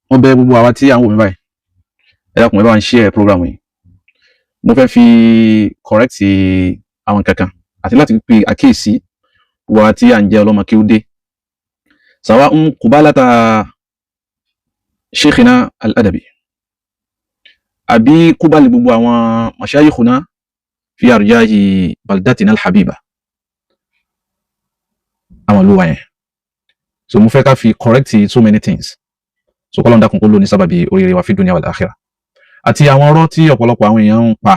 Wọ́n bẹ̀ gbogbo àwa tí à ń wò mí báyìí. Ẹ dákun, ẹ bá ń share program yìí. Mo fẹ́ fi correct àwọn kankan àti láti pe àkíyèsí gbogbo àwa tí à ń jẹ́ ọlọ́mọ kí ó dé sàwa ń kubalata Sheikhina Al-Adabi àbí kúbálì gbogbo àwọn mashayikhuna fi arjahi baldatina al-habiba, àwọn ìlú wa yẹn. So mo fẹ́ ká fi correct so many things. So kọ́lọ́n dákun kó ló ní sábàbí oríire wa fi dunya wal akhirah, àti àwọn ọ̀rọ̀ tí ọ̀pọ̀lọpọ̀ àwọn èèyàn ń pa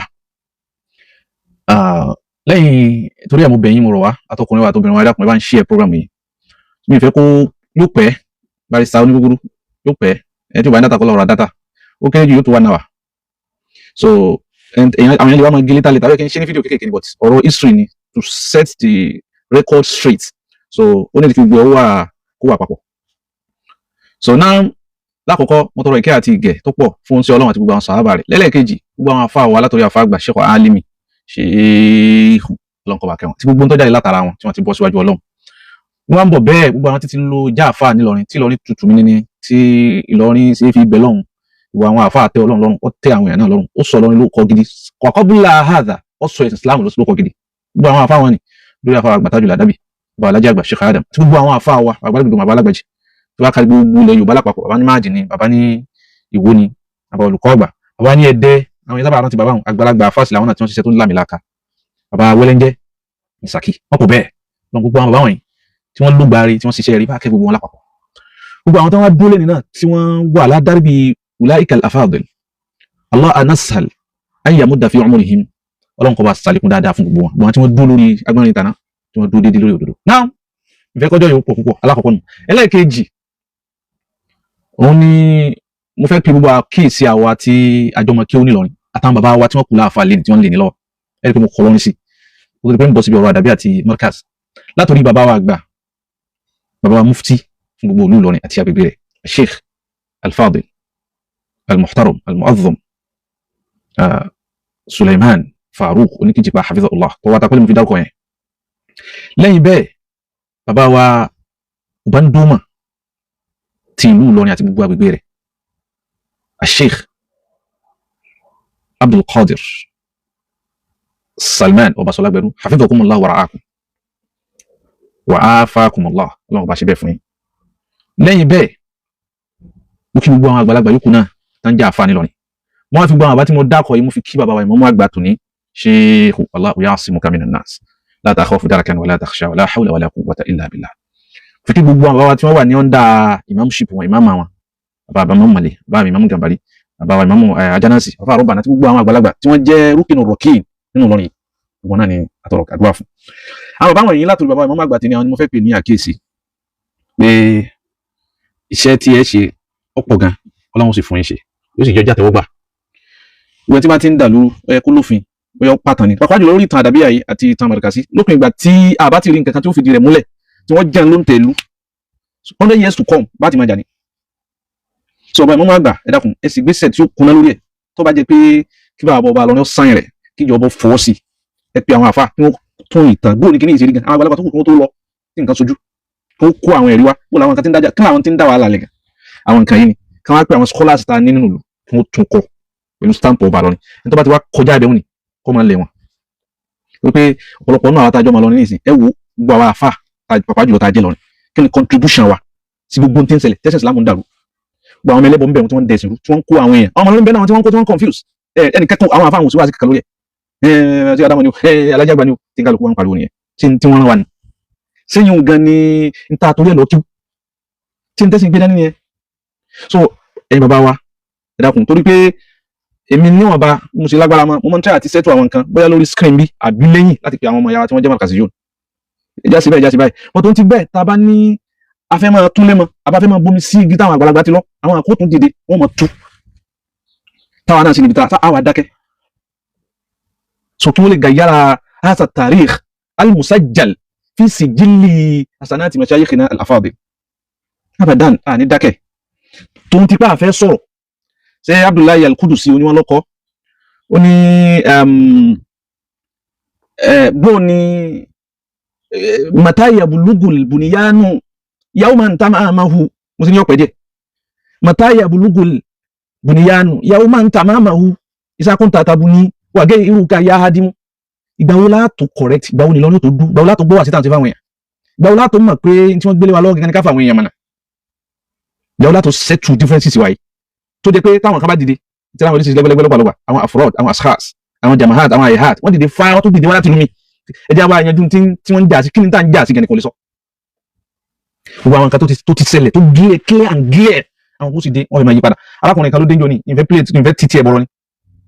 lẹ́yìn. Torí ẹ̀, mo bẹ̀ yín, mo rọ̀ wá, àtọkùnrin wa àtobìnrin wa, ẹ dákun, ẹ bá ń share program yìí. Mi ì fẹ́ kó yóò pẹ́. Barrister onígbúgbúrú yóò pẹ́. Ẹ tí ò bá ní data, kó lọ ra data. Ó kéré jù, yóò tó 1 hour. So àwọn èèyàn lè wá máa gé létà létà. Bẹ́ẹ̀ kí n ṣe ní fídíò kékeré ni, but ọ̀rọ̀ history ni, to set the record straight. So ó ní kí gbogbo ẹ̀ wà, kó wà papọ̀. So now, lákọ̀ọ́kọ́, mo tọrọ ìkẹ́ àti ìgẹ̀ tó pọ̀ fún sí Ọlọ́run àti gbogbo àwọn sàhábà rẹ̀. Lẹ́lẹ́kejì, gbogbo àwọn afá wa, látọ̀rí afá àgbà Sheikh Alimi Sheikh, Ọlọ́run kó bá kẹ́ wọn, tí gbogbo ń tọ́jà látara wọn tí wọ́n ti bọ́ síwájú Ọlọ́run. Wọ́n ń bọ̀ bẹ́ẹ̀, gbogbo àwọn títí lo já àfáà nílọrin, tí Ìlọrin tutù mí níní, tí Ìlọrin ṣe fi bẹ̀ lọ́hùn. Ìwà àwọn àfáà tẹ Ọlọ́run lọ́rùn, ó tẹ àwọn èèyàn náà lọ́rùn, ó sọ Ọlọ́run ló kọ gidi. Kọ̀kọ́bílà hadha, ó sọ ẹ̀sìn Islam ló kọ gidi. Gbogbo àwọn àfáà wọn ni lórí àfáà àgbà Tajul Adabi, bàbá alájà àgbà Sheikh Adam, àti gbogbo àwọn àfáà wa, bàbá àgbàdo, bàbá alágbàjì, tó bá kárí gbogbo ilẹ̀ Yorùbá lápapọ̀, bàbá ní máàjì ni, bàbá ní Ìwó ni, bàbá olùkọ́ àgbà, bàbá ní Ẹdẹ. Àwọn yẹn sábà rántí bàbá àwọn àgbàlagbà fásitì làwọn náà tí wọ́n ṣiṣẹ́ tó ń lámìlaka, bàbá Wẹ́lẹ́ńjẹ́ Ìsàkí, wọn kò bẹ́ẹ̀ lọ. Gbogbo àwọn bàbá wọ̀nyí tí wọ́n lógbàre, tí wọ́n ṣiṣẹ́ rí bá kẹ́ gbogbo wọn lápapọ̀, gbogbo àwọn tó wá dúró lẹ́ni náà tí wọ́n wà ládàrí bíi ulaika al-afadil, Allah anashal an yamudda fi umurihim. Ọlọ́run kó bá sàlékún dáadáa fún gbogbo wọn, gbogbo àwọn tí wọ́n dúró lórí agbọ́nrin ìtàná, tí wọ́n dúró déédéé lórí òdodo. Náà ìfẹ́ kọjọ́ yóò pọ̀ púpọ̀. Alákọ̀ọ́kọ́ nù. Ẹlẹ́ẹ̀kejì, òun ni mo fẹ́ pe gbogbo àkíyèsí àwa tí àjọmọ kí ó nílọrin àtàwọn bàbá wa tí wọ́n kú láàfà lẹ́ni tí wọ́n lè ní lọ́wọ́. Ẹ̀rí pé mo kọ́ lọ́rin sí ó ti pé ń bọ̀ síbi ọ̀rọ̀ àdàbí àti Markaz. Látòrí bàbá wa àgbà, bàbá wa mufti fún gbogbo ìlú Ìlọrin àti agbègbè rẹ̀, Sheikh Al-Fadil Al-Muhtaram Al-Mu'azzam Suleiman Farouk Oníkìjìpá, hafizahullah, tó wá takọ́lé mo fi dárúkọ yẹn. Lẹ́yìn bẹ́ẹ̀, bàbá wa Ubandoma ti ìlú Ìlọrin àti gbogbo agbègbè rẹ̀, Sheikh Abdul Qadir Salman Ọbaṣọlágbẹrú, hafidhakumullah wa ra'akum wa afakumullah. Ọlọ́run bá ṣe bẹ́ẹ̀ fún yín. Lẹ́yìn bẹ́ẹ̀, mo kí gbogbo àwọn àgbàlagbà yòókù náà tán jẹ́ àfa nílọrin. Wọ́n á fi gbogbo àwọn àbá tí mo dákọ̀ yìí, mo fi kí bàbá wa ìmáàmù àgbà tòní, Sheikh, wallahu ya'simuka minan nas, la takhafu darakan wala takhsha, wala hawla wala quwwata illa billah. Fi kí gbogbo àwọn bàbá wa tí wọ́n wà ní under imamship wọn, ìmáàmù àwọn bàbá, bàbá Mọ̀lẹ́, bàbá ìmáàmù Gàmbàrí, bàbá wa ìmáàmù Ajánásì, bàbá àrọ́bà, àti gbogbo àwọn àgbàlagbà tí wọ́n jẹ́ rúkìnù rọ̀kìn nínú Ìlọrin, gbogbo náà ni àtọ̀rọ̀ àdúrà fún. Àwọn bàbá wọ̀nyí, látòrí bàbá ìmáàmù àgbà tí ní àwọn ni mo fẹ́ pè ní àkíyèsí pé iṣẹ́ tí ẹ ṣe ọ̀pọ̀ gan. Ọlọ́run sì fún yín ṣe, yóò sì jẹ́ jàtẹ́wọ́gbà. Ìwé tí bá ti ń dà lóru, ó yẹ kó lófin, ó yẹ pàtàn ni, pàápàá jùlọ lórí ìtàn àdàbíyà yìí àti ìtàn Màrìkàsí. Lópin ìgbà tí a bá ti rí nǹkan kan tí ó fìdí rẹ̀ múlẹ̀, tí wọ́n jẹun ló ń tẹ̀lú, 100 years to come, bá ti máa jà ní. Sọ ọba ìmọ̀mọ́ àgbà, ẹ dákun, ẹ sì gbèsè tí ó kuná lórí ẹ̀. Tó bá jẹ́ pé kí bàbá ọba lọ ní ó sáyìn rẹ̀, kí ìjọba fọwọ́ sí, ẹ pé àwọn àfa kí wọ́n tún ìtàn bóò ní kíní ìṣèlú gan, àwọn àgbàlagbà tó kù kí wọ́n tó lọ tí nǹkan sojú, kí wọ́n kó àwọn ẹ̀rí wá, bó làwọn nǹkan tí ń dájà, kí làwọn tí ń dá wàhálà lẹ̀ gan. Àwọn nǹkan yìí ni kí wọ́n á pè àwọn scholars ta ní nínú ìlú, kí wọ́n tún kọ pẹ̀lú stamp ọba lọ́ni. Ẹni tó bá ti wá kọjá ibẹ̀ ni kó máa lẹ̀ wọ́n, wípé ọ̀pọ̀lọpọ̀ náà àwọn àtàjọ́ máa lọ ní ìsìn. Ẹ wo gbogbo àwọn àfa, pàápàá jùlọ tá a jẹ́ lọ́rin, kí ni contribution wa sí gbogbo tí ń ṣẹlẹ̀ tẹ́sán Islam ń dàrú? Gbogbo àwọn ẹlẹ́bọ̀ ń bẹ̀ tí wọ́n ń dẹ̀sìn rú, tí wọ́n ń kó àwọn èèyàn, àwọn ọmọ lórí ń bẹ náà tí wọ́n ń kó, tí wọ́n ń confuse ẹnì kẹ́kọ̀ọ́. Àwọn àfa àwọn òṣìwà sí kankan lórí ẹ̀ tí adamu ni o, alájàgbá ni o, tí n kálukú wọn pariwo nìyẹn tí wọ́n rán wa ni. Sẹ́yìn gan ni n ta torí ẹ̀ lọ kíw tí n tẹ́sí gbé dání nìyẹn. So ẹ̀yin bàbá wa, ẹ dákun, torí pé èmi níwọ̀nba mo ṣe lágbára mọ́, mo máa ń try àti settle àwọn nǹkan, bóyá lórí screen bí àbí lẹ́yìn, láti pe àwọn ọmọ yàrá tí wọ́n jẹ́ màkàsí yóò ẹjá sí báyìí, ẹjá sí báyìí. Wọ́n tó ń ti bẹ́ẹ̀, tá a bá ní a fẹ́ máa túnlé mọ́, a bá fẹ́ máa bomi sí igi táwọn àgbàlagbà ti lọ, àwọn àkótún dìde, wọ́n máa tú táwa náà sì níbi tá a wà dákẹ́. So kí wọ́n lè gàyàrá hasa tarikh al-musajjal fi sijilli hasanati mashayikhina al-afadil, abadan a ní dákẹ́. Tó ń tipa àfẹ́ sọ̀rọ̀ ṣé Abdullahi al-Kudusi oníwọ̀n lọ́kọ́ ó ní bó ni mata yabulugul buniyanu yawman tamamahu. Mo sì ní ọ̀pẹ̀ díẹ̀. Mata yabulugul buniyanu yawman tamamahu isakunta tabuni wàgẹ́ irúka ya hadimu. Ìgbà wo látò correct? Ìgbà wo ni lọ́nà tó dú? Ìgbà wo látò gbọ́ wà sí tàǹtí fáwọn èèyàn? Ìgbà wo látò mọ̀ pé tí wọ́n gbélé wa lọ́wọ́ gẹ́gẹ́ ní ká fáwọn èèyàn mọ̀nà? Ìgbà wo látò settle differences wa yìí, tó jẹ́ pé táwọn kan bá dìde tí àwọn oníṣẹ́ lẹ́gbẹ́lẹ́gbẹ́ lọ́gbàlọ́gbà, àwọn afrod, àwọn ashas, àwọn jamahat, àwọn ayihat, wọ́n dìde fáwọn tó dìde wá láti lumi, ẹ jẹ́ àwọn àyànjú tí wọ́n ń jà sí. Kí ni tá à ń jà sí gẹ̀ẹ́nì kò lè sọ. Gbogbo àwọn nǹkan tó ti ṣẹlẹ̀ tó clear, clear and clear, àwọn kò sì dé, wọ́n fi máa yí padà. Arákùnrin kan ló dé ń jọ ní ìfẹ́ plate, ìfẹ́ títí ẹ̀ bọ̀rọ̀ ni,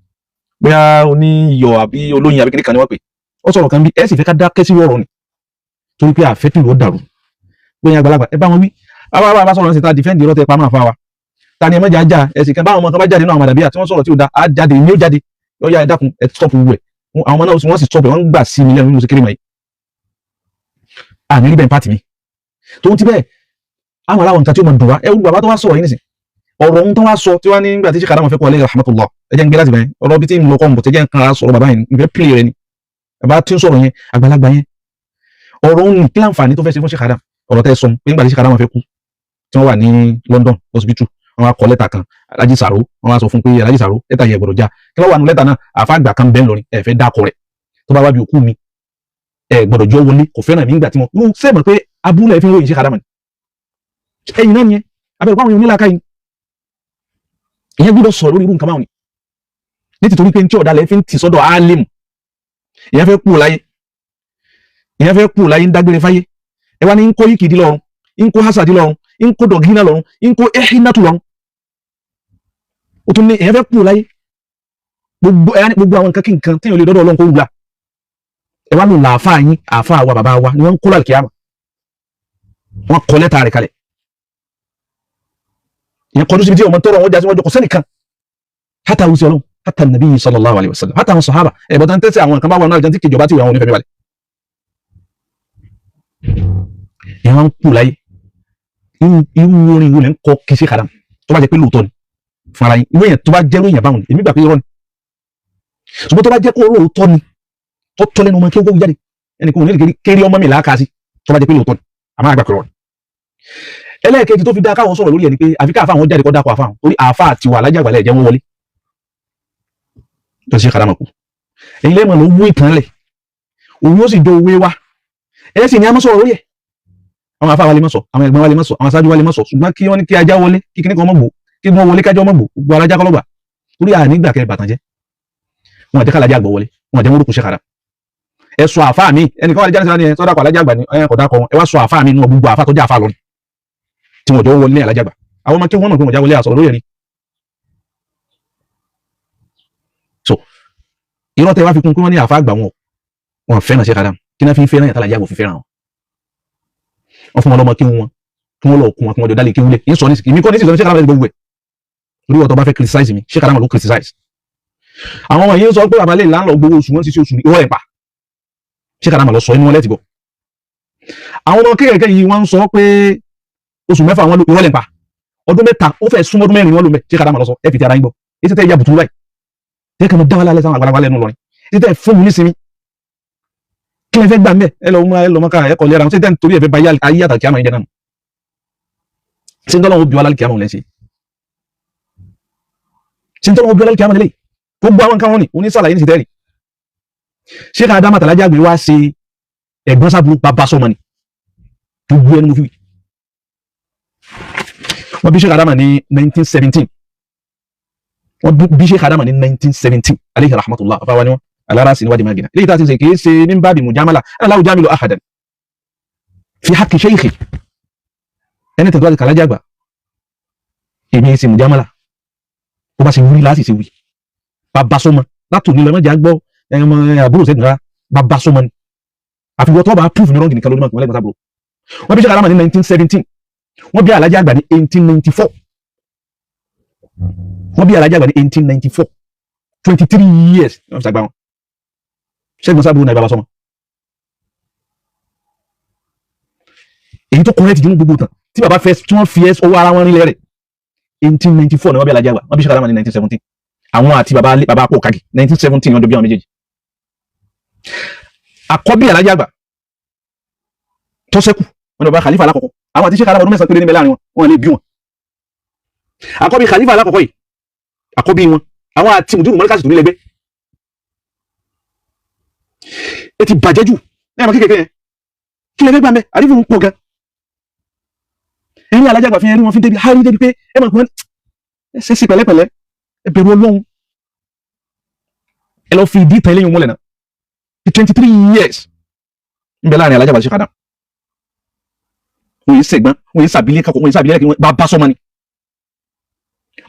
bóyá oní iyọ̀ àbí olóyin àbí kìnìkan ni wọ́n pè. Ó sọ̀rọ̀ kan bí ẹ sì fẹ́ ká dákẹ́ sí ọ̀rọ̀ ni, torí pé àfẹ́ tí ìwọ dàrú. Bóyá àgbàlagbà ẹ bá wọn wí, bá bá sọ̀rọ̀ síta, defend irọ́ tẹ pa máa fa wa. Ta ni ẹ mẹ́jà já ẹ sì kan báwọn ọmọ kan bá jáde nínú àwọn àdàbíyà tí wọ́n sọ̀rọ̀ tí ó da á jáde ní, ó jáde ó yá, ẹ dákun, ẹ stop wù ẹ. Àwọn ọmọ náà wọ́n sì stop ẹ, wọ́n gbà sí mi lẹ́nu bí mo ṣe kéré mọ́ yìí. Àní rí bẹ́ẹ̀ pàtì mi tòun ti bẹ́ẹ̀, àwọn aláwọ̀ nǹkan tí ó mọ̀ dùn wá. Ẹ wú bàbá tó wá sọ̀rọ̀ yìí nísìn, ọ̀rọ̀ ohun tó wá sọ tí wọ́n ní nígbà tí ṣe kàdámọ̀ fẹ́ kọ́ alẹ́ rahmatullah. Ẹ jẹ́ ń gbé láti bẹ̀rẹ̀ ọ̀rọ̀ bí tí ń lọ kọ́ ń bọ̀, tẹ́ jẹ́ ń kan sọ̀rọ̀ bàbá yẹn, ìfẹ́ pìlì rẹ ni. Bàbá tí ń sọ̀rọ̀ yẹn, àgbàlagbà yẹn, ọ̀rọ̀ ohun ní kí láǹfààní tó fẹ́ ṣe fún ṣe kàdám? Ọ̀rọ̀ tẹ́ sọ pé nígbà tí ṣe kàdámọ̀ fẹ́ kú, tí wọ́n wà ní London hospital, wọ́n wá kọ lẹ́tà kan Alhaji Sàró, wọ́n wá sọ fún pé Alhaji Sàró, lẹ́tà yẹn gbọ́dọ̀ já. Kí wọ́n wà nù lẹ́tà náà? Àfa àgbà kan bẹ́ẹ̀ lórí ẹ fẹ́ dákọ rẹ̀, tó bá wá bí òkú mi, ẹ gbọ́dọ̀ jọ wọlé, kò fẹ́ràn mi. Nígbà tí wọ́n sẹ́mọ̀ pé abúlé fi ń ròyìn ṣe kàdámọ̀ ẹ̀yìn náà nìyẹn, abẹ́rẹ́ pàwọn èèyàn nílàáká yìí, ìyẹn gbọ́dọ̀ sọ̀rọ̀ lórí irú nǹkan báwọn ni, ní tìtorí pé tí ọ̀dàlẹ̀ fi ń tì sọ́dọ̀ alim. Ìyẹn fẹ́ kú láyé, ìyẹn fẹ́ kú láyé, ń dágbére fáyé. Ẹ wá ní ń kó yìkìdí lọ́rùn, ń kó hasadi lọ́rùn, ń kó dọ̀gínà lọ́rùn, ń kó ẹ̀hínàtù lọ́rùn. Ó tún ní ìyẹn fẹ́ kú láyé. Gbogbo ẹ gbogbo àwọn nǹkan kí nǹkan tí èèyàn lè dọ́dọ̀ Ọlọ́run kó wùlà, ẹ wá lò làáfàá yín, àáfàá wa, bàbá wa ni wọ́n ń kó lálùkìyàmà. Wọ́n kọ lẹ́tà rẹ̀ kalẹ̀. Ìyẹn kọjú síbi tí ọmọ tọrọ wọn já sí wọn jọ, kò sẹ́nìkan, hátà wùsí Ọlọ́run, hátà nàbí sallallahu alaihi wasallam, hátà àwọn sàhábà. Ẹ̀ bọ́tà ń tẹ́sí àwọn kan bá wà náà jẹ́ tí kìjọba tí àwọn onífẹ̀mí balẹ̀. Ìyẹn wọn ń kú láyé. Irú orin wo lẹ́ ń kọ kí sí kàdám? Tó bá jẹ́ pé lóòótọ́ ni fún ara yín, ìwé yẹn, tó bá jẹ́ lóyìn àbáwọn, èmi gbà pé irọ́ ni, ṣùgbọ́n tó bá jẹ́ kó lóòótọ́ ni, tó tọ́ lẹ́nu ọmọ kí ó kó jáde, ẹnì kan ò ní lè kéré ọmọ mi làákà sí. Tó bá jẹ́ pé lóòótọ́ ni, àmọ́ àgbà pé irọ́ ni. Ẹlẹ́ẹ̀kejì tó fi dá káwọn sọ̀rọ̀ lórí ẹ̀ ni pé àfi káàfà àwọn jáde kọ́ dákọ̀ àfà, torí àfà àti wà alájàgbàlẹ̀ ẹ̀jẹ̀ wọn wọlé tó ṣe kàdámà kú. Èyí lẹ́mọ̀ ló wú ìtàn lẹ̀, òun ó sì jọ òwe wa. Ẹ̀ sì ní a mọ́ sọ̀rọ̀ lórí ẹ̀. Àwọn àfà wa lè má sọ, àwọn ẹ̀gbọ́n wa lè má sọ, àwọn aṣáájú wa lè má sọ, ṣùgbọ́n kí wọ́n ní kí ajá wọlé, kí kíní kan mọ̀ gbò, kí wọ́n wọlé kájọ́ mọ̀ gbò, gbogbo alájá kọ́lọ́gbà, torí àní gbà kẹ́ bàtàn jẹ́. Wọn àjẹ́ kálájà àgbọ̀ wọlé, wọn àjẹ́ mọ́rùkù ṣe kàdá. Ẹ sọ àfà mi, ẹnìkan wà lè jáde síra ni ẹ sọdá kọ alájà àgbà ni ẹ kọ̀ dákọ̀ wọn. Ẹ wá sọ àfà mi nínú gbogbo àfà tó jẹ́ àfà lọ tí wọn jọ wọlé alájà àgbà. Àwọn ọmọ kí wọ́n mọ̀ pé wọ́n já wọlé àsọ̀rọ̀ lórí ẹ̀rí. So irọ́ tẹ wá fi kún kí wọ́n ní àfà àgbà wọn wọn fẹ́ràn ṣe kàdá, kí náà fi ń fẹ́ràn yàtọ̀ alájà àgbò fi fẹ́ràn wọn. Wọ́n fún wọn lọ́mọ kí wọn kí wọ́n lọ kún wọn, kí wọ́n jọ dálé kí wọ́n lé ń sọ ní ìmí kọ́ ní sísọ ní ṣe kàdá gbogbo ẹ̀ torí wọ́n tó bá fẹ́ criticize mi, ṣe kàdá wọn ló criticize. Àwọn ọmọ yìí ń sọ pé bàbá lè láńlọ gbowó oṣù, wọn ti ṣe oṣù ní ìwọ ẹ̀ pa. Ṣé kàdá mà lọ sọ inú wọn lẹ́tì bọ̀. Àwọn ọmọ kékèké yìí wọ́n ń sọ pé oṣù 6 wọn ló ìwọ lẹ̀ pa, ọdún 3, ó fẹ́ súnmọ́ ọdún 4 wọn ló mẹ́. Ṣé kàdá mà lọ sọ ẹ fi ti ara yín gbọ́. Ètí tẹ́ ya bùtùrú báyìí, tẹ́ kàn dá wà lálẹ́ sáwọn àgbàlagbà lẹ́nu lọ́rin, ètí tẹ́ fún mi nísinmi, kí lẹ fẹ́ gbà mẹ́? Ẹ lọ mú ẹ lọ mọ́ká ẹ kọ́ lẹ́ra wọn. Ṣé tẹ́ nítorí ẹ fẹ́ ba ayé àtàkì àmọ́ ìjẹ náà? Ṣé ń tọ́lọ́wọ́ bí wà lálẹ́ kí àmọ́ lẹ́sẹ̀? Ṣé ń tọ́lọ́wọ́ bí wà lálẹ́ kí àmọ́ lẹ́lẹ́? Gbogbo àwọn nǹkan wọn ni onísàlàyé ní sitẹ́rì. Ṣé ká dámà tàlájà gbé wá ṣe ẹ̀gbọ́n sábúrú bàbá sọmọ ni? Gbogbo ẹni mo fi wí. Wọ́n bí Sheikh Adama ní 1917. Wọ́n bí Sheikh Adama ní 1917, aleyhi rahmatullah. Bàbá wa ni wọ́n alára sí níwájú magina léyìí tá a ti ṣe kì í ṣe min babi mujamala, ana la ujamilu ahadan fi haqqi shaykhi. Ẹni tẹ̀tọ́ àti kàlájà gbà, èmi ṣe mujamala, bó bá ṣe wí láti ṣe wí. Bàbá sọmọ látòní lọ, mọ̀jà gbọ́ ẹmọ àbúrò sẹ́gun rárá, bàbá sọmọ ni. Àfiwọ́ tó bá proof mi wrong nìkan lórí mọ̀ lẹ́gbọ̀n sábúrò. Wọ́n bí Sheikh Adama ní 1917. Wọ́n bí Alhaji Àgbà ní 1894. Wọ́n bí Alhaji Àgbà ní 1894, 23 years wọ́n fi ṣàgbà wọn. Ṣẹ́gun sábúrò náà bàbá sọmọ. Èyí tó correct jù ní gbogbo tán tí bàbá fẹ́ tí wọ́n fi ọwọ́ ara wọn rinlẹ̀ rẹ̀, 1894 ni wọ́n bí Alhaji Àgbà. Wọ́n bí Sheikh Adama ní 1917. Àwọn àti bàbá bàbá àpò kàgì, 1917 ni wọ́n jọ bí àwọn méjèèjì. Àkọ́bí Alhaji Àgbà tó ṣẹ́kù wọn ni bàbá Khalifa alákọ̀ọ́kọ́. Àwọn àti Sheikh Adama ọdún 9 péré níbẹ̀ láàrin wọn, wọn lè bí wọn. Àkọ́bí khalifa alákọ̀ọ́kọ́ yìí, àkọ́bí wọn, àwọn àti mùdírù mọ́ríkàsì tó nílẹ̀gbẹ́ ẹ ti bàjẹ́ jù ní àwọn kékeré yẹn. Kí lè fẹ́ gbà mẹ́ àrífù ń pọ̀ gan. Ẹ̀rí alájàgbà fi ẹrí wọn fi débi hárí débi pé ẹ mọ̀ pé ẹ ṣe sí pẹ̀lẹ́pẹ̀lẹ́, ẹ bẹ̀rù Ọlọ́run. Ẹ lọ fi ìdí ìtàn eléyìí múlẹ̀ náà. 23 years ń bẹ láàrin alájàgbà ṣe kàdá. Wọ́n yìí sẹ̀gbọ́n, wọ́n yìí sàbílẹ̀ kakọ̀, wọ́n yìí sàbílẹ̀ kí wọ́n bá bá sọ́mọ ni.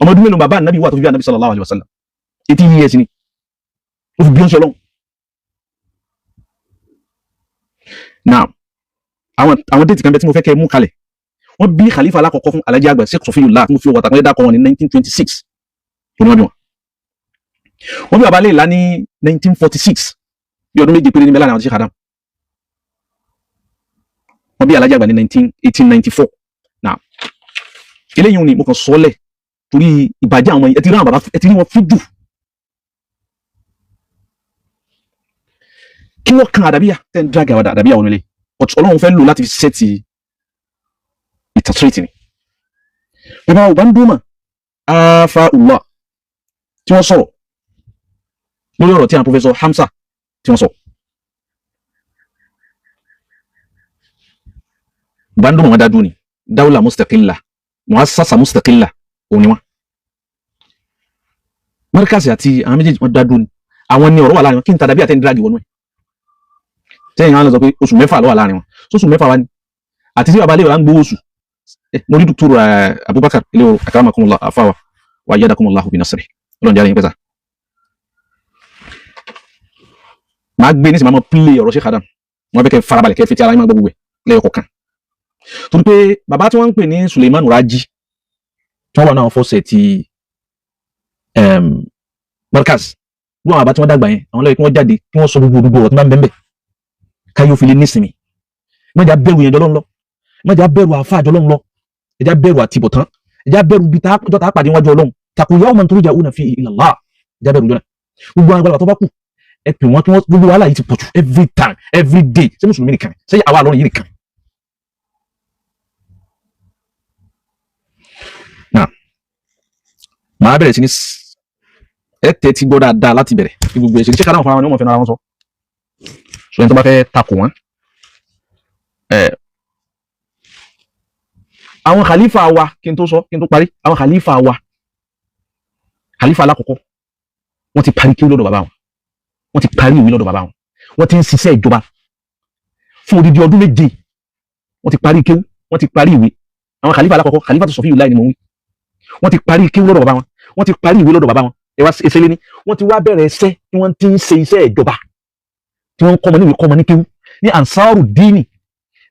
Ọmọ ọdún mélòó bàbá ànábì wà tó fi bí ànábì sallallahu alaihi wasallam? 18 years ni ó fi bí ó ń ṣe Ọlọ́run. Now, àwọn date kan bẹ tí mo fẹ́ kẹ́ mú kalẹ̀. Wọ́n bí khalifa alákọ̀ọ́kọ́ fún Alhaji Àgbà Sheikh Sọfiyullah tí mo fi wọ̀tà pé dákọ̀ wọn ní 1926 tó ní wọ́n bí wọn. Wọ́n bí bàbá Léèlá ní 1946, bí ọdún 7 péré ní mẹ́lá àwọn Sheikh Adam. Wọ́n bí Alhaji Àgbà ní 1894. Now, eléyìí ni mo kàn sọ́lẹ̀ torí ìbàjẹ́ àwọn ẹ ti rí àwọn bàbá, ẹ ti rí wọn fíjù. Kí wọ́n kan àdàbíyà tẹ́ ń drag àwọn àdàbíyà wọn nílé, but Ọlọ́run fẹ́ lò láti fi sẹ́ẹ̀tì ìtàtúrẹ́tì ni. Bàbá ọba ń dúnmọ̀ afa ullah tí wọ́n sọ̀rọ̀ lórí ọ̀rọ̀ tí àwọn Professor Hamza tí wọ́n sọ. Ọba ń dúnmọ̀ wọn dájú ni dáwùlà mustaqilla muassasa mustaqilla òun ni wọn. Mọ́ríkàsì àti àwọn méjèèjì wọn dájú ni àwọn ní ọ̀rọ̀ wà láàrin wọn. Kí n tàdàbí àtẹ́ni drag wọnú ẹ̀ tẹ́yìn àwọn sọ pé oṣù 6 ló wà láàrin wọn, sóṣù 6 wá ní àti tí bàbá ilé wa ń gbowó oṣù. Mo rí dùkúrú Abubakar ilé o, akramakumullah àfáwà wa ayyadakumullahu bi nasri, ọlọ́run jáde yín pẹ́sà. Màá gbé ní sì máa mọ pílé ọ̀rọ̀ Sheikh Adam, wọn fẹ́ kẹ́ farabalẹ̀ kẹ́ fi ti ara yín máa gbọ́ gbogbo ẹ̀ lẹ́yọ̀ kọ̀ọ̀kan. Torí pé bàbá tí wọ́n ń pè ní Suleiman Raji tí wọ́n wà náà fọ́sẹ̀ ti Markaz, bí wọn àbá tí wọ́n dàgbà yẹn, àwọn lọ́yẹ̀ kí wọ́n jáde kí wọ́n sọ gbogbo òdúgbò ọ̀rọ̀ tí wọ́n bá ń bẹ́ẹ̀ káyọ̀ fi lè nísìnyí. Má jà bẹ̀rù yẹn jọlọ́n lọ, má jà bẹ̀rù àfa jọlọ́n lọ, ẹ̀já bẹ̀rù àtibọ̀tán, ẹ̀já bẹ̀rù bí jọ́ta pàdé wájú Ọlọ́run. Taqu yawman turja'una fihi ila Allah, ẹ̀já bẹ̀rù jọ́nà. Gbogbo àwọn àgbàlagbà tó bá kù ẹ pè wọ́n kí wọ́n gbogbo wàhálà yìí ti pọ̀jù every time, every day. Ṣé mùsùlùmí nìkan? Ṣé àwa àlọ́run yìí nìkan? Now, màá bẹ̀rẹ̀ sí ní ẹ tẹ́ ti gbọ́ dáadáa láti bẹ̀rẹ̀ kí gbogbo ẹ̀ ṣe ṣé ká dáhùn fúnra wọn ni wọ́n mọ̀ fẹ́ ara wọn sọ. Sọ ẹni tó bá fẹ́ takò wọ́n. Àwọn khalifa wa, kí n tó sọ, kí n tó parí, àwọn khalifa wa, khalifa alákọ̀ọ́kọ́, wọ́n ti parí kí lọ́dọ̀ bàbá wọn, wọ́n ti parí ìwé lọ́dọ̀ bàbá wọn, wọ́n ti ń ṣiṣẹ́ ìjọba fún odidi ọdún 7, wọ́n ti parí kéwú, wọ́n ti parí ìwé. Àwọn khalifa alákọ̀ọ́kọ́, khalifa tó Sọfiyullah ni mò ń wí, wọ́n ti parí kéwú lọ́dọ̀ bàbá wọn, wọ́n ti parí ìwé lọ́dọ̀ bàbá wọn. Ẹ wá ẹsẹ̀ lé ní wọ́n ti wá bẹ̀rẹ̀ ẹsẹ̀ tí wọ́n ti ń ṣe iṣẹ́ ìjọba, tí wọ́n ń kọ́ ọmọ níwèé, kọ́ ọmọ ní kéwú ní Ansaru Dini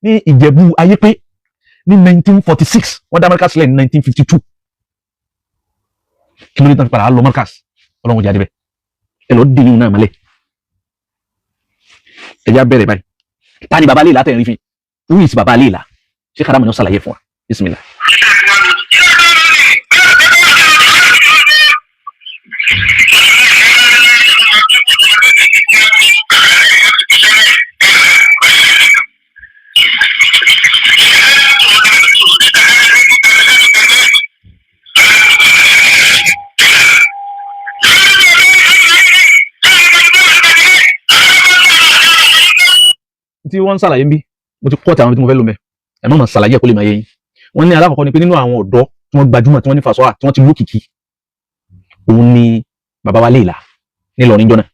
ní Ìjẹ̀bú Ayépé ní 1946. Wọ́n dá Markaz sílẹ̀ ní 1952. Kí ló dé tán fi padà lọ Markaz? Ọlọ́run jáde bẹ́ẹ̀, ẹ lọ dín yín náà mọ́lẹ̀. Ẹ já bẹ̀rẹ̀ báyìí. Ta ni baba Léèlá tẹ̀ ń rí fi? Who is baba Léèlá? Ṣé kàdámù ni ó ṣàlàyé fún wa? Bismillah. Tí wọ́n ń ṣàlàyé ń bí, mo ti kọ́ ti àwọn tí mo fẹ́ lò mẹ́, ẹ má mà ṣàlàyé ẹ̀ kó lè máa yé yín. Wọ́n ní alákọ̀ọ́kọ́ ni pé nínú àwọn ọ̀dọ́ tí wọ́n gbajúmọ̀, tí wọ́n ní fàṣọ́à, tí wọ́n ti lókìkí, òun ni bàbá wa Léèlá nílọrin jọ́nà.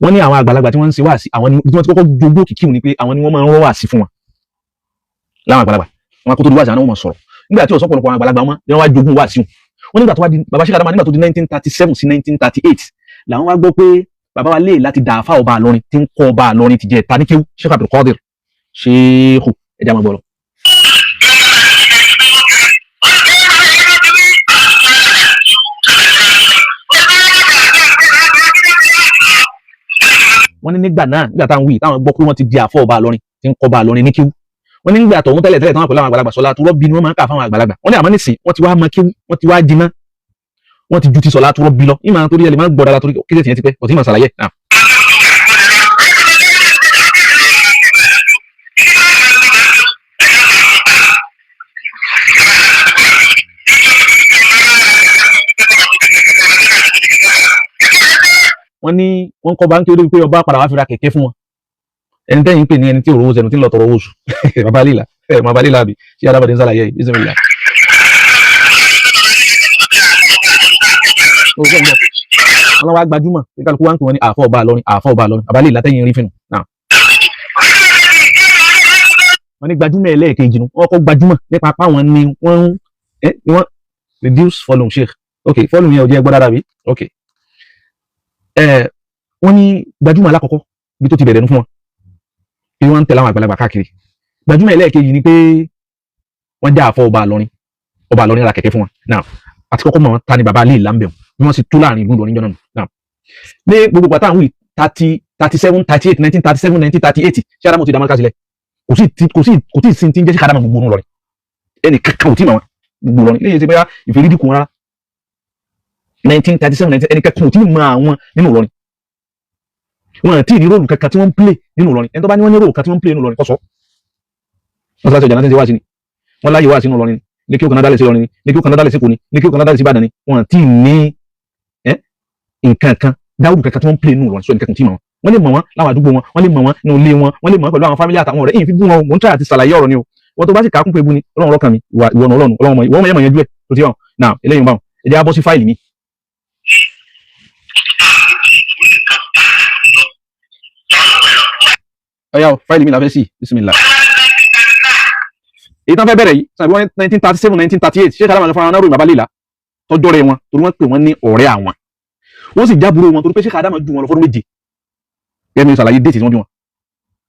Wọ́n ní àwọn àgbàlagbà tí wọ́n ń ṣe wáàsí, àwọn ni tí wọ́n ti kọ́kọ́ jogún òkìkí, òun ni pé àwọn ni wọ́n máa ń rọ́ wáàsí fún wọn. Láwọn àgbàlagbà wọn kó tó di wáàsí, àwọn náà wọ́n máa sọ̀rọ̀. Nígbà tí ọ̀sán pọ̀lọpọ̀ àwọn àgbàlagbà wọn ni wọ́n wá jogún wáàsí wọn. Wọ́n nígbà tó wá di bàbá Sheikh Adama, nígbà tó di 1937 sí 1938, làwọn wá gbọ́ pé bàbá wa Léèlá ti dàáfà ọba Àlọrin, tí ń kọ́ ọba Àlọrin ti jẹ taníkéwú Sheikh Abdulkadir Sheikh. Ẹja máa gbọ́ lọ. Wọ́n ní nígbà náà, nígbà táwọn wí táwọn gbọ́ pé wọ́n ti di àfọ́ ọba Àlọrin, tí ń kọ́ ọba Àlọrin ní kéwú. Wọ́n ní nígbà tọ̀hún tẹ́lẹ̀ tẹ́lẹ̀ táwọn pẹ̀lú àwọn àgbàlagbà sọlá tó rọ́bì ni wọ́n máa ń kà fáwọn àgbàlagbà. Wọ́n ní àmọ́ nísìn wọ́n ti wá mọ kéwú, wọ́n ti wá jiná, wọ́n ti ju ti sọlá tó rọ́bì lọ. Ìmọ̀ torí ẹ lè má gbọ́ dára torí kéde tìyẹn ti pẹ́, ọ̀tí ìmọ̀ ṣàlàyé náà. Wọ́n ní wọ́n kọ́ bá ń kéwòn pé ọba padà wá fi ra kẹ̀kẹ́ fún wọn. Ẹni tẹ́yìn ń pè ní ẹni tí òróró sẹnu tí ń lọ tọrọ owó oṣù, bàbá lílà ẹ, bàbá lílà àbí ṣé adábọ̀dé ń sàlàyé yìí? Bismillah. Wọn wá gbajúmọ̀ pé kálukú wá ń pè wọ́n ní àfọ̀ ọba Ìlọrin, àfọ̀ ọba Ìlọrin. Bàbá lílà tẹ́yìn rí fínù náà. Wọ́n ní gbajúmọ̀ ẹlẹ́ẹ̀kejì nu, wọ́n kọ́ gbajúmọ̀ nípa apá wọn ni wọ́n ń ni wọ́n reduce volume. Sheikh, ok, volume yẹn ò jẹ́ gbọ́ dáadáa bí? Ok. Wọ́n ní gbajúmọ̀ alákọ̀ọ́kọ́ bí tó ti bẹ̀rẹ̀ nu fún wọn bí wọ́n ń tẹ̀lé àwọn àgbàlagbà káàkiri. Gbajúmọ̀ ẹlẹ́ẹ̀kejì ni pé wọ́n já àfọ̀ ọba Ìlọrin, ọba Ìlọrin ra kẹ̀kẹ́ fún wọn. Now, àti kọ́kọ́ mọ̀ wọn ta ni bàbá alẹ́ ìlà ń bẹ̀ bí wọ́n sì tú láàrin ìlú Ìlọrin jọ náà. Now, ní gbogbo pàtàkì àwọn thirty, 37, 38, 1937, 1938, ṣé Adamu ti dá Markaz sílẹ̀? Kò sí kò tí ì sin ti ń jẹ́ sí Adamu gbogbo Ìlọrin, ẹnì kankan ò tí ì mọ̀ wọn gbogbo Ìlọrin lẹ́yìn tí bóyá ìfèrídìkù wọn rárá. 1937, 19, ẹnì kankan ò tí ì mọ àwọn nínú Ìlọrin. Wọn àti ní role kankan tí wọ́n ń play nínú Ìlọrin. Ẹni tó bá ní wọ́n ní role kan tí wọ́n ń play nínú Ìlọrin, kó sọ. Wọ́n sọ láti ọjà náà tí ń ṣe wá sí ni wọ́n láyé wá sínú Ìlọrin ní kí ó kan náà dálẹ̀ sí Ìlọrin ní kí ó kan náà dálẹ̀ sí Èkó ní kí ó kan náà dálẹ̀ sí Ìbàdàn ni. Wọn àti ní nǹkan kan dáwùdù kankan tí wọ́n ń play nínú Ìlọrin. Sọ ẹnì kankan tí mọ̀ wọn. Wọ́n lè mọ̀ wọ́n láwọn àdúgbò wọn, wọ́n lè mọ̀ wọ́n nínú ilé wọn, wọ́n lè mọ̀ wọ́n pẹ̀lú àwọn family àtàwọn ọ̀rẹ́. Èyí fi bú wọn, mò ń try àti ṣàlàyé ọ̀rọ̀ ni o. Wọ́n tó bá sì kà á kún pé bú ni, Ọlọ́run lọ́kàn mi ìwọ ọ̀nà Ọlọ́run, Ọlọ́run mọ̀ ìwọ ọmọ yẹn mọ̀ yẹn jú ẹ̀ tó ti hàn náà. Eléyìí ń bá wọn, ẹ jẹ́ á bọ́ sí fáìlì mi. Ọ̀yá o, fáìlì mi la fẹ́ sí. Bismillah. Èyí tán fẹ́ bẹ̀rẹ̀ yìí sàbí wọ́n 1937, 1938, ṣé kàdámà fúnra wọn náà ròyìn bàbá lèlà tọjọ́ rẹ̀ wọn, torí wọ́n pè wọ́n ní ọ̀rẹ́ àwọn, wọ́n sì jábúrò wọn, torí pé ṣé kàdámà ju wọn lọ fọ́dún 7. Gẹ́gẹ́ bí ṣàlàyé date tí wọ́n bí wọn,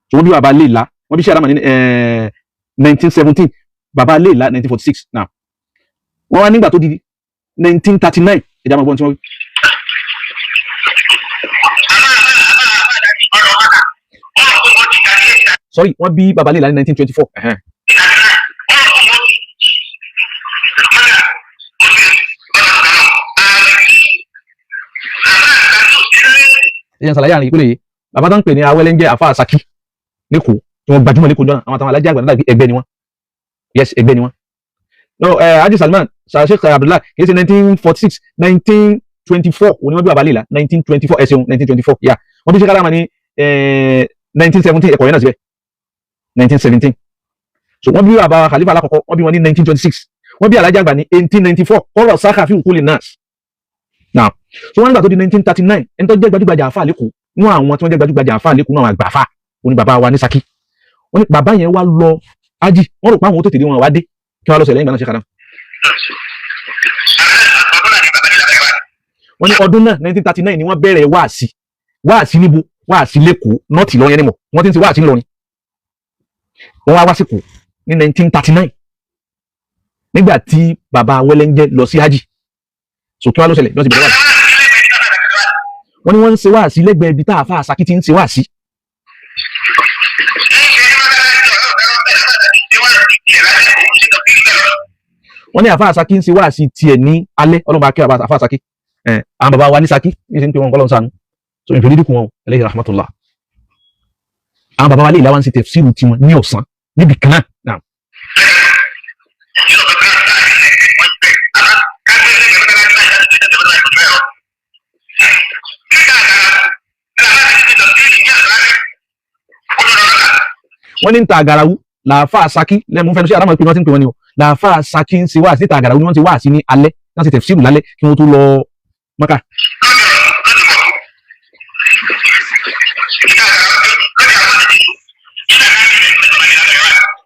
so wọ́n bí bàbá lèlà, wọ́n bí ṣé kàdámà ní 1917, bàbá lèlà 1946. Now, wọ́n wá nígbà tó di 1939, ẹ̀já máa gbọ́n tí wọ́n wí. Sorry, wọ́n bí bàbá lèlà ní 1924. Ẹ̀yàn ṣàlàyé àrùn ìpínlẹ̀ yìí. Bàbá tó ń pè ní awẹ́lẹ́ ń jẹ́ àfa àsakí lẹ́kọ̀ọ́ tí wọ́n gbajúmọ̀ lẹ́kọ̀ọ́ jọ́nà, àwọn àtàwọn alájà àgbà náà, ẹgbẹ́ ni wọ́n. Yes, ẹgbẹ́ ni wọ́n. No, Haji Salman Sheikh Abdullah, kì í ṣe 1946, 1924 òní wọ́n bí bàbá lèlà. 1924, ẹ ṣeun, 1924. Yà wọ́n bí Sheikh Adama ní 1917, ẹ̀kọ́ yẹn náà síbẹ̀, 1917. So wọ́n bí bàbá Khalifa alákọ̀ọ́kọ́, wọ́n bí wọn ní 1926, wọ́n bí alájà àgbà ní 1894. Kọ́rọ̀ sáká fi kúlì nurse. Now, so wọ́n nígbà tó di 1939, ẹni tó jẹ́ gbajúgbajà àfáà lẹ́kọ̀ọ́ nú àwọn tí wọ́n jẹ́ gbajúgbajà àfáà lẹ́kọ̀ọ́ nú àwọn àgbà àfáà òní bàbá wa ní Ṣakí. Wọ́n ní bàbá yẹn wá lọ ájì, wọ́n rò pé àwọn tó tètè wọn wá dé kí wọ́n lọ sẹ̀lẹ̀ ìgbà náà ṣe kàdá. Wọ́n ní ọdún náà 1939 ni wọ́n bẹ̀rẹ̀ wáàsí. Wáàsí níbo? Wáàsí lẹ́kọ̀ọ́, nọ́ọ̀tì lọ́yẹ́ nímọ̀ wọ́n ti ń ṣe wáàsí ńlọrin. Wọ́n wá wá síkò ní 1939 nígbà tí bàbá Wẹ́lẹ́ńjẹ́ lọ sí ájì. So kí wọ́n lọ ṣẹlẹ̀ lọ́sibẹ̀ wáàsí. Wọ́n ní wọ́n ń ṣe wáàsí lẹ́gbẹ̀ẹ́ ibi tá àáfàá Ṣakí ti ń ṣe wáàsí. Wọ́n ní àáfàá Ṣakí ń ṣe wáàsí tiẹ̀ ní alẹ́. Ọlọ́mọba akẹ́ àáfàá Ṣakí, àwọn bàbá wa ní Ṣakí ní ṣe ń pè wọn kọ́lọ́n sànú, so ìfẹ́ dídùkú wọn alayhi rahmatullah. Àwọn bàbá wa lè láwọn ń ṣe tafsiru tiwọn ní ọ̀sán níbi kan náà. Wọ́n ní ń ta àgàràwú làáfàá Ṣakí lẹ́mú fẹ́nu sí àdámọ̀ pé wọ́n ti ń pè wọ́n ni o. Làáfàá Ṣakí ń ṣe wáàsí níta àgàràwú ni wọ́n ti wáàsí ní alẹ́, wọ́n ti tafsiru lálẹ́ kí wọ́n tó lọ Mọ́kà.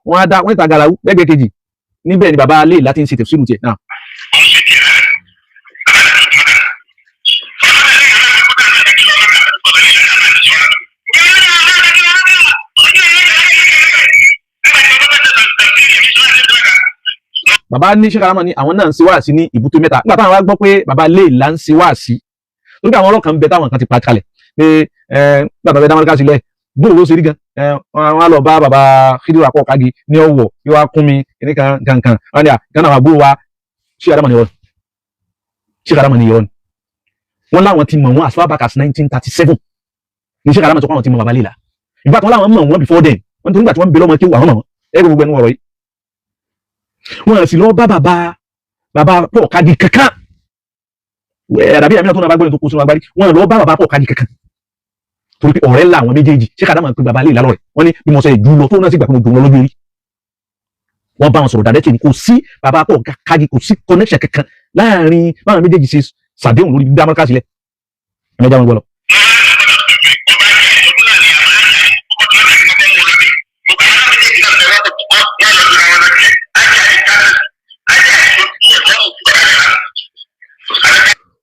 Wọ́n á dá wọ́n níta àgàràwú lẹ́gbẹ̀ẹ́ kejì níbẹ̀ ni bàbá alẹ́ láti ń ṣe tafsiru tiẹ̀ náà. Bàbá ní Sheikh Adama ní àwọn náà ń ṣe wáàsí ní ìbútó mẹ́ta nígbà táwọn wá gbọ́ pé bàbá lè là ń ṣe wáàsí, torí pé àwọn ọlọ́kan ń bẹ táwọn kan ti pa kalẹ̀ pé nígbà tó fẹ́ dámọ́ríkà sílẹ̀ bóòlù ló ṣe rí gan, wọn á lọ bá bàbá Khidiru Akọ́kagi ní Ọ̀wọ̀ yóò wá kún mi ní kankan wọn ni à gánà wà bó wa. Sheikh Adama ní irọ́, Sheikh Adama ní irọ́ ni. Wọ́n láwọn ti mọ̀ wọ́n as far back as 1937 ní Sheikh Adama sọ pé àwọn ti mọ̀ bàbá lè là. Ìgbà tí wọ́n láwọn mọ̀ wọ́n before then, wọ́n tó nígbà tí wọ́n ń bẹ lọ́mọ kí àwọn mọ̀ wọ́n ẹ gbogbo ẹnu ọ̀rọ̀ yìí. Wọ́n sì lọ bá bàbá bàbá pọ̀ kági kankan. Àdàbí àmì náà tó náà bá gbọ́dọ̀ tó kó sínú agbárí, wọn lọ bá bàbá pọ̀ kájí kankan, torí pé ọ̀rẹ́ làwọn méjèèjì. Ṣé kàdámà pé bàbá lè lálọ́ rẹ̀? Wọ́n ní bí mo sọ jù lọ tó náà sì gbà pé mo jù lọ lójú orí. Wọ́n bá wọn sọ̀rọ̀ dàdẹ́tì ni. Kò sí bàbá pọ̀ kájí, kò sí connection kankan láàrin báwọn méjèèjì ṣe ṣàdéhùn lórí dídá mọ́ká sílẹ̀. Ẹ̀mẹ́jà wọn gbọ́ lọ.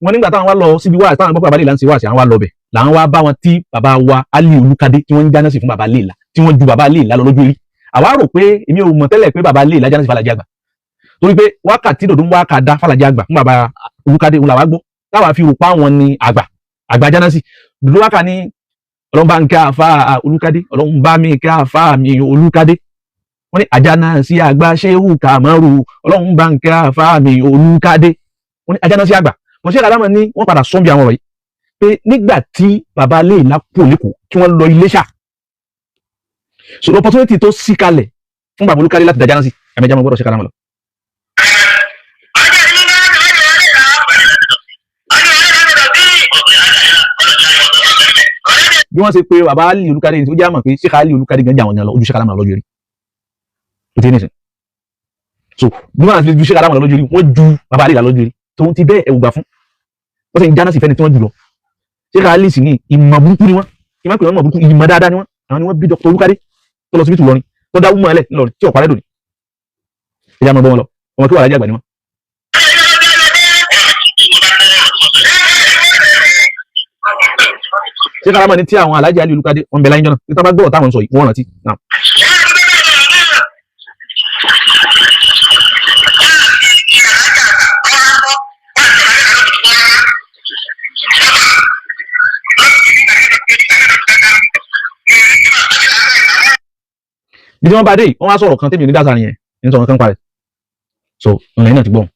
Wọ́n nígbà táwọn wá lọ síbi wáàsí, táwọn gbọ́ pé bàbá Léèlà ń ṣe wáàsí, àwọn wá lọ bẹ̀, làwọn wá bá wọn tí bàbá wa Ali Olúkadé tí wọ́n ń jáná sí fún bàbá Léèlà, tí wọ́n ju bàbá Léèlà lọ lójú eré. Àwa rò pé, èmi ò mọ̀ tẹ́lẹ̀ pé bàbá Léèlà jáná sí Fàlàjì Àgbà, torí pé wákàtí dòdò ń wákà dá Fàlàjì Àgbà fún bàbá Olúkadé òun làwa gbọ́, táwa fi rò pa wọn ni àgbà àgbà jáná sí dòdò wákà ní ọlọ́run bá ń ká àfa Olúkadé, ọlọ́run bá mi ká àfa mi Olúkadé. Wọ́n ní àjànà sí àgbà Ṣéhù Kàmárù, ọlọ́run bá ń ká àfa mi Olúkadé. Wọ́n ní àjànà sí àgbà. Bọ́n ṣé kàdámọ̀ ní wọ́n padà sọ́n bí àwọn ọ̀rọ̀ yìí pé nígbà tí bàbá Léèlà kú lẹ́kọ̀ọ́ kí wọ́n lọ Iléṣà, so opportunity tó sí kalẹ̀ fún bàbá Olúkadé láti dájáná sí ẹ̀mẹ́jà mọ́ gbọ́dọ̀ ṣe kàdámọ̀ lọ. Bí wọ́n ṣe pé bàbá Ali Olúkadé ní ó jẹ́ àmọ̀ pé ṣé Ali Olúkadé gan jà wọ́n gan lọ ojú ṣe kàdámọ̀ lọ́jọ́ rí ó ti ní sìn. So bí wọ́n àti ju ṣe kàdámọ̀ lọ́jọ́ rí, wọ́n ju bàbá Ali lọ́jọ́ rí, tòun ti bẹ́ẹ̀ ẹ̀wù gbà fún wọ́n sì ń jáná sí fẹ́ni tí wọ́n jù lọ. Ṣé ká lè sì ní ìmọ̀ burúkú ni wọ́n, ìmọ̀ pé wọ́n mọ̀ burúkú, ìmọ̀ dáadáa ni wọ́n. Àwọn ni wọ́n bí Dr. Olúkadé tó lọ síbi tù lọrin, tó dá wúmọ̀ ẹlẹ̀ ńlọrin tí ọ̀pá rẹ̀ dòní. Ẹ̀yà máa bọ́ wọn lọ, ọmọ kí wà lájà àgbà ni wọ́n. Ṣé kárámọ̀ ni tí àwọn alájà Ali Olúkadé wọn bẹ láyé jọ́nà tí tábà gbọ́dọ̀ táwọn sọ yìí wọ́n rántí náà. Bí wọ́n bá dé, wọ́n wá sọ̀rọ̀ kan tèmi ní dáṣà nìyẹn ní sọ̀rọ̀ kan parẹ́. So ọ̀nà yìí náà ti gbọ́n,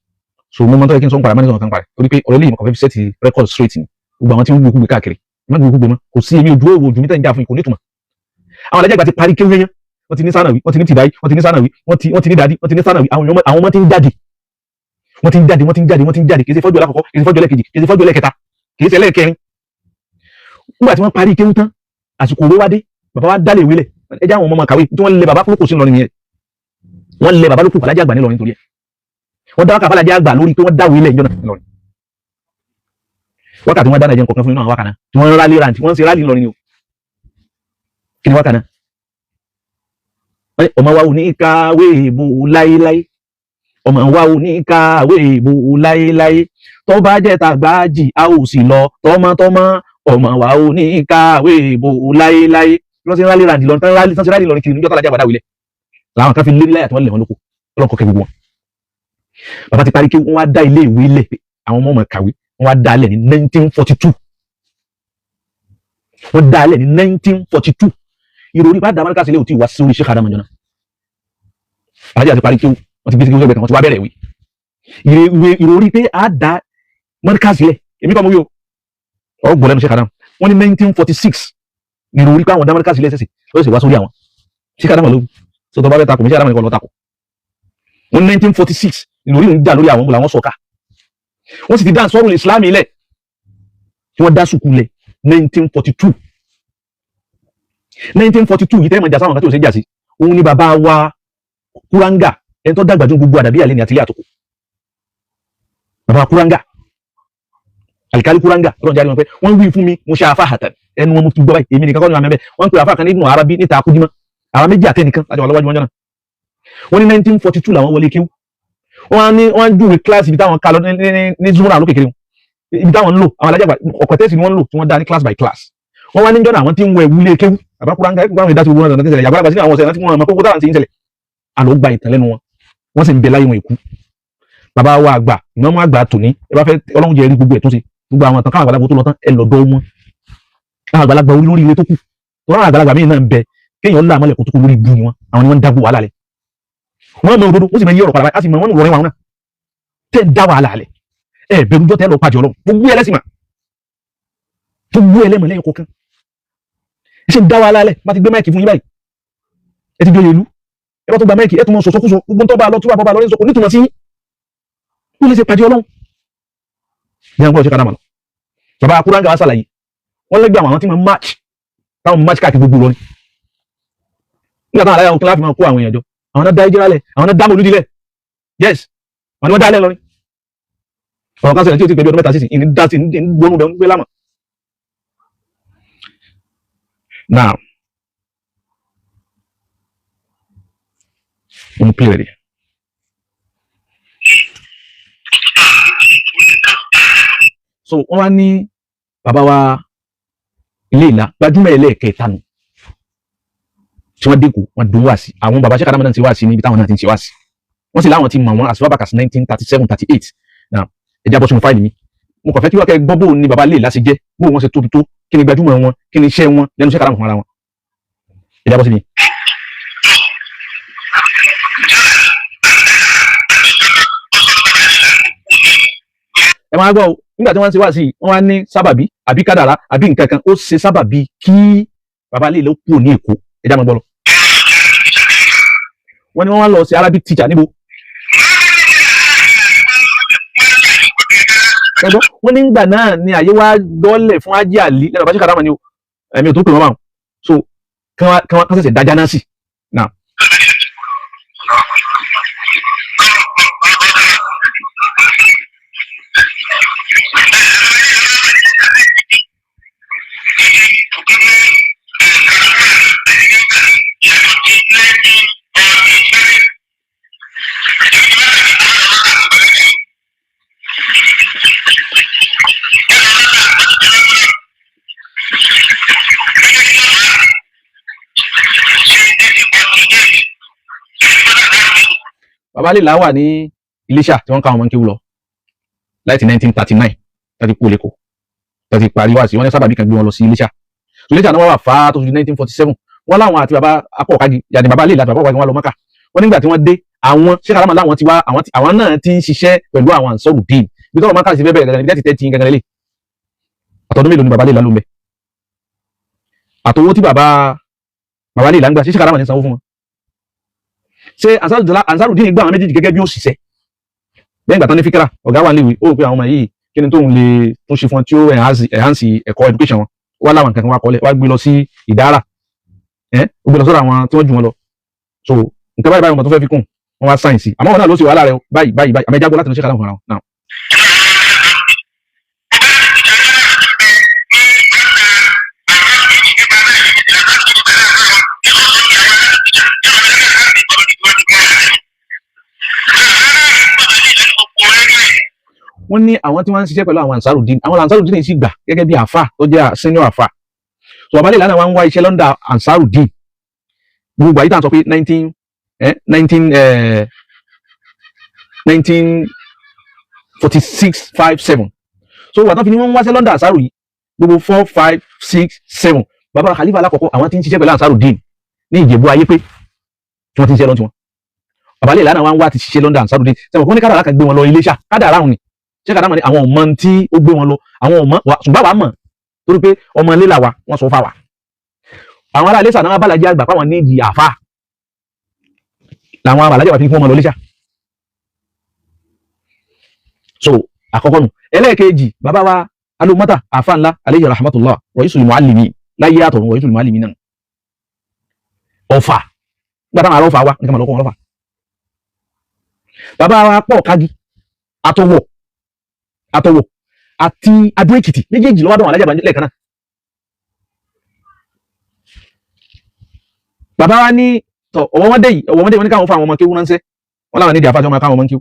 so mo mọ tó yẹ kí n sọ ń parẹ́, má ní sọ̀rọ̀ kan parẹ́, torí pé ọ̀rọ̀ eléyìí mo kàn fẹ́ fi set record straight ni. Gbogbo àwọn tí ń gbé kúgbe káàkiri, má gbé kúgbe mọ́. Kò sí èmi ojú òwò ojú mi tẹ̀ ń jà fún, kò ní ìtumọ̀. Àwọn alájà àgbà ti parí kéwú yẹn, wọ́n ti ní sànàwí, wọ́n ti ní tìdáyí, wọ́n ti ní sànàwí, wọ́n ti ní dàdí, wọ́n ti ní sànàwí. Àwọn ọmọ ti ń jáde, wọ́n ti ń jáde, wọ́n ti ń jáde, wọ́n ti ń jáde. Kì í ṣe fọ́jú alákọ̀ọ́kọ́, kì í ṣe fọ́jú ẹlẹ́kejì, kì í ṣe fọ́jú ẹlẹ́kẹta, kì í ṣe ẹlẹ́kẹrin. Nígbà tí wọ́n parí kéwú tán, àsìkò òwe wá dé, bàbá wa dálé ìwé lẹ̀, ẹ jẹ́ àwọn ọmọ kàwé. Tí wọ́n lé bàbá kúrò sí Ìlọrin yẹn, wọ́n lé bàbá lókù Fàlájì Àgbà nílọrin, torí ẹ̀ wọ́n dá wákà Fàlájì Àgbà lórí pé wọ́n dáwé ilẹ̀ ìjọ náà nílọrin. Wákàtí wọ́n dáná jẹun kọ̀ọ̀kan fún inú àwọn wákà náà tí wọ́n rálé rántí, wọ́n ń ṣe rálé Ìlọrin ni o. Kí ni wákà náà? Ọmọ wa ò ní kàwé ìbò láéláé, ọmọ wa ò ní kàwé ìbò láéláé, tó bá jẹ́ tàgbájì a ò sì lọ tọmọtọmọ, ọmọ wa ò ní kàwé ìbò láéláé. Wọ́n ti rálé rántí lọ tán, rálé tán, ti rálé Ìlọrin kiri níjọ́ tàlájà àgbàdá wílẹ̀ làwọn kan fi lé láyà tí wọ́n lẹ̀ wọ́n lóko. Ọlọ́kọ̀ kẹ gbogbo wọn. Bàbá ti parí kí wọ́n wá dá ilé ìwé lẹ̀ pé àwọn ọmọ ọmọ kàwé. Wọ́n wá dá lẹ̀ ní 1942, wọ́n dá lẹ̀ ní 1942. Ìròrí bá dá amẹ́ríkà sílẹ̀ ò tí ì wá sí orí Sheikh Adam jọ náà. Alájà ti parí kí wọ́n ti gbé sí kí wọ́n sẹ́gbẹ̀ẹ́ kan, wọ́n ti wá bẹ̀rẹ̀ ìwé. Ìròrí pé a dá amẹ́ríkà sílẹ̀, èmi kọ́ mo wí o, ọ̀rọ̀ gbọ́ lẹ́nu Sheikh Adam. Wọ́n ní 1946 ìròrí pé àwọn dá amẹ́ríkà sílẹ̀ ṣẹ̀ṣẹ̀ ó sì wá sórí àwọn Sheikh Adam ló sọ. Tó bá fẹ́ takò mí, Sheikh Adam nìkan lọ takò. Wọ́n ní 1946 ìròrí ń jà lórí àwọn làwọn sọ̀ka, wọ́n sì ti dá sọ́run Islam ilẹ̀ tí wọ́n dá sùkú lẹ̀ 1942. 1942 yìí tẹ́lẹ̀ mọ̀ jà sáwọn kan tí ò ṣe jà sí òun ni bàbá wa Kúrángà, ẹni tó dàgbà ju gbogbo àdàbí àlẹ́ ní àtìlẹ́ àtòkù. Bàbá Kúrángà, alikali Kúrángà, ọlọ́run jáde wọn pé wọ́n wí fún mi, mo ṣe àfa àtẹ ẹnu wọn, mo ti gbọ́ báyìí. Èmi nìkan kọ́ ni wọn mẹ́bẹ́. Wọ́n ń pè àfa kan ní Ibn Arabi níta akújímọ́, àwọn méjì àtẹnìkan láti wà lọ́wọ́jú wọn jọ́nà. Wọ́n ní 1942 làwọn wọlé kéwú. Wọ́n ní wọ́n júwe kíláàsì ibi táwọn ká lọ ní zumura lókè kiri, ibi táwọn ń lò, àwọn alájàgbà ọ̀kọ̀tẹ́sì ni wọ́n ń lò tí wọ́n dá ní class by class. Wọ́n wá ní jọ́nà àwọn tí ń wọ ẹ̀wù ilé kéwú. Bàbá Kúrángà ẹ̀kú àwọn ìdásí gbogbo náà tẹ̀lé àgbàlagbà sí àwọn ọ̀sẹ̀ tí wọ́n mọ̀ kókó táwọn ti ń ṣẹlẹ̀. Àlọ́ gba ìtàn lẹ́nu wọn, wọ́n sì ń bẹ láyé wọn ìkú. Bàbá wa àgbà, ìmọ̀ọ́mọ́ àgbà tòní, ẹ bá fẹ́ ọlọ́run jẹ́ rí gbogbo ẹ̀ tó ṣe gbogbo àwọn àtàn káwọn àgbàlagbà tó lọ tán, ẹ lọ́dọ̀ wọn. Àwọn àgbàlagbà olórí ire tó kù tó ráwọn àgbàlagbà míì náà ń bẹ kéèyàn ńlá àmọ́lẹ̀ kó tó kú lórí ibu ni wọn. Àwọn ni wọ́n ń dágbò wàhálà lẹ̀, wọ́n mọ òdodo, wọ́n sì mọ iye ọ̀rọ̀ padà, á sì mọ wọn lọ́rẹ́ wọn náà tẹ́ ń dá wàhálà lẹ̀. Ẹ bẹ̀rù jọ́ tẹ́ lọ pàdé ọlọ́run, gbogbo ẹlẹ́sìn mà, gbogbo ẹlẹ́mọ̀ lẹ́yìn kọ̀ọ̀kan ẹ ṣe ń dá wàhálà lẹ̀. Bá ti gbé máìkì fún yín báyìí, ẹ ti joyè ìlú, ẹ bá tó gba máìkì, ẹ tún mọ sọ̀sọ́kúsọ, gbogbo tó bá lọ tó bá bọ́ bá lọ ní sọ kò nítumọ̀ sí yín. Ó lè ṣe pàdé ọlọ́run. Ní àwọn Sheikh Adam lọ, bàbá akúráńgà wa ṣàlàyé, wọ́n lẹ́gbẹ̀ẹ́ àwọn tí wọ́n march, táwọn march káàkiri gbogbo lọ ni. Nígbà táwọn aláya òkè láti máa kó àwọn èèyàn jọ, àwọn náà dá ìjẹ́ra lẹ̀, àwọn náà dá mọ̀lúdí lẹ̀. Yes, àwọn ni wọ́n dá lẹ̀ lọ́rin. Ọ̀rọ̀ kan ṣẹlẹ̀ tí ó ti pẹ̀lú ọdún 3 sísìn ìní dá sí ní gbónú bẹ̀ ń gbé lámà. Now mo play rẹ̀. So wọ́n wá ní bàbá wa ilé ìlà gbajúmọ̀ ẹlẹ́ẹ̀kẹta nù tí wọ́n dínkù, wọ́n dùn wá sí àwọn bàbá Sheikh Adam náà ti wá sí níbi táwọn náà ti ń ṣe wá sí. Wọ́n sì láwọn ti mọ̀ wọ́n as far back as 1937, 38. Now ẹ jábọ́ sínú fáìlì mi. Mo kàn fẹ́ kí wọ́n kẹ́ gbọ́ bóun ni bàbá ilé ìlà ṣe jẹ́, bóun wọ́n ṣe tóbi tó, kí ni gbajúmọ̀ wọn, kí ni iṣẹ́ wọn lẹ́nu Sheikh Adam fúnra wọn. Ẹ jábọ́ sí mi. Ẹ máa gbọ́ o, nígbà tí wọ́n ń ṣe wá sí i, wọ́n wá ní sábàbí àbí kádàrá àbí nǹkan kan ó ṣe sábàbí kí bàbá ilé ìlà kúrò ní Èkó. Ẹ já máa gbọ́ lọ. Wọ́n ní wọ́n wá lọ sí Arabic teacher níbo. Ẹgbọ́n, wọ́n ní ìgbà náà ni àyè wá dọ́lẹ̀ fún Ájí Àlí lẹ́nu bàbá Sheikh Adam ni o, ẹ̀mí ò tó pè wọ́n báwọn. So kí wọ́n ṣẹ̀ṣẹ̀ dájá náà sí. Now bàbá lè là wà ní Iléṣà tí wọ́n ká àwọn ọmọ kéwú lọ láti 1939 láti kú lẹ́kọ̀ọ́ láti parí wá sí wọ́n ní sábàbí kan gbé wọn lọ sí Iléṣà. So Iléṣà náà wọ́n wà fáá tó fi di 1947. Wọ́n láwọn àti bàbá akọ̀ọ̀kági yàtì bàbá lè láti bàbá akọ̀ọ̀kági wọn lọ Mọ́kà. Wọ́n nígbà tí wọ́n dé, àwọn Sheikh Adam láwọn ti wá, àwọn náà ti ń ṣiṣẹ́ pẹ̀lú àwọn Ansarudeen bí tọ́lọ̀ Mọ́kà sì fẹ́ bẹ̀rẹ̀ gẹ́gẹ́ bí tẹ́tí gẹ́gẹ́ lélẹ̀. Àtọ̀dún mélòó ni bàbá lè lálọ́ mbẹ́ àtọwọ́ tí bàbá lè láǹgbà ṣé Sheikh Adam ní sanwó fún wọn? Ṣé Ansarudeen gbà àwọn méjèèjì gẹ́gẹ́ bí òṣìṣẹ́ lẹ́yìn ìgbà tán ní fíkírà ọ̀gá wà níwèé, ó rò pé àwọn ọmọ yìí kí ni tóun lè tún ṣe fún wọn tí ó enhance ẹ̀kọ́ education wọn, wá láwọn nǹkan kan wá kọ́lẹ̀, wá gbé lọ sí ìdára ẹ̀, ó gbé lọ sọ́dọ̀ àwọn tí wọ́n jù wọn lọ. So nǹkan báyìí báyìí wọn tó fẹ́ fi kún wọn wá sáyẹ̀nsì, àmọ́ wọn náà ló ṣe wàhálà rẹ báyìí báyìí báyìí. Àmọ́ ẹja gbọ́ láti lọ ṣe kàlámù fúnra wọn náà. Wọ́n ní àwọn tí wọ́n ń ṣiṣẹ́ pẹ̀lú àwọn Ansarudeen, àwọn Ansarudeen sì gbà gẹ́gẹ́ bí àfà tó jẹ́ senior àfà. So bàbá lè lánàá wọn ń wá iṣẹ́ lọ́ndà Ansarudeen gbogbo àyíká sọ pé 1946, 5, 7. So wà tán fi ní wọ́n ń wáṣẹ́ lọ́ndà Ansaru yìí gbogbo 4, 5, 6, 7. Bàbá Khalifa alákọ̀ọ́kọ́ àwọn tí ń ṣiṣẹ́ pẹ̀lú Ansarudeen ní Ìjẹ̀bú ayé pé tí wọ́n ti ń ṣiṣẹ́ lọ́n tiwọn. Bàbá lè lánàá wọn wá ti ṣiṣẹ́ lọ́ndà Ansarudeen sẹ́wọ̀n kó ní kádàrá kan gbé wọn lọ Iléṣà, kádàrá òun ni ṣé kàdámọ̀ ni àwọn ọmọ tí ó gbé wọn lọ, àwọn ọmọ ṣùgbọ́n àwa mọ̀ torí pé ọmọ ilé làwa, wọ́n sọ fáwa. Àwọn ará Iléṣà náà bàlájẹ́ àgbà fáwọn nídìí àfa làwọn bàlájẹ́ wà fi fún ọmọ lọ Iléṣà. So àkọ́kọ́ nù. Ẹlẹ́ẹ̀kejì, bàbá wa alomata àfa ńlá aleyhi rahmatullah raisul muallimi láyé àtọ̀run raisul muallimi náà ọ̀fà nígbà táwọn ará ọ̀fà wa nǹkan mọ̀lọ́kọ̀ wọn lọ́fà. Bàbá wa pọ̀ kági àtọwọ̀ àtọwọ̀ àti Adó Èkìtì méjèèjì lọ́wọ́ dọ̀wọ̀n alájà lẹ́ẹ̀kan náà. Bàbá wa ní tọ̀ ọ̀wọ́ wọn dé yìí, ọ̀wọ́ wọn dé, wọn ní káwọn fún àwọn ọmọ kéwú ránṣẹ́, wọn láwọn nídìí àfáàjọ káwọn ọmọ kéwú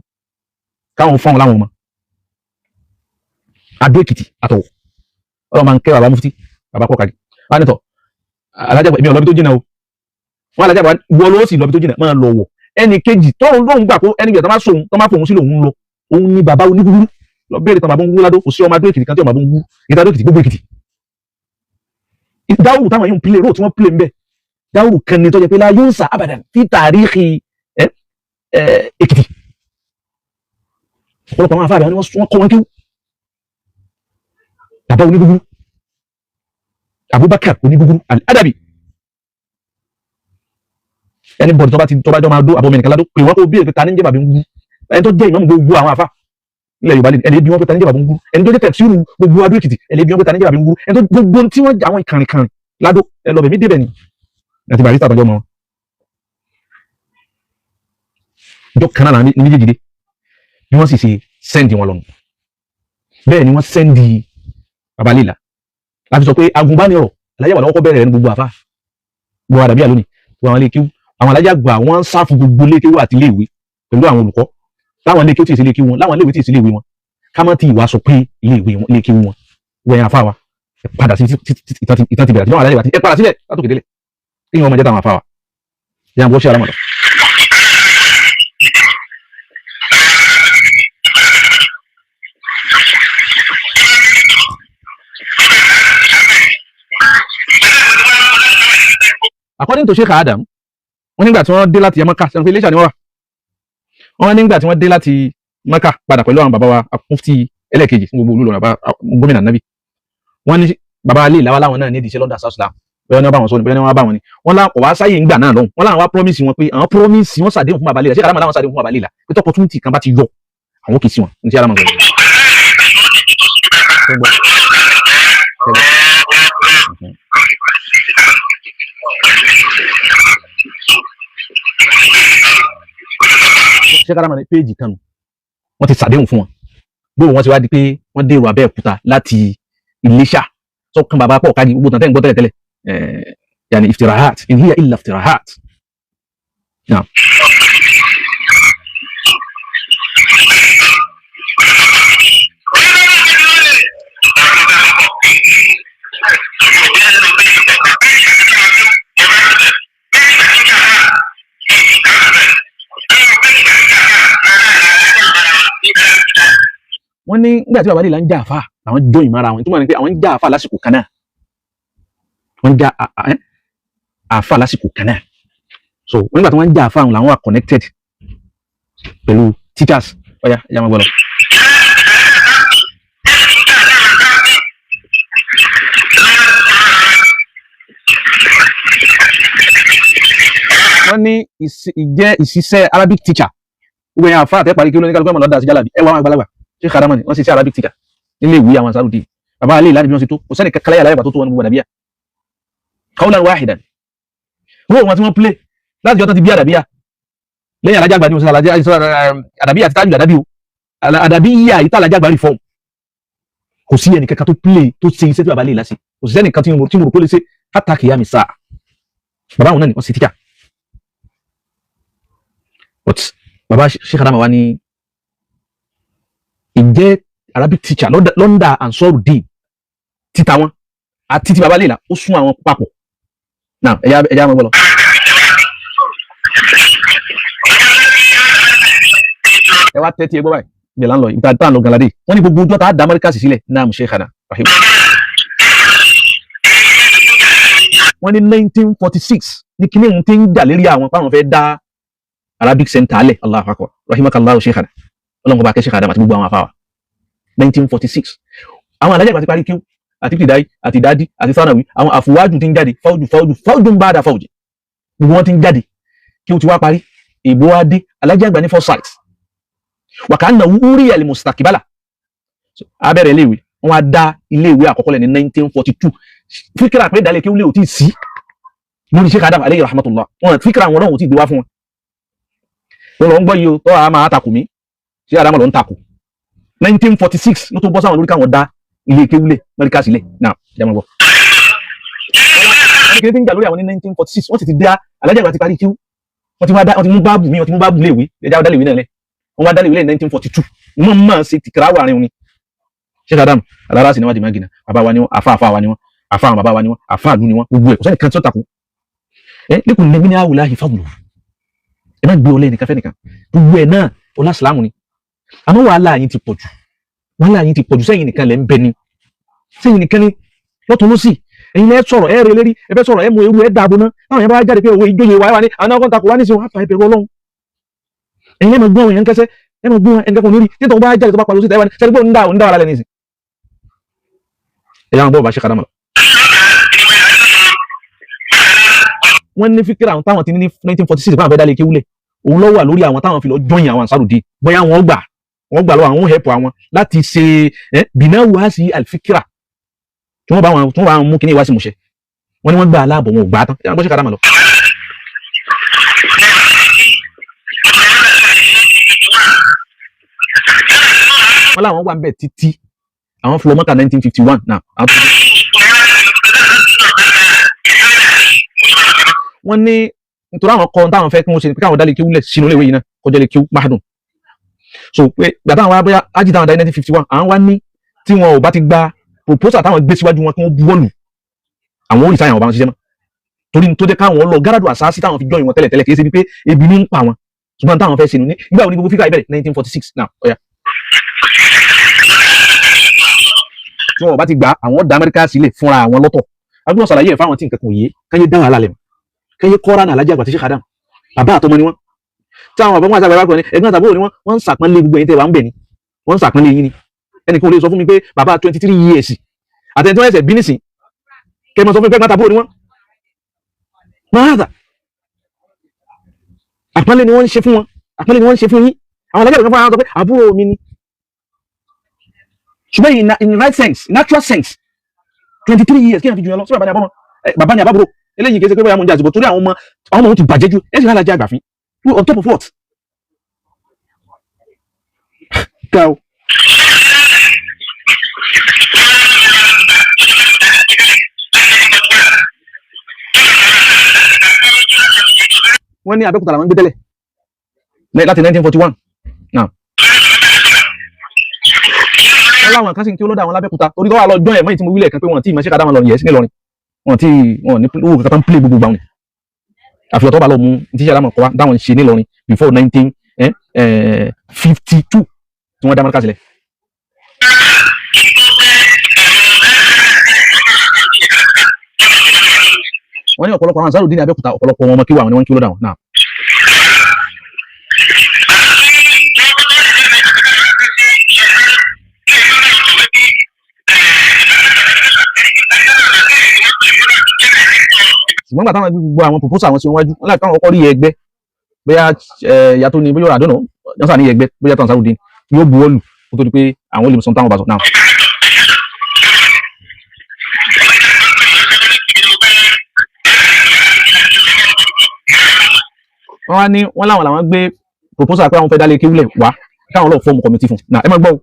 káwọn fún láwọn ọmọ Adó Èkìtì àtọwọ̀. Ọlọ́run máa ń kẹ́ bàbá mufti bàbá pọ̀ kági wọn ní tọ̀ alájà èmi ò lọ́bi tó jìnnà o, wọn alájà wọ ló sì lọ́bi tó jìnnà máa lọ wọ̀. Ẹnì kejì tóun lóun gbà pé ẹnì gbà tó máa fòun sí lòun lọ, òun ni bàbá onígúgúrú lọ béèrè tán bàbá ń wú ládó, kò sí ọmọ Adó Èkìtì kan tí ọmọ bàbá ń wú ìta Adó Èkìtì gbogbo Èkìtì. Dáwùrù táwọn yóò ń play róò tí wọ́n play ń bẹ̀, dáwùrù kan ní tó jẹ́ pé la yóò sà abadan fi tàríkì Èkìtì. Ọ̀pọ̀lọpọ̀ àwọn afáàbẹ̀ wọ́n kọ́ wọn kéwú. Bàbá onígúgúrú Abubakar onígúgúrú Al-Adabi, ẹni bọ̀dì tó bá ti tó bá jọ máa dó àbọ̀mọ̀ nìkan ládó pé wọ́n kó bí èpè ta ní jẹ́ bàbá ń wú ẹni tó jẹ́ ìmáàmù gbogbo àwọn afá. Ilẹ̀ Yorùbá ẹni bí wọ́n pé ta ní jẹ́ bàbá ń gúrú, ẹni tó jẹ́ tẹ̀síìrù gbogbo Adó Èkìtì, ẹni bí wọ́n pé ta ní jẹ́ bàbá ń gúrú, ẹni tó gbogbo tí wọ́n àwọn ìkànnìkànnì ládó ẹ lọ bẹ̀mí débẹ̀ ni àti Barrister àtàjọ́ mọ́ wọn. Ìjọ kan náà ní méjèèjì dé bí wọ́n sì ṣe send wọn lọ́nu. Bẹ́ẹ̀ ni wọ́n send bàbá Lílà láti sọ pé agùnbánirọ̀ alájà wà lọ́wọ́ kọ́ bẹ̀rẹ̀ ní gbogbo àfa gbogbo àdàbíyà lónìí, gbogbo àwọn iléekéwú, àwọn alájà gbà wọ́n ń sáfù gbogbo iléekéwú àti iléèwé pẹ̀lú àwọn olùkọ́ láwọn iléekéwú tí ì sí iléekéwú wọn, láwọn iléèwé tí ì sí iléèwé wọn, ká má ti ìwà sọ pé iléèwé wọn iléekéwú wọn. Wẹ̀yìn àfa wa, ẹ padà sí ìtàn ti bẹ̀rẹ̀ àti báwọn alájà ẹ padà sílẹ̀ látòkè délẹ̀ kí wọ́n máa jẹ́ táwọn àfa wa yẹn bó ṣe àlámọ̀tọ̀. According to Sheikh Adam, wọ́n nígbà tí wọ́n dé láti Mẹ́kà, sẹ́wọ̀n pé Iléṣà ni wọ́n wà, wọ́n nígbà tí wọ́n dé láti Mẹ́kà padà pẹ̀lú àwọn bàbá wa mufti ẹlẹ́ẹ̀kejì fún gbogbo olú bàbá gómìnà Nabi, wọ́n ní bàbá alẹ́ ìlàwọ́ láwọn náà ní ìdíṣẹ́ London South Islam, bẹ́ẹ̀ ni wọ́n bá wọn sọ ni, bẹ́ẹ̀ ni wọ́n bá wọn ni wọ́n lá ọ̀wá sáyé ńgbà náà lọ́hùn. Wọ́n láwọn wá promise wọn pé àwọn promise wọ́n sàdéhùn fún bàbá alẹ́ ìlà. Sheikh Adam láwọn sàdéhùn fún bàbá alẹ́ ìlà pé tọ́pọ̀ tún tì kan bá ti yọ àwọn kì í sí wọn ní tí Adam sọ. Sheikh Adam ní péèjì kan nù wọ́n ti sàdéhùn fún wọn bóun wọ́n ti wá di pé wọ́n dèrò Abẹ́òkúta láti Iléṣà sọ́kàn bàbá pọ̀ kájí gbogbo tàn tẹ́ ń gbọ́ tẹ́lẹ̀tẹ́lẹ̀ yani iftirahat in hiya illa iftirahat. Naam. Wọ́n ní nígbà tí bàbá Lílà ń jà àfà làwọn jọ ìmọ̀ra wọn, ìtumọ̀ ni pé àwọn ń jà àfà lásìkò kan náà, wọ́n ń jà àfà lásìkò kan náà. So wọ́n nígbà tí wọ́n ń jà àfà àwọn làwọn wà connected pẹ̀lú teachers. Ọ̀yà ẹ̀yà máa gbọ́ lọ. Wọ́n ní ìjẹ́ ìṣiṣẹ́ Arabic teacher, gbogbo ẹ̀yàn àfà àtẹ́parí kí ló ní kálukú ẹ̀mọ̀ lọ́dà sí jálàbí ẹ̀ wá àwọn àgbàlagbà. Sheikh Adam ni wọ́n sì ṣe Arabic teacher nílé ìwé àwọn Ansarudeen. Bàbá alẹ́ ìlànà bí wọ́n ṣe tó kò sẹ́ni kankan láyà láyà tó tó wọn ní gbogbo àdàbíyà qawlan wahidan. Wọ́n wọn tí wọ́n play láti jọ́ tán ti bí àdàbíyà lẹ́yìn alájà àgbà ni wọ́n sọ àdàbíyà àti tájù àdàbí o àdàbíyà yìí tá alájà àgbà reform, kò sí ẹnì kankan tó play tó ṣe iṣẹ́ tí bàbá lè lásì, kò sí ẹnì kan tí mo rò pé lè ṣe hatta qiyami sáà. Bàbá àwọn náà ni wọ́n ṣe teacher, but bàbá Sheikh Adam wa ní ìjẹ́ Arabic teacher lọ́ndà Ansarudeen títa wọn àti ti baba Leila ó sún àwọn papọ̀ náà. Ẹ̀yà ẹ̀yà máa gbọ́ lọ. Ẹ wá tẹ́tí ẹ gbọ́ báyìí, ibẹ̀ là ń lọ, ibi tá à ń lọ galade. Wọ́n ní gbogbo ọjọ́ tá a dá Amẹ́ríkà sì sílẹ̀ náà mú Sheikhana rahim. Wọ́n ní 1946 ní kíní òun ti ń jà lérí àwọn páwọn fẹ́ dá Arabic center alẹ̀. Allahu akbar, rahimakallahu Sheikhana, ọlọ́run bá kẹ́ Sheikh Adam àti gbogbo àwọn afáwà. 1946 àwọn alájà ìgbà ti parí kíw àti pìdáì àti dádì àti sanawi, àwọn àfùwájú ti ń jáde fáwùjù fáwùjù fáwùjù ń bá dà fáwùjù, gbogbo wọn ti ń jáde kí o ti wá parí ìbò wa dé. Alájà àgbà ní foresight wàkà ń nà wúrí ẹ̀lì mustakibala abẹ́rẹ́ iléèwé, wọn á dá iléèwé àkọ́kọ́ lẹ̀ ní 1942. Fíkìrà pé ìdálẹ́ kí ó lè ò tí ì sí lórí Sheikh Adam aleyhi rahmatullah, wọn fíkìrà àwọn ọlọ́run ò tí ì gbé wá fún wọn. Wọn lọ ń gbọ́ yìí o tọ́ a máa takò mí, ṣé Adam lọ ń takò. 1946 ló tó bọ́ sáwọn lórí káwọn dá ilé kéwúlẹ̀ mẹ́ríkà sílẹ̀ náà. Jẹ́ mọ́ gbọ́. Wọ́n ní kí ní jà lórí àwọn ní 1946 wọ́n sì ti dá alájà ìgbà ti parí kíw, wọ́n ti wá dá, wọ́n ti mú báàbù mi, wọ́n ti mú báàbù léèwé ẹja dá léèwé náà lẹ̀, wọ́n wá dá léèwé lẹ̀ ní 1942. Wọ́n máa ṣe tìkìrà wà rìn òní. Sheikh Adam alára sì ni wọ́n di mágìnà, bàbá wa ni wọ́n, àfa àfa wa ni wọ́n, àfa àwọn bàbá wa ni wọ́n, àfa àlú ni wọ́n, gbogbo ẹ̀ kò sẹ́ni kan tí ó takò. Ẹ lẹ́kùn lẹ́mí ní àwòlá ìfàwùlù, ẹ má gbé ọlẹ́ nìkan fẹ́ nìkan, gbogbo ẹ̀ náà ọlá sàlámù ni. Àmọ́ wàhálà yín ti pọ̀ jù, wàhálà yín ti pọ̀ jù. Sẹ́yìn nìkan lẹ́ ń bẹ ni, sẹ́yìn nìkan ni lọ́tún lọ́sì, ẹ̀yin lẹ́ sọ̀rọ̀ ẹ̀ rẹ lérí, ẹ fẹ́ sọ̀rọ̀ ẹ̀ mú ewu ẹ̀ dààbò ná. Táwọn yẹn bá jáde pé owó ìjòyè wa wà ní àwọn ọkọ̀ takò wá ní ìsìn wọn, àfà ìbẹ̀rù Ọlọ́run. Ẹ̀yin lẹ́ mọ̀ gbọ́n èèyàn kẹsẹ́, ẹ mọ̀ gbọ́n ẹnìkan kò ní rí títọ̀ bá jáde tó bá pariwo síta ẹ wá ní sẹ́ni pé òun dá wàhálà lẹ́nu ìsìn. Ẹ̀yà àwọn bọ́ọ̀ bá ṣe kàdámà lọ. Wọ́n ní fíkìrà àwọn táwọn ti ní ní 1946 fún àwọn fẹ́ dálé kéwúlẹ̀, òun ló wà lórí àwọn táwọn fi lọ jọyìn àwọn Ansarudeen, bóyá wọn gbà Wọ́n gbà lọ́wọ́ àwọn help àwọn láti ṣe bìnáwó á sí àlìfíkìrà tí wọ́n bá wọn, tí wọ́n bá wọn mú kíní wá sí ìmúṣẹ. Wọ́n ní wọ́n gbà aláàbọ̀, wọn ò gbà á tán. Ẹ máa gbọ́ Sheikh Adam lọ. Wọ́n láwọn wà ń bẹ̀ títí àwọn fi lọ Mọ́kà 1951 náà. Wọ́n ní nítorí àwọn kọ́ táwọn fẹ́ kí wọ́n ṣe pé káwọn dálé kéwú lẹ̀ sínú iléèwé yìí náà kọjá lè kéwú máàdùn. So pé gbàtà àwọn abẹ́yà ájì táwọn dá ní 1951, àwọn wá ní tí wọn ò bá ti gba proposal táwọn gbé síwájú wọn kí wọ́n buwọ́lù, àwọn ò rí sáyẹn ọba wọn ṣiṣẹ́ mọ́, torí tó jẹ́ káwọn lọ gáràdù àsáàsì táwọn fi jọyìn wọn tẹ́lẹ̀tẹ́lẹ̀, kì í ṣe bí pé ebi ní ń pa wọn, ṣùgbọ́n táwọn fẹ́ ṣe nù ní ìgbà wo ni gbogbo fíkà ìbẹ̀rẹ̀ 1946 now. Ọ̀yà tí wọn ò bá ti gbà, àwọn dá Amẹ́ríkà sílẹ̀ fúnra àwọn lọ́tọ̀. Agbọ́n ṣàlàyé ẹ̀ fáwọn tí nǹkan kan yé káyé dá wàhálà lẹ̀ mọ́, káyé kọ́ra ní alájà àgbà tí Sheikh Adam, bàbá àtọmọ ni wọ́n, tí àwọn bàbá wọn àti àgbàlagbà kan ní ẹ̀gbọ́n àtàbúrò ni wọ́n, wọ́n ń sàpọ́nlé gbogbo ẹ̀yin tẹ́ wà ń bẹ̀ ni, wọ́n ń sàpọ́nlé yín ni. Ẹnìkan ò lè sọ fún mi pé bàbá 23 years àtẹni tí wọ́n ẹsẹ̀ bí nísìn kẹ́ ẹ máa sọ fún mi pé ẹ̀gbọ́n àtàbúrò ni wọ́n. Máa àpọ́nlé ni wọ́n ń ṣe fún wọn, àpọ́nlé ni wọ́n ń ṣe fún yín. Àwọn alájà kan fún àwọn sọ pé àbúrò mi ni, ṣùgbọ́n in the right sense, in actual sense, 23 years kí n fi jù yẹn lọ sí bàbá ni àbọ̀mọ, bàbá ni àbábúrò. Eléyìí kì í ṣe pé bóyá mo ń jà àsìkò torí àwọn ọmọ wọn ti bàjẹ́ jù. Ẹ sì rà alájà àgbà fín on top of what? Ga o. Wọ́n ní Abẹ́òkúta làwọn ń gbé tẹ́lẹ̀ láti 1941 now. Wọ́n láwọn kan sì ń kí ó lọ́dọ̀ àwọn lábẹ́òkúta torí tó wà lọ jọ́ ẹ̀ mọ́ ìtí mo wílẹ̀ kan pé wọ́n ti ìmọ̀ Sheikh Adam lọ yẹ̀ sí nílọrin, wọ́n ti wọ́n ní owó kankan tó ń play gbogbo gbàùn ni àfihàn tó bá lọ mú tí Sheikh Adam kọ́ wa táwọn ń ṣe nílọrin before 1952 tí wọ́n dá Amẹ́ríkà sílẹ̀. Wọ́n ní ọ̀pọ̀lọpọ̀ àwọn Ansarudeen ní Abẹ́òkúta, ọ̀pọ̀lọpọ̀ wọn ọmọ kí wà wọn ni wọ́n ń kí lọ́dọ̀ àwọn náà. Ṣùgbọ́n gbà táwọn gbogbo àwọn proposal àwọn sí wọn wájú wọn láti káwọn kọ́kọ́ rí ẹgbẹ́ bóyá ìyá tó ní bóyá àdónà wọ́n sà ní ẹgbẹ́ bóyá tó Ansarudeen yóò buwọ́lù kó tó di pé àwọn olè sọ táwọn bá sọ náà. Wọ́n wá ní wọ́n láwọn làwọn gbé proposal pé àwọn fẹ́ dálé kéwúlẹ̀ wá káwọn lọ form committee fún náà. Ẹ máa gbọ́ o.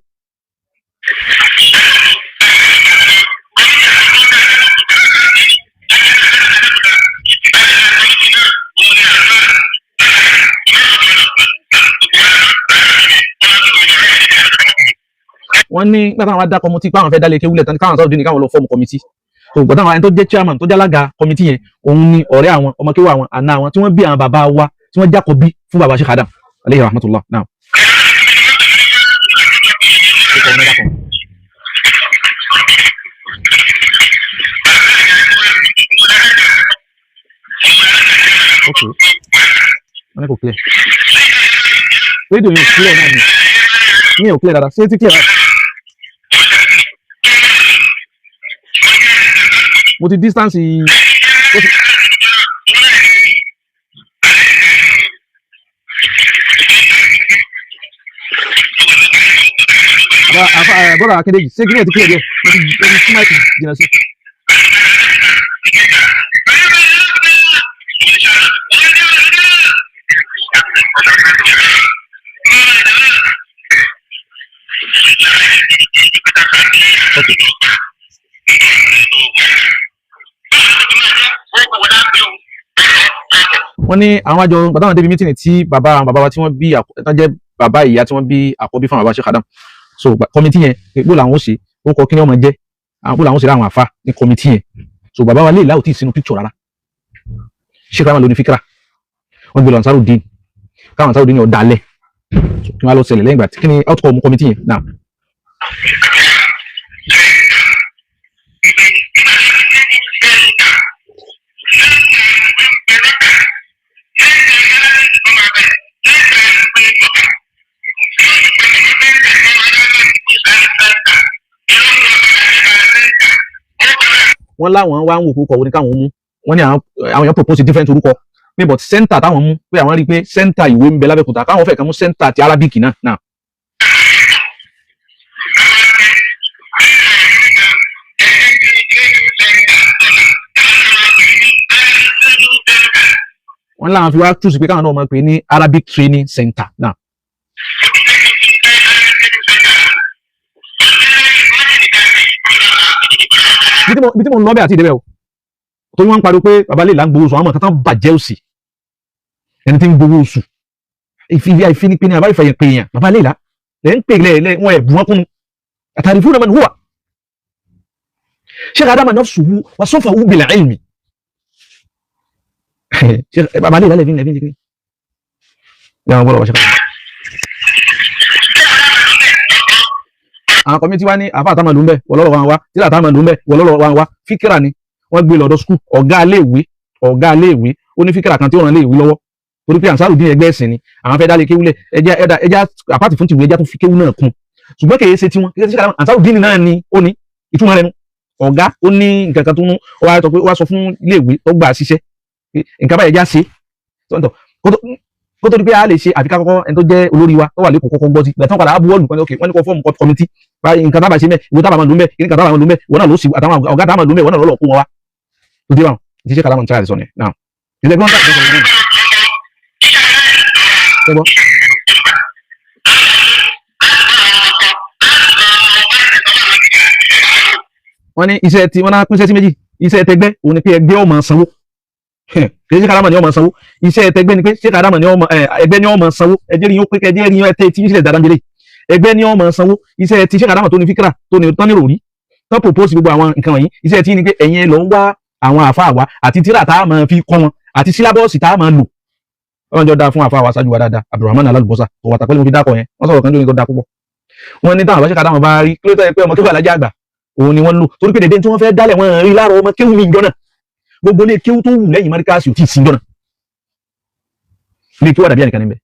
Wọ́n ní nígbà táwọn wá dá committee pé àwọn fẹ́ dálé kéwúlẹ̀ tán, káwọn Ansarudeen ní káwọn lọ form committee tó gbọ́dọ̀. Àwọn ẹni tó jẹ́ chairman, tó jẹ́ alága committee yẹn, òun ni ọ̀rẹ́ àwọn ọmọ kéwú àwọn àna àwọn tí wọ́n bí àwọn bàbá wa tí wọ́n jákọ̀ bí fún bàbá Sheikh Adam aleyhi rahmatullah now. Okay, wọ́n ní kò clear. Rédíò yẹn ò clear náà ni ní ò clear dáadáa. Ṣé ti clear náà? Mo ti distance ó ti. Bọ́dà Akíndéjì, ṣé kí ni ẹ̀ ti clear díẹ̀? Mo ti tún mic jìnnà sí. Okay. Wọ́n ní àwọn àjọ bàtà àwọn débi meeting tí bàbá àwọn bàbá wa tí wọ́n bí tán jẹ́ bàbá ìyá tí wọ́n bí àkọ́bí fún àwọn bàbá Sheikh Adam. So committee yẹn, bó làwọn ó ṣe ó kọ kí ni wọ́n máa jẹ́ àwọn, bó làwọn ó ṣe láwọn àfa ní committee yẹn. So bàbá wa lè láwù tí ì sínú picture rárá. Sheikh Adam ló ní fíkra, wọ́n gbé lọ Ansarudeen káwọn Ansarudeen ní ọ̀dàlẹ̀. So kí wọ́n á lọ ṣẹlẹ̀ lẹ́yìn ìgbà tí kí ni outcome committee yẹn now? Wọ́n láwọn wá ń wò kókò wo ni káwọn mú. Wọ́n ní àwọn èèyàn propose different orúkọ pé, but center táwọn mú pé àwọn rí i pé center ìwé ń bẹ lábẹ́òkúta, káwọn fẹ́ kàn mú center ti Arabic náà náà. Wọ́n láwọn fi wá túùsì pé káwọn náà máa pè ní Arabic Training Center náà. Bí tí mo ń lọ bẹ́ẹ̀ àti ìdẹ́bẹ̀ o, torí wọ́n ń pariwo pé bàbá lè là ń gbowó oṣù, àwọn ọmọ kan tán bàjẹ́ òsì, ẹni tí ń gbowó oṣù ìfi àìfinipinni àbá ìfẹ̀yìn pè yàn, bàbá lè là lẹ́ ń pè lẹ́ wọ́n ẹ̀ bù wọ́n kúnnu àtàrí fún ọmọ hùwà. Sheikh Adama nafsuhu wa safahu bil ilmi. Bàbá lè là lẹ́fín lẹ́fín ṣe yàrá gbọ́dọ̀ wọ́n ṣe kọ́. Àwọn committee wa ní àfa àtàmà ló ń bẹ wọlọ́rọ̀ wa ń wá tíra àtàmà ló ń bẹ wọlọ́rọ̀ wa ń wá. Fíkìrà ni wọ́n gbé lọ́dọ̀ skul, ọ̀gá iléèwé, ọ̀gá iléèwé ó ní fíkìrà kan tí ó ràn iléèwé lọ́wọ́, torí pé ànsárù dín ẹgbẹ́ ẹ̀sìn ni àwọn fẹ́ dálé kéwúlẹ̀, ẹja ẹja ẹja àpáàtì fún tìwé, ẹja tó fi kéwú náà kún, ṣùgbọ́n kìí ṣe tiwọn, kìí ṣe ànsárù dín náà ni ó ní ìtumọ̀ rẹ̀ nu. Ọ̀gá ó ní nǹkan kan tó mú ó wá sọ pé ó wá sọ fún iléèwé tó gbà ṣiṣẹ́ nǹkan báyìí ẹja ṣe kó tó di pé a lè ṣe, àfi ká kọ́kọ́ ẹni tó jẹ́ olórí wa tó wà lẹ́kọ̀ọ́ kọ́kọ́ gbọ́ sí ìgbà tí wọ́n padà á buwọ́lù wọn, ok, wọ́n ní kó fọ́ọ̀mù kọ́mítì báyìí, nǹkan tábà ṣe mẹ́, ìwé tábà máa lò mẹ́, nǹkan tábà máa lò mẹ́, ìwọ náà ló sì àtàwọn ọ̀gá tábà máa lò mẹ́, ìwọ náà lọ́lọ́ kó wọn wá. Tó dé báwọn ti ṣe kàlámù tíra sọ ni now ìṣe gbọ́n tàbí sọ̀rọ̀ náà ṣe gbọ́. Wọ́n ní iṣẹ́ tí wọ́n náà pín iṣẹ́ sí méjì. Iṣẹ́ tẹgbẹ́ òun ni pé ẹgbẹ́ ó máa sanwó, kìí ṣe karama ni ó máa sanwó. Iṣẹ́ tẹgbẹ́ ni pé ṣé karama ni ó máa ẹgbẹ́ ni ó máa sanwó. Ẹjẹ́ rí yín ó pé ẹjẹ́ rí yín ẹtẹ́ tí sílẹ̀ dáadáa ń jẹlé, ẹgbẹ́ ni ó máa sanwó. Iṣẹ́ ti ṣé karama tó ní fíkra tó ní tán ní ròrí tán propose gbogbo àwọn nǹkan wọ̀nyí, iṣẹ́ tí ni pé ẹ̀yin lọ ń wá àwọn àfa wa àti tíra tá a máa fi kọ́ wọn àti sílábọ̀ọ̀sì tá a máa lò. Ọlọ́run jọ dáa fún àfa wa ṣáájú wa dáadáa, Abdulrahman Alálùbọ́sà tó wà tàpẹ́lẹ́ mo fi dákọ̀ yẹn, wọ́n sọ̀rọ̀ kan lónìí tó dáa púpọ̀. Wọ́n ní táwọn àbáṣe karama bá rí kí ló tọ́ ẹ pé ọmọ kéwù alájà àgbà òun ni wọ́n lò, torí pé dèdè tí wọ́n fẹ́ dálẹ̀ wọ́n rí láàrọ̀ ọmọ kéwù mi jọ náà, gbogbo ilé kéwú tó wù lẹ́yìn mọ́ríkàsì ò tí ì sí jọ́nà, ilé kéwú àdàbí ànìkan níbẹ̀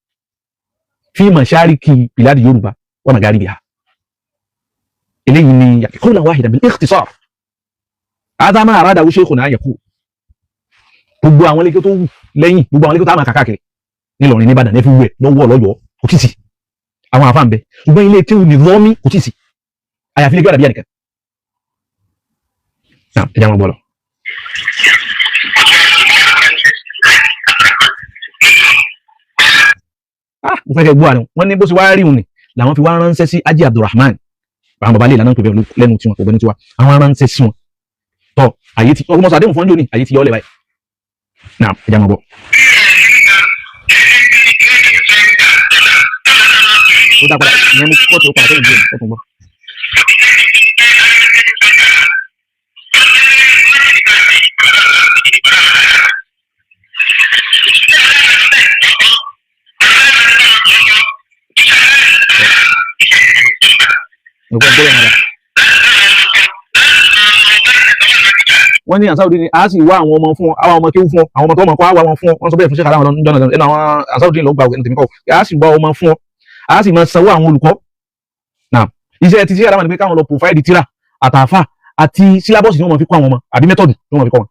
fi mashariki biladi Yorùbá wa magharibiha. Eléyìí ni qawlan wahidan bil ikhtisar hadha ma aradahu shaykhuna yaqul. Gbogbo àwọn ilé kéwú tó wù lẹ́yìn, gbogbo àwọn ilé kéwú tó àmà kàkàkiri nílọrin, nìbàdàn, ní fi wẹ̀ lọ́wọ́ lọ́yọ̀ọ́ kò tí ì sí àwọn àfa ń bẹ, ṣùgbọ́n ilé kéwú ní rọ́mí kò tí ì sí, àyàfi ilé kéwú àdàbí ànìkan. Ẹ jẹ́ àwọn gbọ́ lọ. Mo fẹ́ kẹ́ gbọ́ àná. Wọ́n ní bó ṣe wá rí òun ni làwọn fi wá ránṣẹ́ sí Haji Abdulrahman, àwọn baba lè lànà pé bẹ́ẹ̀ lẹ́nu tiwọn, kò gbẹ́nu tiwa, àwọn ránṣẹ́ sí wọn tọ́ àyè ti ọgbọ́n sọ àdéhùn fún ọ́njọ́ ni àyè ti yọ ọ́ lẹ̀ báyìí. Náà ẹ jẹ́ àwọn gbọ́. Ó dá padà ìyẹn mú kóòtù ó padà sẹ́yìn díẹ̀ ó tún gbọ́. Wọ́n ní Ansarudeen ni a sì wá àwọn ọmọ fún ọ, àwọn ọmọ kéwú fún ọ, àwọn ọmọ tó mọ̀ kọ́ àwọn fún ọ. Wọ́n sọ bẹ́ẹ̀ fún Sheikh Adam jọ́nà ẹnu àwọn Ansarudeen ló gba ẹnu tèmi kọ́, a sì wá ọmọ fún ọ, a sì máa sanwó àwọn olùkọ́. Náà iṣẹ́ ti Sheikh Adam ni pé káwọn lọ pòfáìdì tíra àtàfà àti sílábọ̀sì tí wọ́n máa fi kọ́ àwọn ọmọ àbí mẹ́tọ̀dù tí wọ́n máa fi kọ́ wọn.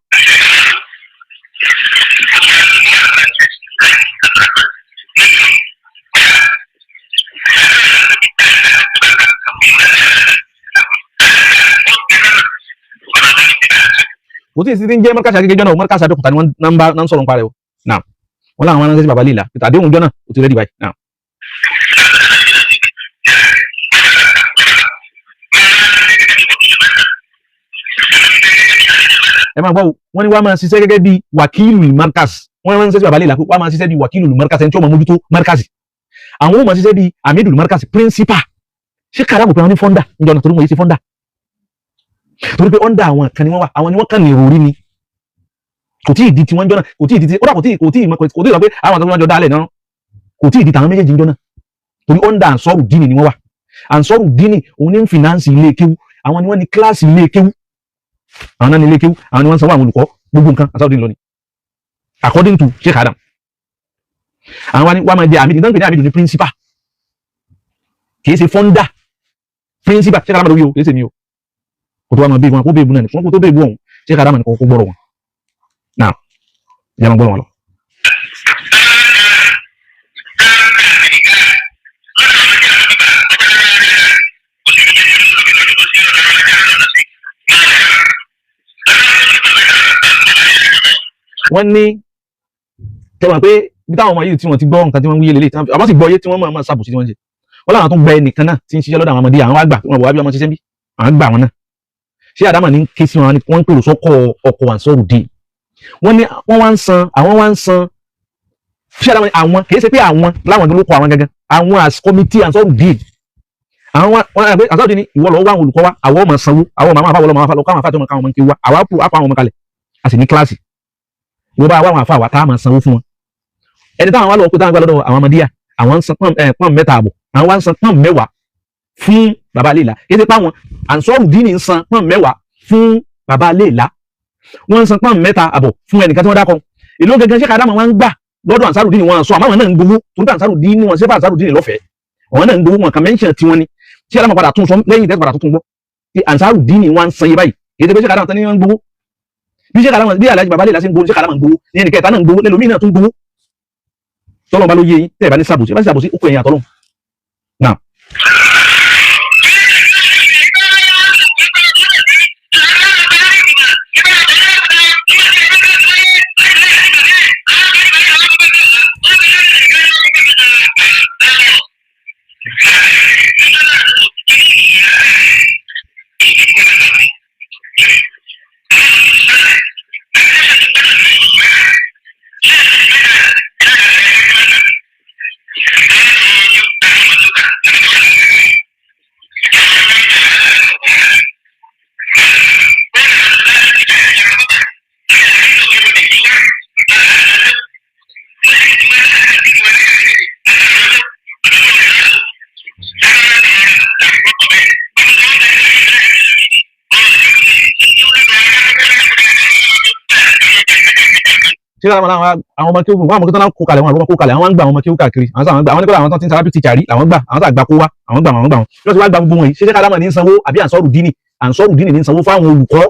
Kò tí ì sí ti ń jẹ́ mọ́rkàsì Agége jọ́nà o, mọ́rkàsì Abẹ́òkúta ni wọ́n ń bá ń sọ̀rọ̀ nípa rẹ̀ o. Náà wọ́n láwọn ránṣẹ́ sí baba líla àdéhùn jọ́nà ó ti rẹ́dí báyìí. Náà. Ẹ máa gbọ́ o, wọ́n ní wàá máa ṣiṣẹ́ gẹ́gẹ́ bí wàkílù markaz. Wọ́n ránṣẹ́ sí baba líla pé wàá máa ṣiṣẹ́ bí wàkílù markaz, ẹni tí wọ́n máa mójútó markaz. Àwọn ó máa ṣiṣẹ́ bí amidul markaz, principal. Ṣé kàràmù pé wọ́n ní fọ́ndà níjọ́ náà, torí wọ́n yìí ṣe fọ́ndà, torí pé ọ̀ndà àwọn kan ni wọ́n wà, àwọn ni wọ́n kàn ní ìròrí ni, kò tí ì di tiwọn jọ náà, kò tí ì di ti kódà, kò tí ì kò tí ì kò tí ì sọ pé àwọn àtàwọn jọ dálẹ̀ náà, kò tí ì di tàwọn méjèèjì jọ náà, torí ọ̀ndà Ansọ́rù Dínì ni wọ́n wà. Ansọ́rù Dínì òun ní fìnánsì ilé kéwú, àwọn ni wọ́n ní kíláàsì ilé kéwú, àwọn náà ní ilé kéwú, àwọn ni wọ́n ń sanwó àwọn olùkọ́, gbogbo nǹkan Ansọ́rù Dínì lọ ni according to Sheikh Adam. Àwọn wa ni wọ́n máa jẹ àmì ìdánwò ní àmì ní principal, kì í ṣe founder, principal. Sheikh Adam ló wí o, kì í ṣe mi o. Kò tó wá máa bí wọn kó bẹ́ẹ̀ bu náà ni wọn kó tó bẹ́ẹ̀ bu ọ̀hún. Sheikh Adam ni kò gbọ́rọ̀ wọn náà, ìyá máa gbọ́rọ̀ wọn lọ. Wọ́n ní Tẹ́wọ̀n pé bí táwọn ọmọ yìí tí wọ́n ti gbọ́ nǹkan tí wọ́n ń wíyé lélẹ̀, àwọn sì gbọ́ yé tí wọ́n máa ṣàbòsí tí wọ́n ń ṣe. Wọ́n láwọn tó gba ẹnìkan náà tí ń ṣiṣẹ́ lọ́dọ̀ àwọn ọmọdé, àwọn àgbà wọn bọ̀ wá bí ọmọ ṣiṣẹ́ bí àwọn gbà wọn náà. Ṣé àdámà ní ké sí wọn, wọ́n ń pèrò sọ́kọ̀ ọkọ̀ ànsọ́rùdì. Wọ́n ní wọ́n wá ń san, àwọn wá ń san. Ṣé àdámà ní àwọn kì í ṣe pé àwọn láwọn ló kọ àwọn gangan, àwọn as committee ànsọ́rùdì, àwọn wọn àgbẹ̀ ànsọ́rùdì ni ìwọ lọ wá àwọn olùkọ́ wa, àwọn ọmọ sanwó, àwọn ọmọ àwọn afáwọ́ lọ́mọ àwọn afáwọ́ káwọn afáwọ́ káwọn ọmọ kí wá, àwa kú àpò àwọn ọmọ kalẹ̀, a sì ní kíláàsì. Ìwọ bá wá àwọn afáwà tá a máa sanwó fún wọn. Ẹni táwọn wá lọ kó táwọn gbà lọ́dọ̀ àwọn ọmọdéyà, àwọn ń san pọ́n 3.5, àwọn wá ń san pọ́n 10 fún bàbá Léèlá. Kí ṣe páwọn ànsọ́rù dín ní ń san pọ́n 10 fún bàbá Léèlá, wọ́n ń san pọ́n 3.5 fún ẹnìkan tí wọ́n dákọ̀. Èló gangan ṣé kàdámà wọn ń gbà lọ́dọ̀ ànsárù dín ní wọn sọ, àmọ́ àwọn náà ń gbowó torí pé ànsárù dín ní wọn ṣé fún ànsárù dín ní lọ́fẹ̀ẹ́, àwọn náà ń gbowó. Wọn kàn mẹ́ńṣẹ̀ tí wọ́n ní ṣé kàdámà padà tún sọ lẹ́yìn tẹ́sí padà tuntun gbọ́ pé ànsárù dín ní wọn ń san iye báyìí. Kì í ṣe pé ṣé kàdámà tán ní wọn ń gbowó bí ṣé kàdámà bí Alhaji bàbá Léèlá ṣe ń gbowó, ṣé kàdámà ń gbowó ní ẹnìkẹta náà ń gbowó, lẹ́lòmíì náà tún gbowó. Tọ́lọ́ bá ló yé yín tẹ́ ẹ̀ bá ní sàbòsí, ẹ bá ní sàbòsí ó kọ ẹ̀yìn àtọ́lọ́ náà. Ṣé àwọn àwọn ọmọ kéwù, àwọn ọmọ kéwù tó kó kalẹ̀, wọn àwọn kó kalẹ̀, àwọn ń gba àwọn ọmọ kéwù káàkiri, àwọn sáà àwọn nípa àwọn tó ti ń sárábì ti jàrí làwọn gbà, àwọn sáà gbà kó wá, àwọn gbà àwọn gbà wọn yóò ti wá gba gbogbo wọn yìí. Ṣé kálámà ní sanwó àbí ànsọ́rù dínì? Ànsọ́rù dínì ní sanwó fáwọn olùkọ́,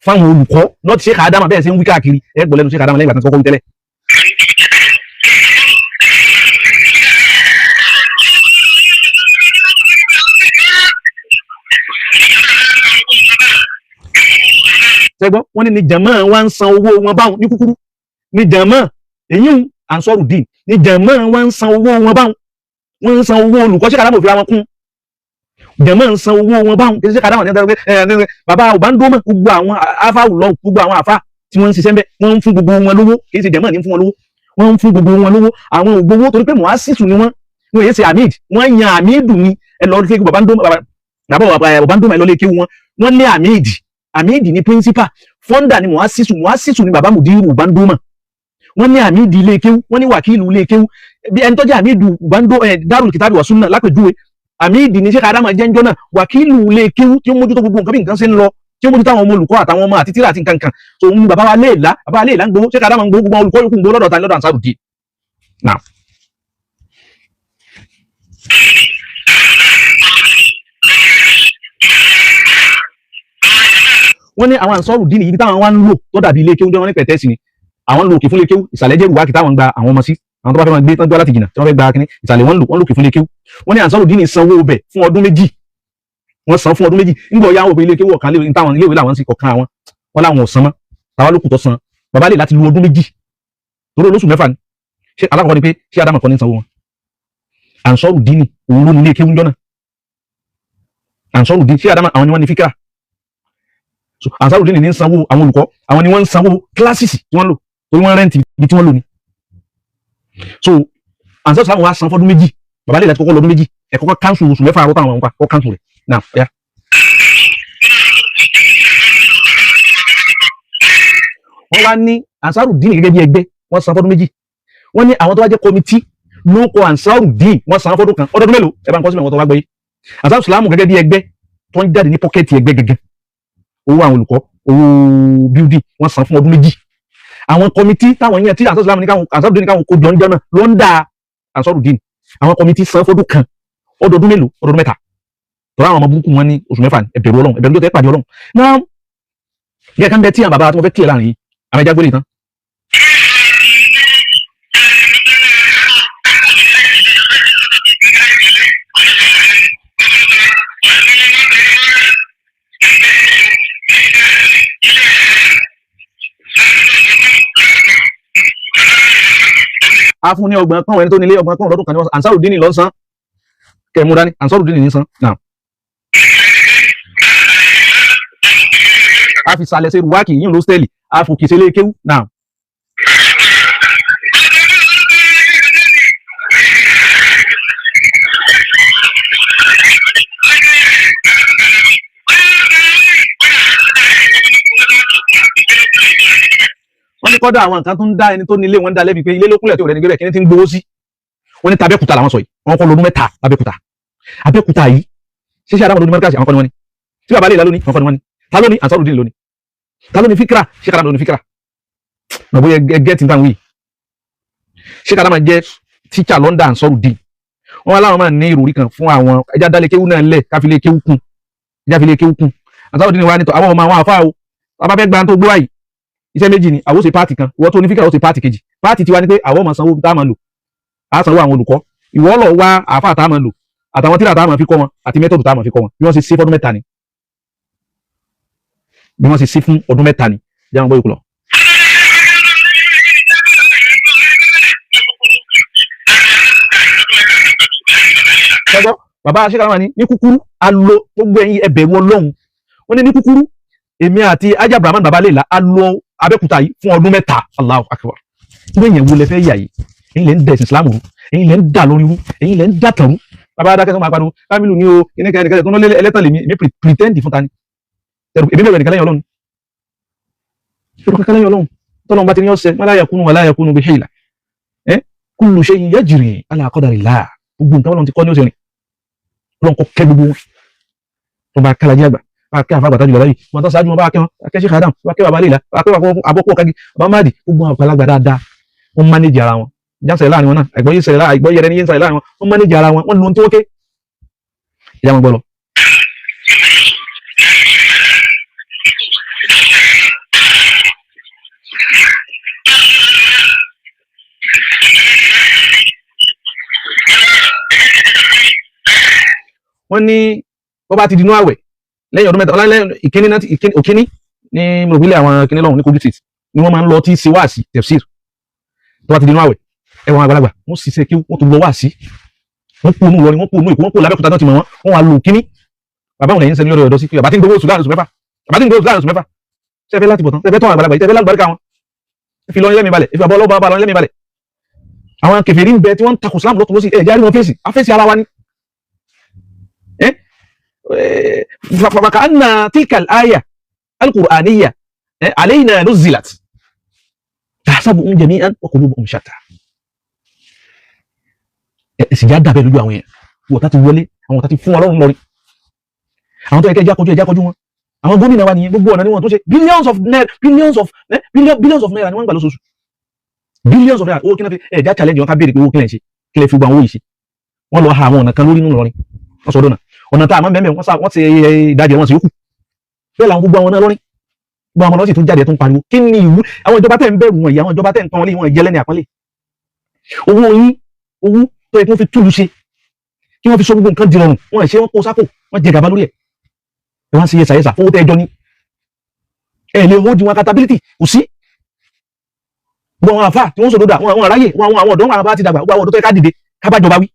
fáwọn olùkọ́ náà ti ṣe kàádámà bẹ́ẹ̀ ṣe ń wí káàkiri. Ẹ gbọ́ lẹ́nu ṣe kàádámà lẹ́yìn ìgbà tó kọ́kọ́ wí tẹ́lẹ̀. Ṣẹ́gbọ́n wọ́n ní ní jàmáà wa ń san owó wọn báwọn ní kúkúrú, ní jàmáà èyí ń ànsọ́rù dín ní jàmáà wa ń san owó wọn báwọn, wọ́n ń san owó olùkọ́. Ṣé kàdámà òfin wọn kún jàmáà ń san owó wọn báwọn? Kì í ṣe kàdámà ní ẹgbẹ́ ẹ bàbá òbándómọ̀, gbogbo àwọn afáwù lọ, gbogbo àwọn àfá tí wọ́n ń ṣiṣẹ́ ń bẹ́, wọ́n ń fún gbogbo wọn lówó. Kì í ṣe jàmáà ní fún wọn lówó, wọ́n ń fún gbogbo wọn lówó. Àwọn ògbówó torí pé muhasisu ni wọ́n, wọ́n yéé ṣe amid, wọ́n yan amidu ni. Ẹ lọ lé bàbá òbándómọ̀, ẹ lọ lé kéwu wọn, wọ́n ní amid, amid ni principal, founder ni muhasisu, muhasisu ni bàbá mudiru òbándómọ̀. Wọ́n ní àmìdí ilé kéwú, wọ́n ní wàkílù ilé kéwú, bí ẹni tó jẹ́ àmìdù bando ẹ̀ Darul Kitabi wa Sunna lápèjúwe, àmìdí ní Sheikh Adama jẹ́njọ́ náà, wàkílù ilé kéwú tí ó mójútó gbogbo nǹkan bí nǹkan ṣe ń lọ, tí ó mójútó àwọn ọmọ olùkọ́ àtàwọn ọmọ àti tíra àti nǹkan kan. So òun bàbá wa Léèlá, bàbá wa Léèlá ń gbowó, Sheikh Adama ń gbowó, gbogbo àwọn olùkọ́ yòókù ń gbowó lọ́dọ̀ ta ni? Lọ́dọ̀ Ansarudeen. Now wọ́n ní àwọn Ansarudeen yìí táwọn wá ń lò tó dàbí ilé kéwú jẹ́ wọ́n ní pẹ̀tẹ́sì ni àwọn ń lo òkè fún lékéwú, ìsàlẹ̀ jẹ́ ìwákì táwọn ń gba àwọn ọmọ sí, àwọn tó bá fẹ́ máa gbé tán gbọ́ láti jìnnà tí wọ́n fẹ́ gba kínní ìsàlẹ̀ wọ́n ń lò, wọ́n lòkè fún lékéwú. Wọ́n ní Ansarudeen sanwó ọbẹ̀ fún ọdún 2, wọ́n san fún ọdún 2. Ńgbọ̀ ya àwọn òbí lékéwú ọ̀kan lé táwọn iléèwé làwọn sì kọ̀ọ̀kan àwọn wọn làwọn ò san mọ́. Tàwa ló kù tó san bàbá lè láti lu ọdún 2 torí olóṣù 6 ni. Ṣé alákọ̀ọ́kọ́ ni pé ṣé Ádámù kọ́ ní sanwó wọn? Ansarudeen òun ló ní lékéwú ńjọ́ náà. Ansarudeen ṣé Ádámù àwọn ni wọ́n ní fíkà. So Ansarudeen ní sanwó àwọn olùkọ́, àwọn ni wọ́n ń sanwó kílásìsì tí wọ́n lò torí wọ́n rẹ́ǹtì ibi tí wọ́n lò ní. So Ansarudeen sáwọn wá san fọ́dún 2, bàbá lè láti kọ́kọ́ lọ́dún 2, ẹ̀ kọ́kọ́ káńsù oṣù 6 àrọ́tà àwọn kọ́ káńsù rẹ̀ náà ọ̀yá. Wọ́n wá ní Ansarudeen gẹ́gẹ́ bí ẹgbẹ́ wọ́n san fọ́dún 2, wọ́n ní àwọn tó wá jẹ́ kọmitì ló kọ Ansarudeen wọ́n san fọ́dún kan. Ọdọọdún mélòó ẹ bá ń kọ́ sílẹ̀ wọn tó wá gbọ́ yìí. Ansarudeen Sàlámù gẹ́gẹ́ bí ẹgbẹ́ tó ń jáde ní pọ́kẹ́tì ẹgbẹ́ gẹ́gẹ́, owó àwọn olùkọ́, owó bíúdì wọ́n san fún ọdún 2. Àwọn kọmitì táwọn yẹn tí Ansarudeen ní káwọn Ansarudeen ní káwọn kó jọ ń jọ náà ló ń da Ansarudeen, àwọn kọmitì san fọ́dún kan. Ọdọọdún mélòó? Ọdọọdún 3. Tọ́lá àwọn ọmọ burúkú wọn ní oṣù 6 ẹ bẹ̀rù Ọlọ́run, ẹ bẹ̀rù tó tẹ́ pàdé Ọlọ́run náà. Gẹ́gẹ́ kan bẹ tí àwọn bàbá tí wọ́n fẹ́ kílẹ̀ láàrin yìí, àwọn ẹja gbélé tán. A fún ní 30 pọ́ùn, ẹni tó nílé 30 pọ́ùn lọ́dún kan ní wọ́n Ansarudeen ló ń san. Kẹ́ mú dání, Ansarudeen ní san náà. A fi sàlẹ̀ ṣe ruwáàkì yín lóstẹ́ẹ̀lì, a fòkè ṣe lé kéwú náà. Wọ́n ní kọ́dọ̀ àwọn nǹkan tó ń dá ẹni tó nílé wọn ń dá lẹ́bi pé ilé ló kúnlẹ̀ tó rẹ̀ ní gbé bẹ́ẹ̀, kí ni ti ń gbowó sí. Wọ́n ní tàbẹ́kúta làwọn sọ yìí, wọ́n kọ́ lọ́dún 3 lábẹ́kúta. Abẹ́kúta yìí, ṣíṣe àdámọ̀ lóní mọ́ríkàsì, àwọn kọ́ ni wọ́n ní tí bàbá lè la lóní, àwọn kọ́ ni wọ́n ní. Ta ló ní Ansarudeen lóní? Ta ló ní fíkra? Ṣé kàdámà lóní fíkra? Mọ̀ bóyá ẹgẹ́ tí n tàn wí. Ṣé kàdámà jẹ́ tíṣà London Ansarudeen? Wọ́n wá láwọn máa ní ìròrí kan fún àwọn ẹja dálé kéwú náà lẹ̀ káfílẹ̀ kéwú kún, ẹja fi lè kéwú kún. Ansarudeen wa nítọ̀ àwọn ọmọ àwọn àfáà o, bàbá fẹ́ gba tó gbé wáyìí, iṣẹ́ méjì ni àwọn ó ṣe. Part kan, ìwọ tó ní fíkra ó ṣe part kejì. Part tiwa ni pé àwọn ọmọ sanwó tá a máa lò, á sanwó àwọn olùkọ́. Ìwọ lọ wá àáfàá tá a máa lò, àtàwọn tíra tá a máa fi kọ́ wọn, àti method tá a máa fi kọ́ wọn. Bí wọ́n ṣe ṣe fọ́dún 3 ni, bí wọ́n ṣe ṣe fún ọdún 3 ni. Jáwọn gbọ́ yòókù lọ. Ṣẹ́gbọ́ bàbá aṣẹ́kàrà ní ní kúkúrú, a lo gbogbo ẹ̀yin ẹbẹ̀rù Ọlọ́run. Wọ́n ní ní kúkúrú, èmi àti Ajá Brahman bàbá lè la, a lo Abẹ́òkúta yìí fún ọdún 3. Allahu Akbar! Ìwé yẹn wo lẹ fẹ́ yà yìí? Ẹ̀yin lẹ ń dẹ̀sìn Islam rú, ẹ̀yin lẹ ń dà lórí rú, ẹ̀yin lẹ ń dà tàn rú. Bàbá adákẹ́ sọ máa pariwo Kamilu ní o kíní kan ẹnìkan tó ń lé ẹlẹ́tàn lèmi, èmi pretend fún ta ni? Èmi bẹ̀rẹ̀ nìkan lẹ́yìn Ọlọ́run, ẹ̀rù kankan lẹ́yìn Ọlọ́run. Tọ́lọ́run bá ti ní ọ̀sẹ̀ ma la yakunu wa la yakunu bi hila, ẹ́ kullu shay'in yajri ala qadarillah. Gbogbo nǹkan Ọlọ́run ti kọ́ ní òsèrìn. Ọlọ́run kọ́ kẹ́ gbogbo wọn tó bá kálajì àgbà, bá kẹ́ àfàgbà tájú bàbá yìí wọn tó ṣáájú wọn, bá kẹ́ wọn, bá kẹ́ Sheikh Adam, bá kẹ́ bàbá Leila, bá kẹ́ bàbá abọ́kọ̀ kági, bàbá Mahdi, gbogbo àwọn àgbàlagbà dáadáa, wọ́n manage ara wọn. Jáǹsẹ̀ láàrin wọn náà, àìgbọ́ yìí ṣẹlẹ̀, àìgbọ́ yẹrẹ ní yìí ṣẹlẹ̀ láàrin wọn, wọ́n manage ara wọn, wọ́n lu ohun tí wọ́n ké. Ìyá wọn gbọ́ lọ. Wọ́n ní bọ́ bá ti dinú àwẹ̀ lẹ́yìn ọdún 3, lẹ́yìn ìkíní náà, òkíní ní mọ̀gbílẹ̀ àwọn kíní lọ́hùn ní Kogi State ni wọ́n máa ń lọ tí ṣe wáàsí tafsir. Tó bá ti dinú àwẹ̀, ẹ̀wọ̀n àgbàlagbà wọ́n sì ṣe kí wọ́n tó lọ wáàsí, wọ́n kú ònú Ìlọrin, wọ́n kú ònú Èkó, wọ́n kú l'Abẹ́òkúta náà ti mọ̀ wọ́n, wọ́n wá lò kíní. Bàbá òun lẹ́yìn sẹ́ni lọ́dọ̀ ọ̀dọ́ sí pé bàbá tí ń gbowó oṣù láàrin oṣù 6, bàbá tí ń gbowó oṣù láàrin oṣù 6. Ṣẹ́fẹ́ láti bọ̀ tán, ṣẹ́fẹ́ tọ́ àwọn àgbàlagbà yìí, ṣẹ́fẹ́ lálùbáríkà wọn, fi lọ lẹ́mìí balẹ̀, ìfi àbọ̀ ọlọ́ba bá lọ lẹ́mìí balẹ̀. Àwọn kèfèrí ń bẹ tí wọ́n ń takò Islam lọ́tún lọ́sí, ẹ̀ jáde wọn fèsì afẹ́sì ara wa ni. فكأن تلك الآية القرآنية علينا نزلت: تحسبهم جميعا وقلوبهم شتى. Ẹ̀sìn já dàbẹ̀ lójú àwọn èèyàn. Wọ́n tá ti wọlé, àwọn tá ti fún wọn lọ́rùn lọ́rí, àwọn tó yẹ kẹ́ jákọjú, ẹ̀ jákọjú wọn. Àwọn gómìnà wa nìyẹn, gbogbo ọ̀nà ni wọ́n tó ṣe billions of naira, billions of billions, billions of naira ni wọ́n ń gbà lóṣooṣù, billions of naira. Owó kí náà fi ẹ̀ já challenge wọn, ká béèrè pé owó kí lẹ̀ ń ṣe, kí lẹ̀ fi gbọ́ àwọn owó yìí ṣe? Wọ́n lọ ha àwọn ọ̀nà kan lórí nínú Ìlọrin, wọ́n sọ ọdún ọ̀nà tá a máa ń bẹ́ẹ̀, wọ́n sá wọ́n ti ìdajì wọn sì yókù bẹ́ẹ̀ làwọn gbogbo àwọn náà lọ́rin, gbogbo àwọn ọlọ́sìn tó jáde tó ń pariwo. Kí ni ìwú àwọn ìjọba tẹ̀ ń bẹ̀rù wọn yìí? Àwọn ìjọba tẹ̀ ń tán wọn lé wọn jẹ́ lẹ́ni àpọ́nlé. Owó yín, owó tó yẹ kí wọ́n fi túlù ṣe, kí wọ́n fi sọ gbogbo nǹkan di rọrùn, wọ́n ṣe, wọ́n kó sápò, wọ́n jẹ gàba lórí ẹ̀. Ẹ wá ń ṣe yẹsà yẹsà fowó tẹ́ ẹjọ́ ní ẹ lè hold wọn accountability, kò sí. Gbogbo àwọn àfà tí wọ́n sòdodo, àwọn aráyè wọn, àwọn ọ̀dọ́ wọn bá ti dàgbà, gbogbo àwọn ọ̀dọ́ tó yẹ ká dìde ká bá jọba wí,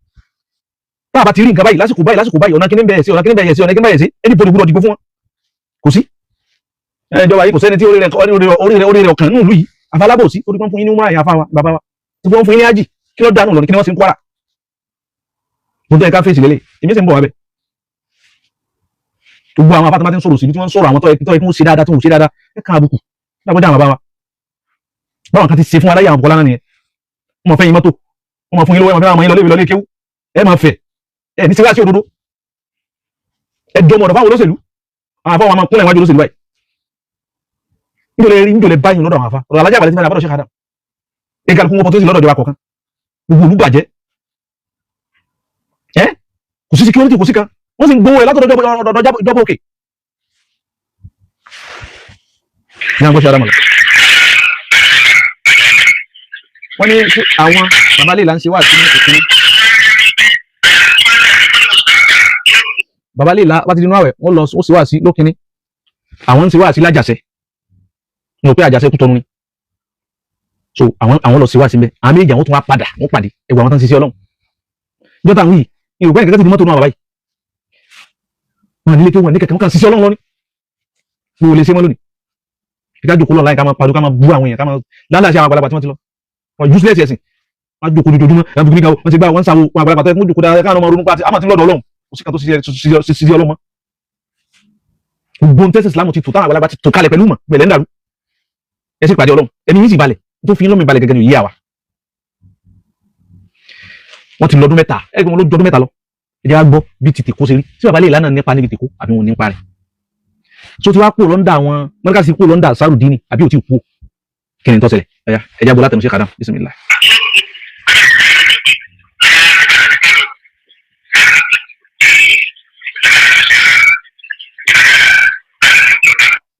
tá a bá ti rí nǹkan báyìí lásìkò báyìí, lásìkò báyìí, ọ̀nà kíní bẹ̀rẹ̀ sí, ọ̀nà kíní bẹ̀rẹ̀ sí, ọ̀nà kíní bẹ̀rẹ̀ sí, anybody gbọ́dọ̀ dìbò fún wọn. Kò sí ìjọba yìí, kò sẹ́ni tí orí rẹ̀ orí rẹ̀ ọ̀kan nínú ìlú yìí àfàlábòsí, torí wọ́n fún yín ní umrah, àyàfà wa bàbá wa tí wọ́n fún yín ní ájì. Kí ló dánù lọ ní kí ni wọ́n sì ń Kwara? Gbogbo ẹ̀ka fèsì lélẹ̀, èmi sì ń bọ̀ wá bẹ̀. Gbogbo àwọn afáàtàmá ti ń sọ̀rọ̀ síbi tí wọ́n ń sọ̀rọ̀, àwọn tó yẹ kí wọ́n ṣe dáadáa tí wọ́n ṣe dáadáa, ẹ kàn àbùkù lágbọ́jà. Àwọn bàbá wa báwọn kan ti ṣe fún aláyà àwọn Bùkọ́lá náà nìyẹn. Wọ́n máa fẹ́ yín mọ́tò, wọ́n máa fún yín lówó, ẹ máa fẹ́ àwọn yín lọ lébi lọ lé kéwú, ẹ máa fẹ́ ẹ ní síwájú òdodo, ẹ dọmọ ọ̀dọ̀ fáwọn olóṣèlú. Àwọn afọ àwọn máa kúnlẹ̀ wájú olóṣèlú báyìí. Níjọ́ lè rí, níjọ́ lè báyìí lọ́dọ̀ àwọn afá ọ̀rọ̀ alájà àbàlẹ̀ tí wọ́n àbọ̀dọ̀ ṣe kádà ẹ kálukú wọn pọ̀ tó sì lọ́dọ̀ ìjọba kọ̀ọ̀kan. Gbogbo olú bàjẹ́, ẹ kò sí security, kò sí kan, wọ́n sì ń gbowó ẹ látọ̀dọ̀ ìjọba òkè ní àwọn gbọ́sẹ̀ arámọ̀lá. Wọ́n ní àwọn bàbá lè là ń ṣe wá sí ìpínlẹ̀ bàbá lè là wá ti dínú àwẹ̀, wọ́n lọ ó sì wá sí lókínní, àwọn ń ṣe wá sí lájàṣẹ, mo pé àjàṣe kú tọnu ni. So àwọn lọ sí wá síbẹ̀, àwọn méjì àwọn tún wá padà, wọ́n pàdé ẹgbẹ́ àwọn tó ń ṣiṣẹ́ Ọlọ́run. Jọ́tà àwọn yìí ìrògbẹ́ nìkan ti di mọ́tò náà bàbá yìí, wọn nílé kí wọn ní kẹ̀kẹ́, wọn kàn ṣiṣẹ́ Ọlọ́run lọ ní ní olè ṣe wọn lónìí. Kíkà jòkó lọ láì ká máa pariwo, ká máa bú àwọn èèyàn, ká máa lálàá sí àwọn àgbàlagbà tí wọ́n ti lọ, wọn useless ẹ̀sìn. Wọn jòkó dojoojúmọ́ ẹ̀bùn nígbà wọn ti gbá wọn sáwọ wọn àgbàlagbà tó yẹ kó jòkó dáadáa, káwọn ọmọ ronú pàtì àmọ́ ti lọ́dọ̀ Ọlọ́run. Kò sí kan tó ṣiṣẹ́ Ọlọ́run mọ́. Gbogbo tẹ́sí Islam ti tò táwọn àgbàlagbà ti tò kalẹ̀ pẹ̀lú mọ̀ pẹ̀lẹ́ ń dàrú. Ẹ sì pàdé Ọlọ́run, ẹni yìí sì balẹ̀ tó fi lọ́mì balẹ̀ gẹ́gẹ́ ní òye àwa. Wọ́n ti lọ́dún 3, ẹgbẹ́ wọn ló jọdún 3 lọ. Ẹ jẹ́ wá gbọ́ bí ti tèkó ṣe rí, tí bàbá lè lánàá nípa níbi tèkó àbí wọn nípa rẹ̀. So ti wá kúrò lọ́ndà àwọn mọ́ríkàsí, kúrò lọ́ndà Sarudini àbí ò tí kú? Kí ni tó ṣẹlẹ̀? Ẹ̀yà ẹ̀já bọ́lá tẹ̀mí ṣe kàdám bismillah.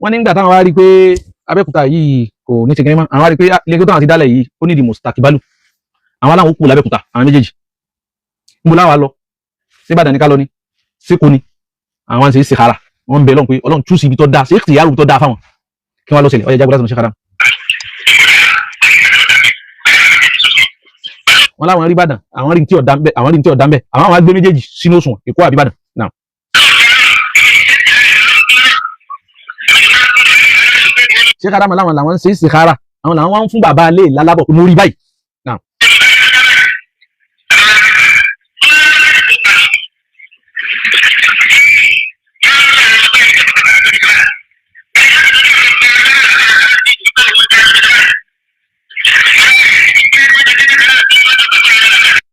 Wọ́n nígbà táwọn wá rí i pé Abẹ́òkúta yìí kò ní ṣe kínní mọ́, àwọn wá rí i pé ilé tó táwọn ti dálẹ̀ yìí ó ní ìdí mustakibalu, àwọn aláwọ̀ kú l'Abẹ́òkúta. Àwọn méjèèjì ń bọ́ láwa lọ sí Ìbàdàn ní ká lọ ní síkò ni àwọn ṣe é ṣèkára. Wọ́n ń bẹ Ọlọ́run pé Ọlọ́run tú sí ibi tó dáa, ṣe é tìyàrá ibi tó dáa fáwọn. Kí wọ́n lọ ṣẹlẹ̀? Ọyẹ jágbó láti ṣe kàdám. Wọ́n láwọn rí Ìbàdàn, àwọn rí tí ọ̀dà ń bẹ, àwọn rí tí ọ̀dà ń bẹ, àwọn agbé méjèèjì sínú òṣùwọ̀n, Èkó àbí Ìbàdàn náà. Ṣé kàdámà láwọn làwọn ń ṣe é ṣèkára, àwọn làwọn wá ń fún bàbá alẹ́ ìlálábọ̀ pé mo rí báyìí.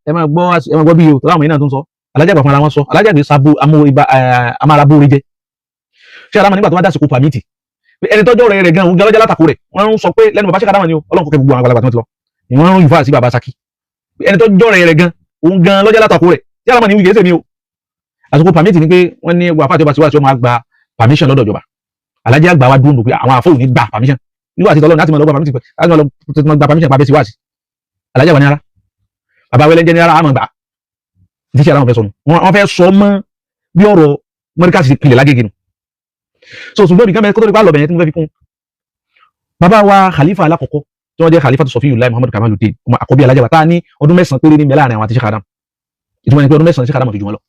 Ẹ máa gbọ́, ẹ máa gbọ́ bí o tọ́lá àwọn yìí náà tó ń sọ alájà àgbà fúnra wọn sọ alájà àgbà sabo amárabóore jẹ. Ṣé aláma nígbà tó wá dásìkò pàmìtì ẹni tọ́jọ́ rẹ̀ rẹ̀ gan òun gan lọ́jà látàkó rẹ̀, wọ́n ń sọ pé lẹ́nu bàbá ṣe kàdámà ni o. Ọlọ́run kò kẹ́ gbogbo àwọn àgbàlagbà tó ti lọ, ìwọ́n ń yùfà sí bàbá Saki, ẹni tọ́jọ́ rẹ̀ rẹ̀ gan òun gan lọ́jà látàkó rẹ̀. Ṣé aláma ni wíkẹ́ sẹ́mi o? Àsìkò pàmìtì ni pé wọ́n ní wà fàtí ọba síwájú ọmọ àgbà permission lọ́dọ̀ ìjọba. Alájà àgbà wa dúró pé àwọn àfọwò ní gbà permission nígbà tí tọ́lọ́run láti máa lọ gba permission pàbẹ́ síwájú. Alájà wà ní ara bàbá wẹlẹ́ ń jẹ́ ní ara àmọ́ gbà tí ṣe aláwọ̀ fẹ́ sọnù, wọ́n fẹ́ sọ mọ́ bí ọ̀rọ̀ mọ́ríkà sì pilẹ̀ lágége nù. So ṣùgbọ́n nìkan mẹ́rin kó tó nípa lọ́bẹ̀yẹn tí mo fẹ́ fi kún, bàbá wa khalifa alákọ̀ọ́kọ́ tí wọ́n jẹ́ khalifa tó Sọfíyùláì Muhammadu Kamaluddin, ọmọ àkọ́bí alájà bàtà ní ọdún 9 péré ní mẹ́láàrin àwọn àti Sheikh Adam. Ìtumọ̀ ni pé ọdún 9 Sheikh Adam fi jù wọ́n lọ.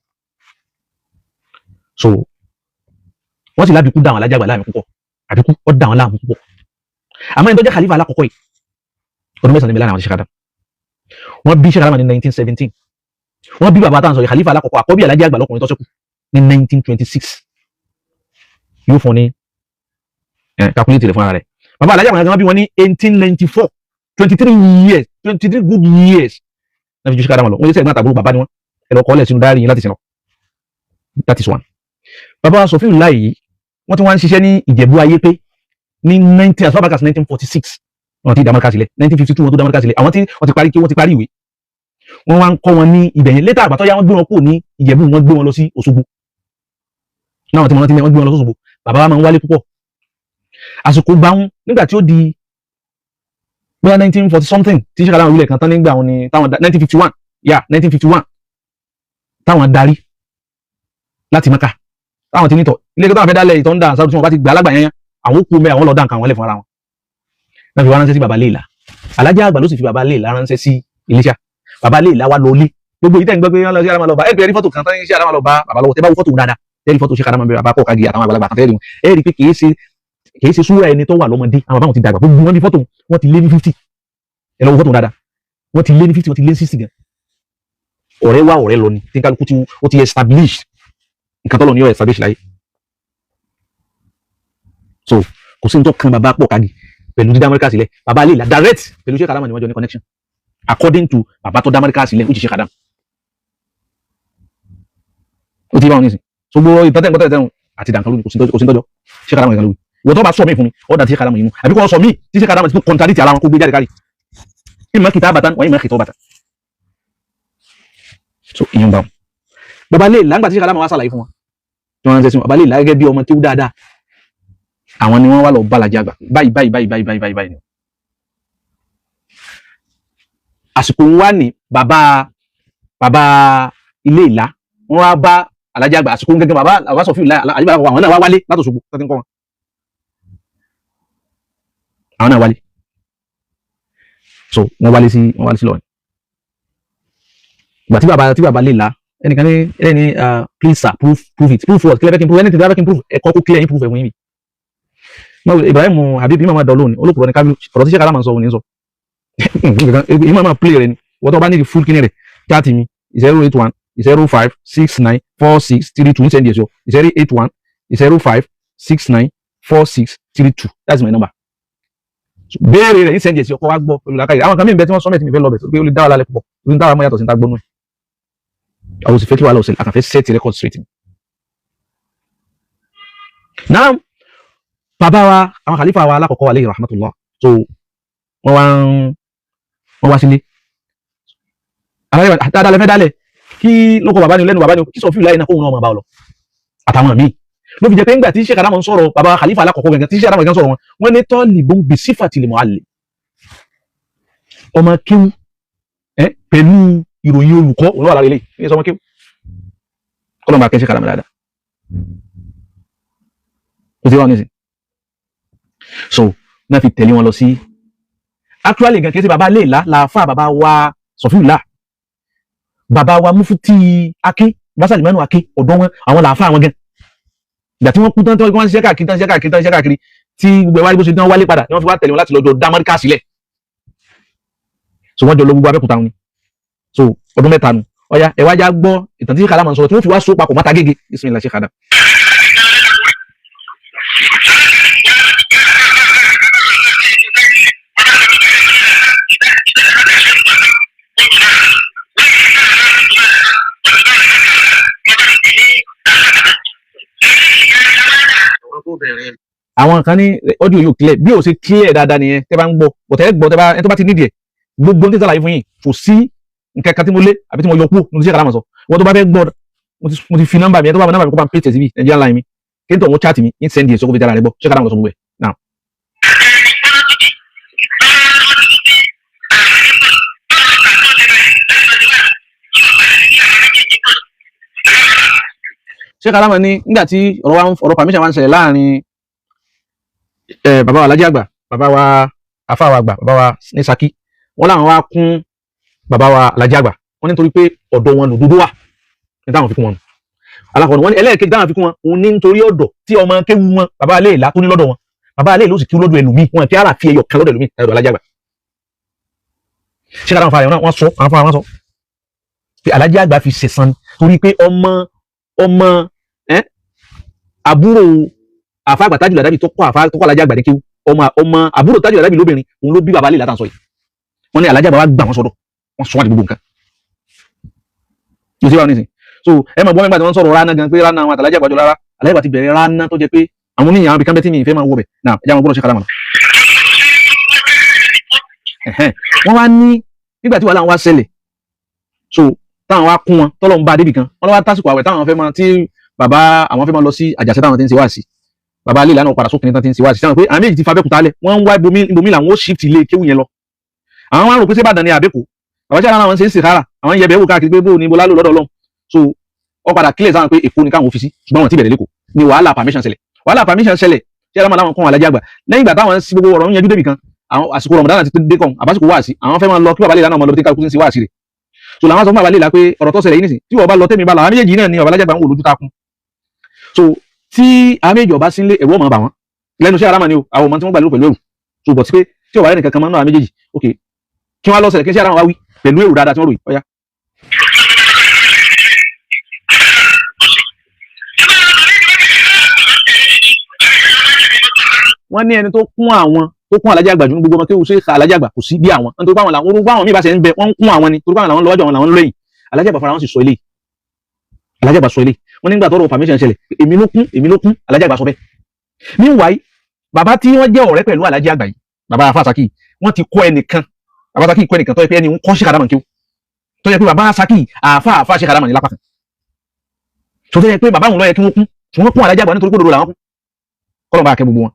So wọ́n sì lábìkú dá àwọn alájà gbà láàmú púpọ̀, àbíkú ó dá àwọn láàmú púpọ̀. Àmọ́ ẹni tó jẹ́ khalifa alákọ̀ọ́kọ́ yìí, ọdún 9 ní mẹ́láàrin àwọn àti Sheikh Adam. Wọ́n bí Sheikh Adam ní 1917. Wọ́n bí bàbá táwọn sọ yìí, khalifa alákọ̀ọ́kọ́, àkọ́bí alájà àgbà lọ́kùnrin tó ṣẹ́kù, ní 1926. Yóò fún ní calculate rẹ̀ fún ara rẹ̀. Bàbá alájà àgbà wọ́n bí wọn ní 1894, 23 years, 23 good years náà fi ju Sheikh Adam lọ. Wọ́n yẹ sẹ́yìn àtàbúrò bàbá ni wọ́n. Ẹ lọ kọ́lẹ̀ sínú dárí yín láti sinọ. That is one. Bàbá Sọfíyùláì yìí wọ́n ti wá ń ṣiṣẹ́ ní Ìjẹ̀bú ayé pé ní 19 as far back as 1946 wọ́n ti dá Amẹ́ríkà sílẹ̀. 1952 wọ́n tó dá Amẹ́ríkà sílẹ̀. Àwọn tí wọ́n ti parí kí wọ́n ti parí ìwé, wọ́n wá ń kọ́ wọn ní ibẹ̀ yẹn. Létà àgbàtọ́ yá, wọ́n gbé wọn kúrò ní Ìjẹ̀bú, wọ́n gbé wọn lọ sí Òṣogbo náà. Tí wọ́n ti wọ́n gbé wọn lọ sí Òṣogbo. Bàbá wa máa ń wálé púpọ̀. Àsìkò gbà wọn nígbà tí ó di bóyá 1940 something tí Sheikh Adam wílẹ̀ kan tán nígbà wọn ni táwọn 1951, yà 1951 táwọn darí láti Mẹ́kà, táwọn ti nítọ̀ ilé táwọn fẹ́ dálẹ̀ ìtọ́ ń dà sábà tí wọ́n bá ti gbà alágbà yẹn, àwọn kú mẹ́ àwọn lọ dá nǹkan àwọn lẹ̀ fún ara wọn náà fi wá ránṣẹ́ sí bàbá Léèlà. Alájà àgbà ló sì fi bàbá Léèlà ránṣẹ́ sí Iléṣà. Bàbá Léèlà wá lọ lé gbogbo yìí tẹ̀ ń gbọ́ pé wọ́n lọ sí Adama lọ bá ẹ rí fọ́tò kan tán sí Adama lọ bá bàbá lọ́wọ́. Tẹ́ bá wo fọ́tò dáadáa, tẹ́ rí fọ́tò sí Adama bàbá kọ̀ kági àtàwọn àgbàlagbà kan tẹ́ rí wọn, ẹ rí pé kìí ṣe súwúrà ẹni tó wà lọ́mọdé. Àwọn bàbá wọn ti dàgbà, gbogbo wọn bí fọ́tò wọn ti lé ní 50. Ẹ lọ wo fọ́tò dáadáa, wọ́n ti lé ní 50, wọ́n ti lé ní 60 gan. Ọ̀rẹ́ wá ọ̀rẹ́ lọ ni tí kálukú tí ó ti establish nǹkan tọ́lọ̀ ní ó establish láyé. So kò sí ní tó kan bàbá pọ̀ kági pẹ̀lú dídá Amẹ́ríkà sílẹ̀. Bàbá lè la direct pẹ̀lú Sheikh Adam ni wọ́n jọ ní connection according to bàbá tó dá Amẹ́ríkà sílẹ̀, which is Sheikh Adam. Ó ti bá wọn nísìn. So gbogbo ìtọ́tẹ̀ nǹkan tẹ̀tẹ̀ àti dànkan lórí, kò sí tọ́jọ́ Sheikh Adam nǹkan lórí. Ìwọ tó bá sọ mí fún mi, ó dà tí Sheikh Adam yìí mú àbí kò sọ mí tí Sheikh Adam ti tún contradict ara wọn, kó gbé jáde kárí ìmọ̀ kìtà bàtà wọ́n ìmọ̀ kìtà bàtà. So ìyẹn bá wọn. Bàbá lè láǹgbà tí Sheikh Adam wá sàlàyé fún wọn tí wọ́n ń sẹ́sìn bàbá lè lá gẹ́gẹ́ bí ọmọ tí ó dáadáa, àwọn ni wọ́n wá lọ bá Alhaji àgbà báyìí báyìí báyìí báyìí báyìí báyìí ni. Àsìkò ń wá ní bàbá bàbá ilé ìlá wọ́n wá bá Alhaji àgbà. Àsìkò ń gẹ́gẹ́ bàbá bàbá Sọfíù Alhaji àgbà, àwọn náà wá wálé láti Òṣogbo tó ti ń kọ́ wọn, àwọn náà wálé. So wọ́n wálé sí lọ́rin ìgbà tí bàbá lè la ẹnìkan ní ẹni, "Please sir, prove it." Prove what? Kílẹ̀ fẹ́ kí n prove? Anything tí wọ́n fẹ́ kí n prove, ẹ̀kọ́ kó clear yín, prove ẹ̀wọ̀n yín mi. Ibrahim Habib yìí máa dọ̀ lónìí, olókùrọ̀ ní kábílù. Ọ̀rọ̀ tí sèkàrà máa ń sọ òun ní sọ èyí, máa play rẹ ni. Wọ́n tó bá ní the full kíní rẹ̀, chat mi 08105694632, ń send ẹ̀ sọ 08105694632, that's my number. Béèrè rẹ̀ ń send ẹ̀ sí ọkọ̀ wa gbọ́ olùlàkàyè. Àwọn kan mí bẹ tí wọ́n sọ mẹ́tì mi fẹ́ lọ bẹ̀ tó pé ó lè dá wà lálẹ́ púpọ̀, ó lè dá wà mọ́ yàtọ̀ sí ní ta gbọ́nú ẹ̀. Àwọn òsì fẹ́ kí wàhálà òsèlè, àkànfẹ́ set record straight. Náà bàbá wa, àwọn khalifa wa alákọ̀ọ́kọ́, alayhi rahmatullah, so wọ́n wá sílé dáadáa lẹ́fẹ́ dálẹ̀ kí lóko bàbá ni lẹ́nu bàbá ni kí sọ fíìlì láyé náà kóhun náà máa bá ọ lọ àtàwọn míì. Ló fi jẹ́ pé ńgbà tí Sheikh Adamu ń sọ̀rọ̀ bàbá khalifa alákọ̀ọ́kọ́ gẹ́gẹ́, tí Sheikh Adamu gẹ́gẹ́ sọ̀rọ̀ wọn, wọ́n ní talibun bi sifatil muallim, ọmọ kéwú ẹ pẹ̀lú ìròyìn olùkọ́ òun wà lára ilé ní sọmọ kéwú. Kọ́lọ́ máa kẹ́ Sheikh Adamu dáadáa, ó ti wà nísìn. So náà fi tẹ̀lé wọn lọ sí actually gan, kì í ṣe bàbá léèlá làáfà bàbá wa Sọfíùlà, bàbá wa Mufuti Aké Basalimanu Aké, ọ̀dọ́ wọn àwọn làáfà wọn gan. Ìgbà tí wọ́n kú tán, tí wọ́n ṣiṣẹ́ káàkiri tán, ṣiṣẹ́ káàkiri tán, ṣiṣẹ́ káàkiri, tí gbogbo ẹwà bó ṣe tán wálé padà ni wọ́n fi wá tẹ̀lé wọn láti lọ́jọ́ dá Amẹ́ríkà sílẹ̀. So wọ́n jọ lọ gbogbo Abẹ́òkúta ni. So ọdún 3 nu. Ọ̀ya, ẹ wá já gbọ́ ìtàn tí Sheikh Adam sọ̀rọ̀ tí wọ́n fi wá so papọ̀ mọ́ta gègé. Bismillah, Sheikh Adam. Àwọn kan ní audio yóò clear. Bí o ṣe clear dáadáa nìyẹn. Tẹ́ bá ń gbọ́ bọ̀tẹ́ gbọ́, tẹ́ bá ẹni tó bá ti nídìí ẹ̀, gbogbo ní sàlàyé fún yín, kò sí nǹkan kan tí mo lé àbí tí mo yọ kú ní Sheikh Adam sọ. Wọ́n tó bá fẹ́ gbọ́, mo ti fi nọ́mbà mi, ẹ tó bá mọ nọ́mbà mi, kó bá ń paste síbi Nigerian line mi, kí n tó wọn chat mi, ń send ẹ̀ sọ́kò fi dára rẹ gbọ́. Sheikh Adam sọ gbogbo ẹ̀ now. Sheikh Adam ní nígbà tí ọ̀rọ̀ wa, ọ̀rọ̀ permission wa ń ṣẹlẹ̀ láàrin bàbá wa Alhaji àgbà, bàbá wa afa wa àgbà, bàbá wa ní Ṣakí, wọ́n láwọn wá kún bàbá wa Alhaji àgbà. Wọ́n nítorí pé ọ̀dọ̀ wọn lòdòdó wà ní táwọn fi kún wọn nù. Alákọ̀ọ́nù wọ́n ní ẹlẹ́ẹ̀kejì táwọn fi kún wọn òun ní nítorí ọ̀dọ̀ tí ọmọ kéwu wọn bàbá alẹ́ ìlà tó ní lọ́dọ̀ wọn. Bàbá alẹ́ ìlú sì kí lọ́dọ̀ ẹlòmíì, wọn fi ara fi ẹyọ kan lọ́dọ̀ ẹlòmíì ẹ̀rọ Alhaji àgbà. Ṣé káwọn fara wọn sọ, àwọn fara wọn sọ pé Alhaji àgbà fi ṣẹ̀san torí pé ọmọ ẹ àbúrò àfa àgbà Tájù Làdábì tó kọ́ àfa tó kọ́ Alhaji àgbà ní kéwu, ọmọ àbúrò Tájù Làdábì lóbìnrin, òun ló bí bàbá alẹ́ ìlà tàn sọ yìí. Wọ́n ní Alhaji àgbà wa gbà wọ́n sọ́dọ̀, wọ́n sọ wọ́n di gbogbo nǹkan ló ti wà nísìn. So ẹ máa gbọ́ nígbà tí wọ́n sọ̀rọ̀ rana gan pé rana àwọn àtàlájà àgbàjọ rárá, Alhaji àgbà ti bẹ̀rẹ̀ rana tó jẹ́ pé àwọn oníyàn àwọn ibìkan bẹ́ tí mi ìfẹ́ máa wọ bẹ̀ náà. Ẹ jẹ́ àwọn gbọ́dọ̀ ṣe kálámà. Wọ́n wá ní nígbà tí wàhálà wọn wá ṣẹlẹ̀, so táwọn wá kún wọn tọ́lọ́ ń bá débì kan, wọ́n lọ́wọ́ tásìkò àwẹ̀ táwọn fẹ́ máa tí bàbá àwọn fẹ́ máa lọ sí àjàṣẹ́ táwọn ti ń ṣe wá sí. Bàbá alẹ́ ìlànà padà sókè ní tán ti ń ṣe wá sí sáwọn pé àwọn méjì ti fa Abẹ́òkúta lẹ̀, wọ́n ń wá ibomi làwọn ó shift ilé kéwù yẹn lọ. Àwọn wá rò pé ṣé Ìbàdàn ni àbẹ́kù. Bàbá tí àwọn ṣe ń sèkára, àwọn ń yẹbẹ̀ wò káàkiri pé bóun ni ibo lálò lọ́dọ̀ Ọlọ́run. So ó padà kílẹ̀ sáwọn pé Èkó ni káwọn fi sí, ṣùgbọ́n wọn ti bẹ̀rẹ̀ lẹ́kọ̀ọ́ ni wàhálà permission ṣẹlẹ̀. Wàhálà permission ṣẹlẹ̀ tí alámọ̀ láwọn kan Alhaji àgbà lẹ́yìn ìgbà táwọn sí gbogbo ọ̀rọ̀ ń yanjú débì kan, àwọn àsìkò Ramadan ti dé kan àbásìkò wáàsí, àwọn fẹ́ máa lọ kí bàbá lè lánàá ọmọ lọ bí kálukú sí wáàsí rẹ̀. So làwọn sọ fún bàbá lè la pé ọ̀rọ̀ tó ṣẹlẹ̀ yìí nísìn, tí wọ́n bá lọ tẹ́mi bá lọ, àwọn méjèèjì náà ni bàbá Alhaji àgbà ń wò lójú takun. So tí àwọn méjì ọba sínlé, ẹ̀rù ọmọ bà wọ́n lẹ́nu iṣẹ́ aráma ni o, àwọn ọmọ tí wọ́n gbà lérò pẹ̀lú ẹ̀rù. So bọ̀ sí pé tí ọ̀wá rẹ̀ nìkan kan máa ń ná àwọn méjèèjì, ok, kí wọ́n lọ ṣẹlẹ̀ kí iṣẹ́ aráma wá wí pẹ̀lú èrò dáadáa tí wọ́n rò yìí ọ̀yá. Wọ́n ní ẹni tó kún àwọn tó kún Alhaji àgbà jù ní gbogbo ọmọ kéwù sí Alhaji àgbà kò sí bí àwọn, nítorí pé àwọn làwọn orúkọ àwọn míì bá ṣe ń bẹ, wọ́n ń kún àwọn ni, torí pé àwọn làwọn lọ́wọ́jọ́, àwọn làwọn lẹ́yìn. Alhaji àgbà fara wọn sì sọ eléyìí. Alhaji àgbà sọ eléyìí. Wọ́n nígbà tọ́rọ̀ permission ṣẹlẹ̀, èmi ló kún, èmi ló kún, Alhaji àgbà sọ bẹ́ẹ̀. Meanwhile, bàbá tí wọ́n jẹ́ ọ̀rẹ́ pẹ̀lú Alhaji àgbà yìí, bàbá Afásakì, wọ́n ti kọ́ ẹnìkan, bàbá Saki kọ́ ẹnìkan tó yẹ pé ẹni ń kọ́ Sheikh Adam kéwù, tó yẹ pé bàbá Saki àáfà Sheikh Adam ní lápá kan tó yẹ pé bàbá òun ló yẹ kí wọ́n kún, wọ́n kún Alhaji àgbà nítorí pé òdodo làwọn kún. Kọ́lọ̀ bá kẹ́ gbogbo wọn.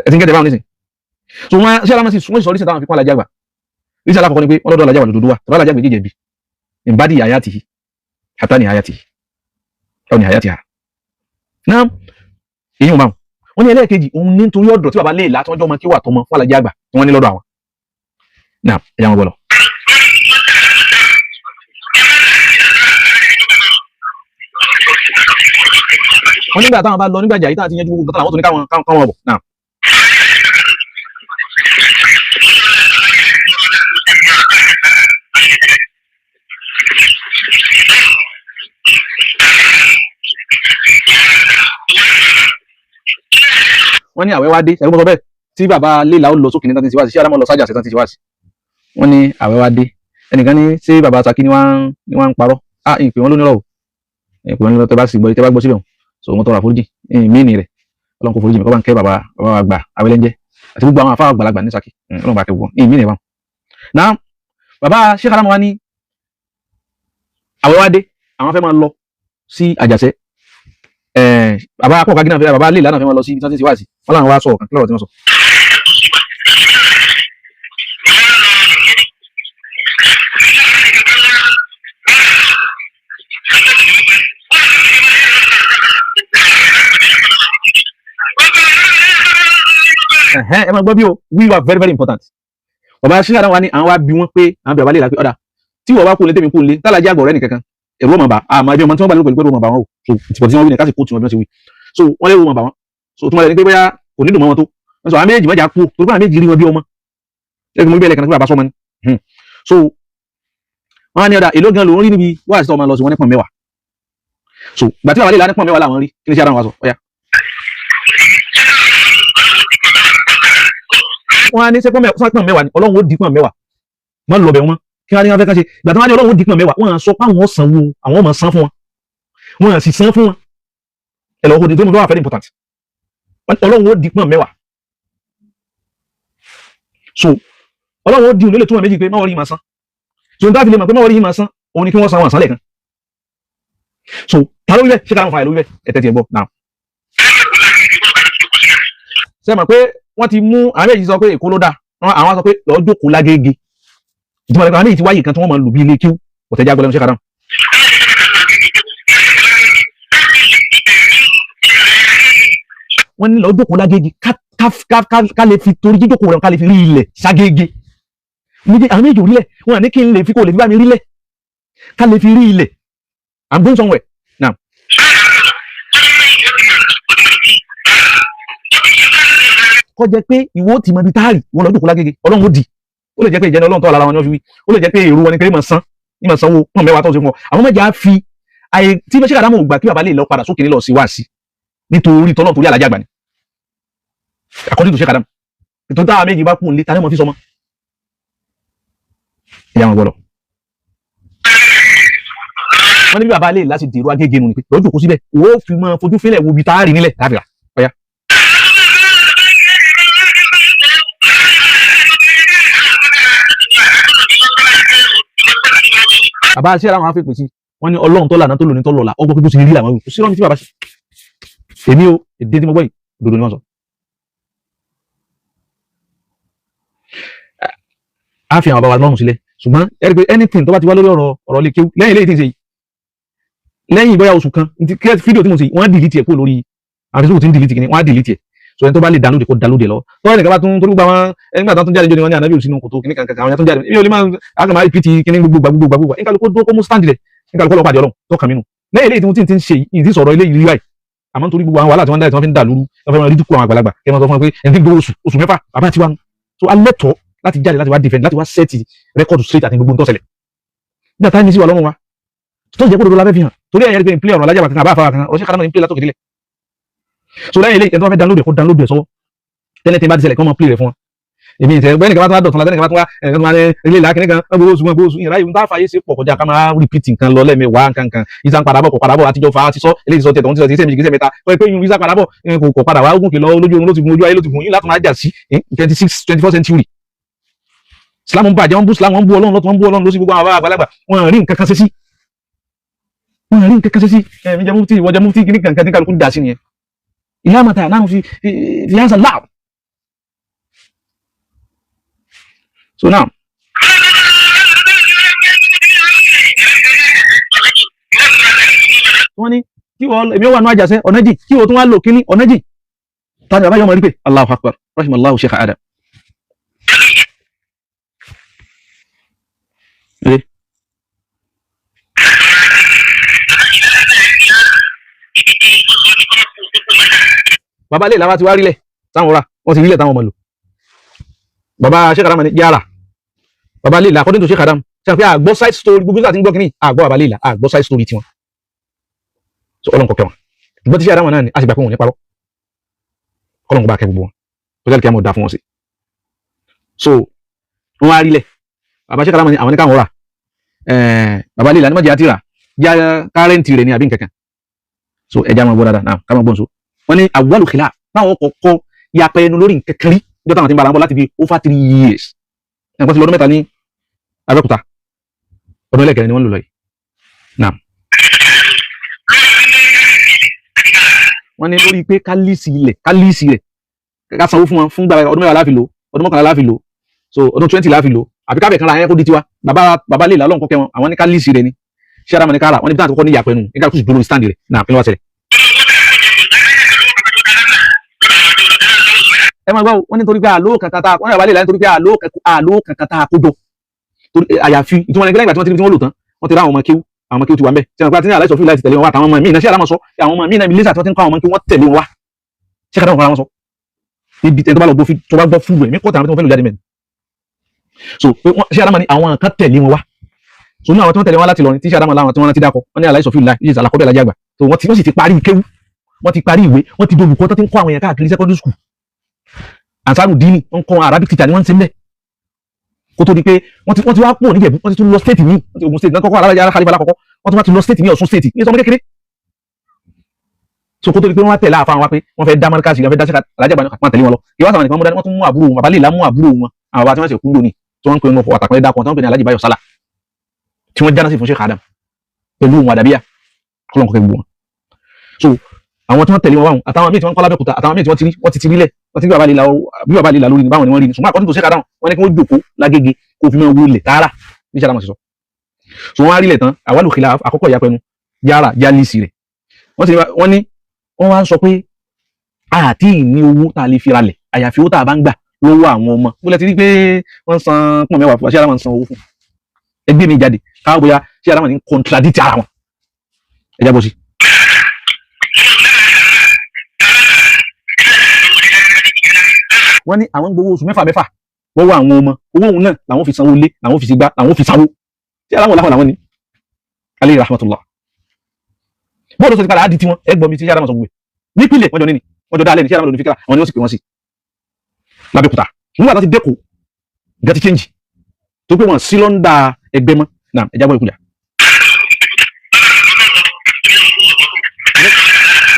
Ẹ ti ń gẹ́gẹ́ báwọn nísìn. So wọn ṣé alámọ̀ sí wọ́n sì sọ rísìn táwọn fi kún Alhaji àgbà. Rísìn alákọ̀ọ́kọ́ ni pé wọ́n lọ́dọ̀ Alhaji àgbà lòdòdó wa tọ́lá Alhaji àgbà jẹ̀bi ìbádìí hayatihi hatta ni hayatihi ọ̀ ni hayatiha náà èyí wọn báwọn. Wọ́n ní ẹlẹ́ẹ̀kejì òun ní nítorí ọ̀dọ̀ tí bàbá lè là tí wọ́n jọ ọmọ kí wà tọmọ fún Alhaji àgbà tí wọ́n ní lọ́dọ̀ àwọn. Náà ẹ yà wọn bọ̀ lọ. Wọ́n nígbà táwọn bá lọ nígbàjà yìí táwọn ti yanjú gbogbo nǹkan táwọn tó ní káwọn káwọn bọ̀ náà. Wọ́n ní àwẹ̀ wá dé, ẹ̀rú mọ́ sọ bẹ́ẹ̀ tí bàbá léla ó lọ sókè ní tán ti ṣe wá sí, ṣé Ádámọ̀ lọ sájà sí tán ti ṣe wá sí. Wọ́n ní àwẹ̀ wá dé, ẹnìkan ní ṣé bàbá Saki ni wọ́n ń parọ́. Ah, ìpè wọn lónìí rọ̀ o, ìpè wọn lónìí, tẹ́ bá sì gbọ́, tẹ́ bá gbọ́ síbẹ̀ so wọ́n tọrọ àforíjì míìnì rẹ̀. Ọlọ́run kò foríjì mi, kọ́ bá ń kẹ́ bàbá bàbá wa gbà awẹ́lẹ́njẹ́ àti gbogbo àwọn afáwà àgbàlagbà ní Saki. Ọlọ́run bá kẹ́ gbogbo míìnì rẹ̀ wọn. Náà bàbá Sheikh Adamu wa ní àwẹ̀ wá dé, àwọn fẹ́ máa lọ sí Àjàṣẹ́. Bàbá akọ̀ọ̀ká gínà fẹ́, bàbá lè lánàá fẹ́ máa lọ sí ibi tí wọ́n ti ń ṣe wáàsí. Wọ́n láwọn wá sọ̀rọ̀ kan, kí lọ́rọ̀ tí wọ́n sọ? Ẹ máa gbọ́ bí o, we were very very important. Bàbá Sheikh Adamu wa ní àwọn wá bí wọ́n pé àwọn bàbá lè là pé ọ̀dà tí wọ́n bá kú lé, tèmi kú lé, tálàjì àgbọ̀ rẹ̀ nìkankan, ẹ̀rù ọmọ bá àmọ́ ẹbí ọmọ tí wọ́n bá lérò pẹ̀lú pé ẹ̀rù ọmọ bá wọn o. So tìpọ̀ tí wọ́n wí ní káṣí kó tí wọ́n bí wọ́n ṣe wí, so wọ́n lérò ọmọ bá wọn, so tí wọ́n lè ní pé bóyá kò ní dùn mọ́ wọn tó wọ́n sọ àwọn méjì mọ́jà kú torí pé àwọn méjì rí wọn bí ọmọ ṣé mo gbé ẹlẹ́kan pé bàbá sọmọ ni. So wọ́n á ní ọ̀dà èló gan lòún rí níbi wáàsí tó ọmọ lọ sí, wọn ní pọ̀n 10. So gbàtí bàbá lè lá ní pọ̀n 10 làwọn rí, kí ni ṣe ara wọn wá sọ ọ̀yà. Wọ́n á ní sẹ́pọ̀n 10 ni Ọlọ́run ó di pọ̀n 10 wọ́n lọ bẹ̀ wọ́n, kí wọ́n á ní wọ́n fẹ́ ká ṣe. Ìgbà tí wọ́n á ní Ọlọ́run ó di pọ̀n 10, wọ́n á sọ pé àwọn sanwó, àwọn ọmọ san fún wọn, wọ́n á sì san fún wọn. Ẹ lọ́wọ́ ní tó mú tó wà very important, Ọlọ́run ó di pọ̀n 10. So Ọlọ́run ó di òun lè túmọ̀ méjì pé máwọ́ rí máa san. So n tá fi lè mọ̀ pé máwọ́ rí máa san òun ni kí wọ́n san wọn àsán lẹ́ẹ̀kan. So ta ló wí bẹ́ẹ̀? Ṣé ká wọn fà ló wí bẹ́ẹ̀? Ẹ tẹ́tí ẹ gbọ́ now. Ṣé mọ̀ pé wọ́n ti mú àwọn méjì sọ pé Èkó ló dáa, àwọn sọ pé lọ́ọ́ jókòó lágége, ìtumọ̀ nípa àwọn méjì ti wáyé kan tí wọ́n máa lù bí ilé kíw ọ̀tẹ̀já gbọ́lẹ́nu. Ṣé ká dáhùn? Wọ́n ní lọ́ọ́ jókòó lágége ká lè fi torí jíjókòó rẹ̀ ká lè fi rí ilẹ̀ ságége. Àwọn méjì ò rílẹ̀, wọ́n ní kí n lè fi kó lè fi bá mi rílẹ̀, ká lè fi rí ilẹ̀. I'm going somewhere now. Kó jẹ́ pé ìwọ ti mọ ibi táàrí wọn lọ jókòó lágége, Ọlọ́run ó di. Ó lè jẹ́ pé ìjẹni Ọlọ́run tó wà lára wọn ni wọ́n fi wí, ó lè jẹ́ pé èrò wọn ni pé ìmọ̀ san ìmọ̀ sanwó pọ̀n 10 tó ṣe fún ọ. Àwọn mẹ́jà fi àyè tí Sheikh Adamu ò gbà kí bàbá lè lọ padà sókè nílọ sí wá sí nítorí tọ́lọ́, torí àlàjì àgbà ni according to Sheikh Adamu. Nítorí táwa méjì bá kún un lé, ta ni mo fi sọmọ ìyá wọn gbọ́dọ̀. Wọ́n ní bí bàbá lè láti dèrò Agége nù ni pé lọ́jọ́ kó síbẹ̀, wọ́n ó fi máa fojú fílẹ̀ wo ibi tá a rí nílẹ̀ láti rà ọ̀yá. Bàbá ṣé àwọn afẹ́pẹ́ sí wọ́n ní Ọlọ́run tó lànà tó lò ní tó lọ́la ọgbọ́n pípọ́ sí rí làwọn kò sí lọ́nà tí bàbá ṣe. Èmi o, èdè tí mo gbọ́ yìí, òdodo ni wọ́n sọ. A fi àwọn bàbá wa lọ́rùn sílẹ̀, ṣùgbọ́n ẹ rí i pé anything tó bá ti wá lórí ọ̀rọ̀ ọ̀rọ̀ lè kéwú lẹ́yìn eléyìí tí ń ṣe yìí, lẹ́yìn bóyá oṣù kan fídíò tí mo ṣe yìí, wọ́n á delete ẹ̀ kúrò lórí àwọn Facebook tí ń delete kìíní, wọ́n á delete ẹ̀. So ẹni tó bá lè download kó download ẹ̀ lọ. Tọ́wọ́ ẹnìkan bá tún torí gbogbo àwọn ẹni gbà tó tún jáde jóni wọn ní ànábì òsínú kòtò kìíní kankan, àwọn yẹn tó jáde èmi ò lè máa àgbà máa repeat kìíní gbogbo gbogbo gbogbo. Nǹkan kó dúró kó mú stand rẹ̀, nǹkan kó lọ pàdé Ọlọ́run tó kàn mí nù. Lẹ́yìn eléyìí tí mo ti ń ṣe yìí, ti sọ̀rọ̀ eléyìí rí báyìí, àmọ́ nítorí gbogbo àwọn wàhálà tí wọ́n ń dá tí wọ́n fi ń dà lóru, wọ́n fẹ́ máa rí dúkù àwọn àgbàlagbà kí wọ́n sọ fún wọn pé ẹni tí ń gbowó oṣù oṣù 6 bàbá tiwa ń. So alẹ́ tọ́ láti jáde láti wá defend, láti wá set record straight àti gbogbo ń tó ṣẹlẹ̀ nígbà táyà ní sí wà lọ́rùn wa tó jẹ́ kó dodo la fẹ́ fi hàn, torí ẹ̀yẹ́ rí pé n play ọ̀rọ̀ alájà kankan àbá àfáwà kankan ọ̀rọ̀ Sheikh Adamu ní play látòkè délẹ̀. So lẹ́yìn eléyìí, ẹni tó bá fẹ́ download ẹ̀ kó download ẹ̀ sọ́wọ́ tẹ́lẹ̀ tí n bá ti ṣẹlẹ̀ kí wọ́n máa play rẹ̀ fún wọn. Èmi ìtẹ̀ bẹ́ẹ̀ nìkan bá tún wá dọ̀tún la tẹ́nìkan bá tún wá ẹnìkan tún wá ní ilé ìlà kìnìkan wọ́n gbowó oṣù, wọn gbowó oṣù ìyàrá yìí ń tá fàyè sí pọ̀ kọjá ká máa repeat nǹkan lọ lẹ́ẹ̀mẹwàá nǹkan kan. Ìsà ń padà bọ̀, kò padà bọ̀, àtijọ́ fa àti sọ eléyìí sọ tiẹ̀ tọ̀hún ti sọ ti sẹ́mi kìí mẹ́ta wọ́n pé yún ìsà padà bọ̀ kò padà wá ogun kìlọ̀ lójú oorun ló ti gun, ojú ayé ló ti gun yín láti máa jà sí 26 24 century. Islam ń bàjẹ́, wọ́n bú Islam, wọ́n bú Ọlọ́run lọ́tún, wọ́n bú Ọlọ́run lọ́sí. Gbogbo àwọn àgbàlagbà wọ́n rí nǹkan kan ṣe sí, wọ́n rí nǹkan kan ṣe sí. Ẹ̀mí jẹ́ mufti, ìwọ jẹ́ mufti, kìíní kankan tí kálukú dà sí nìyẹn. Ìyá màtà náà fi fi yánsà láà. So now wọ́n ní kí wọ́n èmi wà ní àjàṣẹ́ ọ̀nà jì kí wọ́n tún wá lò kíní ọ̀nà jì tani bàbá yọmọ rí pé Allahu Akbar, rahimallahu Sheikh Adam. Bàbá lè làwa ti wá rílẹ̀ táwọn rà, wọ́n ti rílẹ̀ táwọn ọmọ lò. Bàbá Sheikh Adam ní yàrá bàbá lè là, according to Sheikh Adam, ṣe àpé àgbọ̀ side story gbogbo nígbà tí ń gbọ́ kínní, àgbọ̀ bàbá lè là, àgbọ̀ side story tiwọn. So Ọlọ́run kọ̀kẹ́ wọn, ṣùgbọ́n tí Sheikh Adam náà ni a sì gbà pé wọn ò ní parọ́. Ọlọ́run kò bá kẹ́ gbogbo wọn tó jẹ́ kí a mọ̀ dá fún wọn sí. So wọ́n wá rílẹ̀, bàbá Sheikh Adam ní àwọn ní káwọn rà, bàbá lè là ní mọ̀jẹ̀ àti rà já kárẹ́ǹtì rẹ̀ ní àbí nǹkankan. So ẹja máa gbọ́ dáadáa náà, ká máa gbọ́n. So wọ́n ní awwalu khilaf báwọn kọ̀ọ̀kọ́ yapẹ ẹnu lórí nǹkan kan rí níjọ́ táwọn ti ń bára wọn bọ̀ láti bí over 3 years. Ẹ̀kọ́ ti lọ́dún 3 ní Abẹ́òkúta, ọdún ẹlẹ́kẹrin ni wọ́n lò lọ yìí náà. Wọ́n ní lórí pé ká lease ilẹ̀, ká lease rẹ̀, ká sanwó fún wọn fún gbàgbà, ọdún 10 láfi lò, ọdún 11 láfi lò, so ọdún 20 láfi lò, àbí kábẹ̀ kan ra yẹn kó di tiwa. Bàbá lè lálọ́ nǹkan kẹ́ wọn, àwọn ní ká lease rẹ̀ ni, ṣé ara mọ̀ ní ká rà. Wọ́n ní bí táwọn kọ́kọ́ ní ìyàpẹ̀ nù nígbà tó sì dúró stand rẹ̀ náà. Kí ló wá ṣẹlẹ̀? Ẹ máa gbọ́, wọ́n ní torí pé àlọ́ kankan tá wọ́n ní bàbá lè là nítorí pé àlọ́ kankan tá a kó jọ, àyàfi ìtumọ̀ ní pé lẹ́yìn ìgbà tí wọ́n ti rí tí wọ́n lò tán, wọ́n ti rá àwọn ọmọ kéwú, àwọn ọmọ kéwú ti wà ń bẹ̀. Tí wọ́n ti ní aláìsọ fún láti tẹ̀lé wọn wá, àtàwọn ọmọ míì náà, ṣé àlámọ̀ sọ àwọn ọmọ míì náà lẹ́sà tí wọ́n ti ń kọ́ àwọn ọmọ kéwú, wọ́n tẹ̀lé wọn wá. Ṣé kàdá wọn fara wọn sọ níbi ẹni tó bá lọ gbọ́, tó bá gbọ́ fúlù ẹ̀ mí kọ́ta àwọn tí wọ́n fẹ́ lò jáde mẹ́rin. So pé wọ́n ṣé àlámọ̀ ni àwọn kan tẹ̀lé wọn wá. So ní àwọn tí wọ́n tẹ̀lé wọn láti Ìlọrin, tí ṣé àlámọ̀ láwọn tí wọ́n rántí dákọ̀, wọ́n ní aláìsọ fún ìlà yìí àlàkọ́bẹ̀ alájà àgbà. So wọ́n ti wọ́n sì ti parí kéwú, wọ́n ti parí ìwé, wọ́n ti dolùkọ́ tó ti ń kọ́ àwọn èèyàn káàkiri secondary school Ansaru Dini, wọ́n kọ́ Arabic teacher ni wọ́n ń ṣe ń bẹ̀ kó tó di pé wọ́n ti wá kúrò níjẹ̀bú, wọ́n ti tún lọ state míì. Wọ́n ti Ògùn state náà kọ́kọ́, alájà alákàlífà lákọ́kọ́, wọ́n tún wá ti lọ state míì, Ọ̀ṣun state ní sọmọ kékeré. So kó tó di pé wọ́n wá tẹ̀lé àfa wọn wá pé wọ́n fẹ́ dá mọ́ríkàsì, wọ́n fẹ́ dá sẹ́ka alájà bá wọn tẹ̀lé wọn lọ. Kí wọ́n sàwọn nìkan mú dání, wọ́n tún mú àbúrò wọn, bàbá lè lá mú àbúrò wọn, àwọn bàbá tí wọ́n ṣe kú lónìí tí wọ́n ń pè wọn fọ àtàkùn ẹ̀dá kan tí wọ́n ń pè ní Alhaji Báyọ̀ Sálà, tí wọ́n jáná sí fún Sheikh Adam pẹ̀lú ohun àdàbíyà kọ́lọ́n kọ́kẹ́ gbogbo wọn. So àwọn tí wọ́n tẹ̀lé wọn wáhùn, àtàwọn míì tí wọ́n kọ́ lábẹ́òkúta, àtàwọn míì tí wọ́n ti rí, wọ́n ti ti rílẹ̀, wọ́n ti rí bàbá líla, bí bàbá líla lórí ni báwọn ni wọ́n rí ni. Ṣùgbọ́n àkọ́tún tó Sheikh Adam, wọ́n ní kí wọ́n jòkó lágége kó fi máa wọlé tààrà bí Sheikh Adam ṣe sọ. So wọ́n á rílẹ̀ tán, àwálù khilaf àkọ́kọ́ ìyapẹnu yára já lease rẹ̀. Wọ́n ti wọ́n ní wọ́n wá ń sọ pé àti ní owó tá a lè fi ralẹ̀, àyàfi owó tá a bá ń gbà lọ́wọ́ àwọn ọmọ. Bó lẹ ti rí pé wọ́n san pọ̀n 10 fún wa, ṣé ara wọn san owó fún ẹgbẹ́ mi jáde káwọ́ bóyá ṣé ara wọn ní contradict ara wọn, ẹ jábọ̀ sí. Wọ́n ní àwọn ń gbowó oṣù mẹ́fà mẹ́fà lọ́wọ́ àwọn ọmọ, owó òun náà làwọn fi sanwó ilé, làwọn fi sígbá, làwọn fi sanwó tí aláwọ̀ láwọn làwọn ní aleyhi rahmatullah. Bóòlù sọ ti padà á di tiwọn, ẹ gbọ́ mi tí yàrá wọn sọ gbogbo ẹ̀ nípìnlẹ̀ wọ́n jọ níní, wọ́n jọ dálẹ̀ ní sí yàrá wọn lóní fíkà, àwọn ni wọ́n sì pè wọ́n sí lábẹ́kúta. Nígbà tó ti dẹ́kọ̀ nǹkan ti change tó pé wọ́n sí lọ́ndà ẹgbẹ́ mọ́ náà. Ẹ jábọ̀ ìkújà.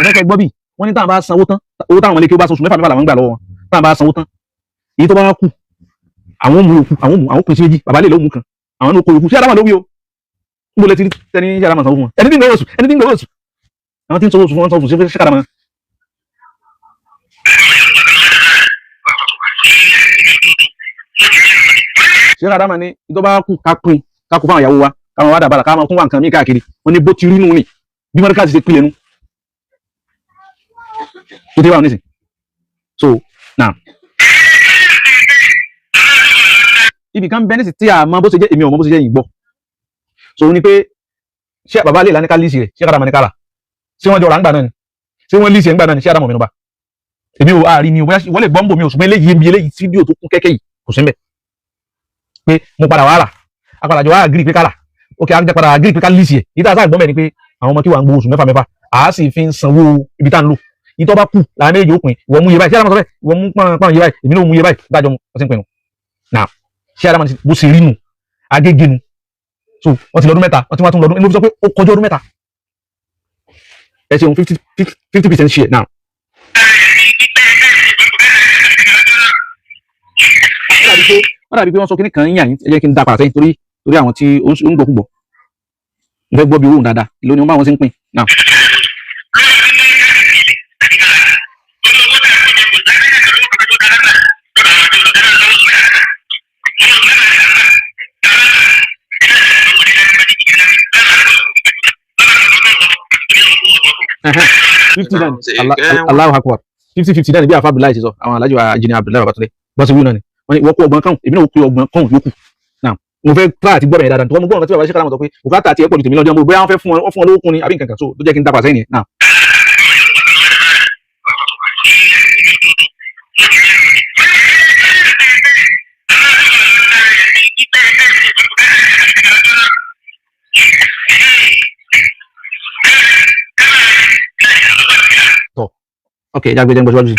Ẹ fẹ́ kẹ́ gbọ́ bí wọ́n ní táwọn bá sanwó tán, owó táwọn ọmọlẹ́kẹ́ ó bá san oṣù mẹ́fà mẹ́fà làwọn ń gbà lọ́wọ́ wọn, táwọn bá sanwó tán, èyí tó bá wá kù, àwọn mú yòókù, àwọn mú, àwọn pín sí méjì, bàbá lè ló mú kan, àwọn ní oko yòókù. Sí àdámà ló wí o? Níbo lẹ ti rí tẹni sí àdámà sanwó fún wọn? Ẹni tí ń gbowó oṣù, ẹni tí ń gbowó oṣù, àwọn tí ń sanwó oṣù fún wọn, sanwó fún sí àdámà. Sí àdámà ní tó bá kù ká pín, ká kó fáwọn ìyàwó wa, káwọn wá dàbàrà, káwọn tún wà nǹkan mí káàkiri. Wọn ní bó ti rí nù ní bí mọ́ríkà ti ṣe pilẹ̀ nu tó ti wà nísìn. So now ibì kan bẹ́ẹ̀ nísì tí a mọ bó ṣe jẹ́, èmi ò mọ bó ṣe jẹ́ yìí gbọ́. So ó ní pé ṣé bàbá lè lánìí ká lease rẹ̀, ṣé kàdàmọ́ ní kára, ṣé wọ́n jọ rà ń gbà náà ni, ṣé wọ́n lease ẹ̀ ń gbà náà ni? Ṣé àdàmọ̀ mi nù bá èmi ò àárín ni o, bóyá wọ́n lè gbọ́ ń bò mí o, ṣùgbọ́n eléyìí mi, eléyìí fídíò tó kún kẹ́kẹ́ yìí kò sí mbẹ̀ pé mo padà wá rà, a padà jọ wá agree pé ká rà. Ok, a padà agree pé ká lease ẹ̀. Yìí tá a sáà gbọ́ mẹ́ ni pé àwọn ọmọ kí wà ń gbowó oṣù mẹ́fà mẹ́fà, à á sì fi ń sanwó ibi tá à ń lò. Yìí tó bá kù làwọn méjì ó pín, ìwọ mú iye báyìí, ṣé àdàmọ̀ sọ bẹ́ẹ̀, ìwọ mú pọ́n iye báyìí, èmi náà mú iye báyìí, dájọ́ mu wọ́n ti ń pinnu náà. Ṣé àdàmọ̀ bó ṣe rí nù agége nu. So wọ́n ti lọ́dún 3, wọ́n ti wá tún lọ́dún, inú fi sọ pé ó kọjá ọdún 3. Ẹ ṣeun, 50% share now. Wọ́n dàbí pé wọ́n sọ kíní kan yín, ẹ jẹ́ kí n dá padà sẹ́yìn torí àwọn tí ó ń gbọ́ púpọ̀ mo fẹ́ gbọ́ bí owó dáadáa lónìí, wọ́n bá wọn ṣe ń pín now. 50 náà, Allahu Akbar, 50-50 náà ni bí àfa Abdullahi ṣe sọ, àwọn alájọ àjìnà Abdullahi Babatunde bọ́sẹ̀ wíwú náà ni wọ́n ní wọ́n kó ọgbọ̀n kan, èmi náà kó ọgbọ̀n kan yòókù náà. Mo fẹ́ try àti gbọ́dọ̀ yẹn dáadáa tó wọ́n mo gbọ́ nǹkan tí bàbá ṣe kára wọn sọ pé bùkátà àti ẹ̀pọ̀ ju tèmi lọ́jọ́, mo bóyá wọ́n fẹ́ fún wọn lówó kún ni àbí nǹkan kan, so tó jẹ́ kí n dá pàṣẹ yẹn náà. Ok, ẹ jágbe, jẹ́ ń gbọ́ síwájú sí.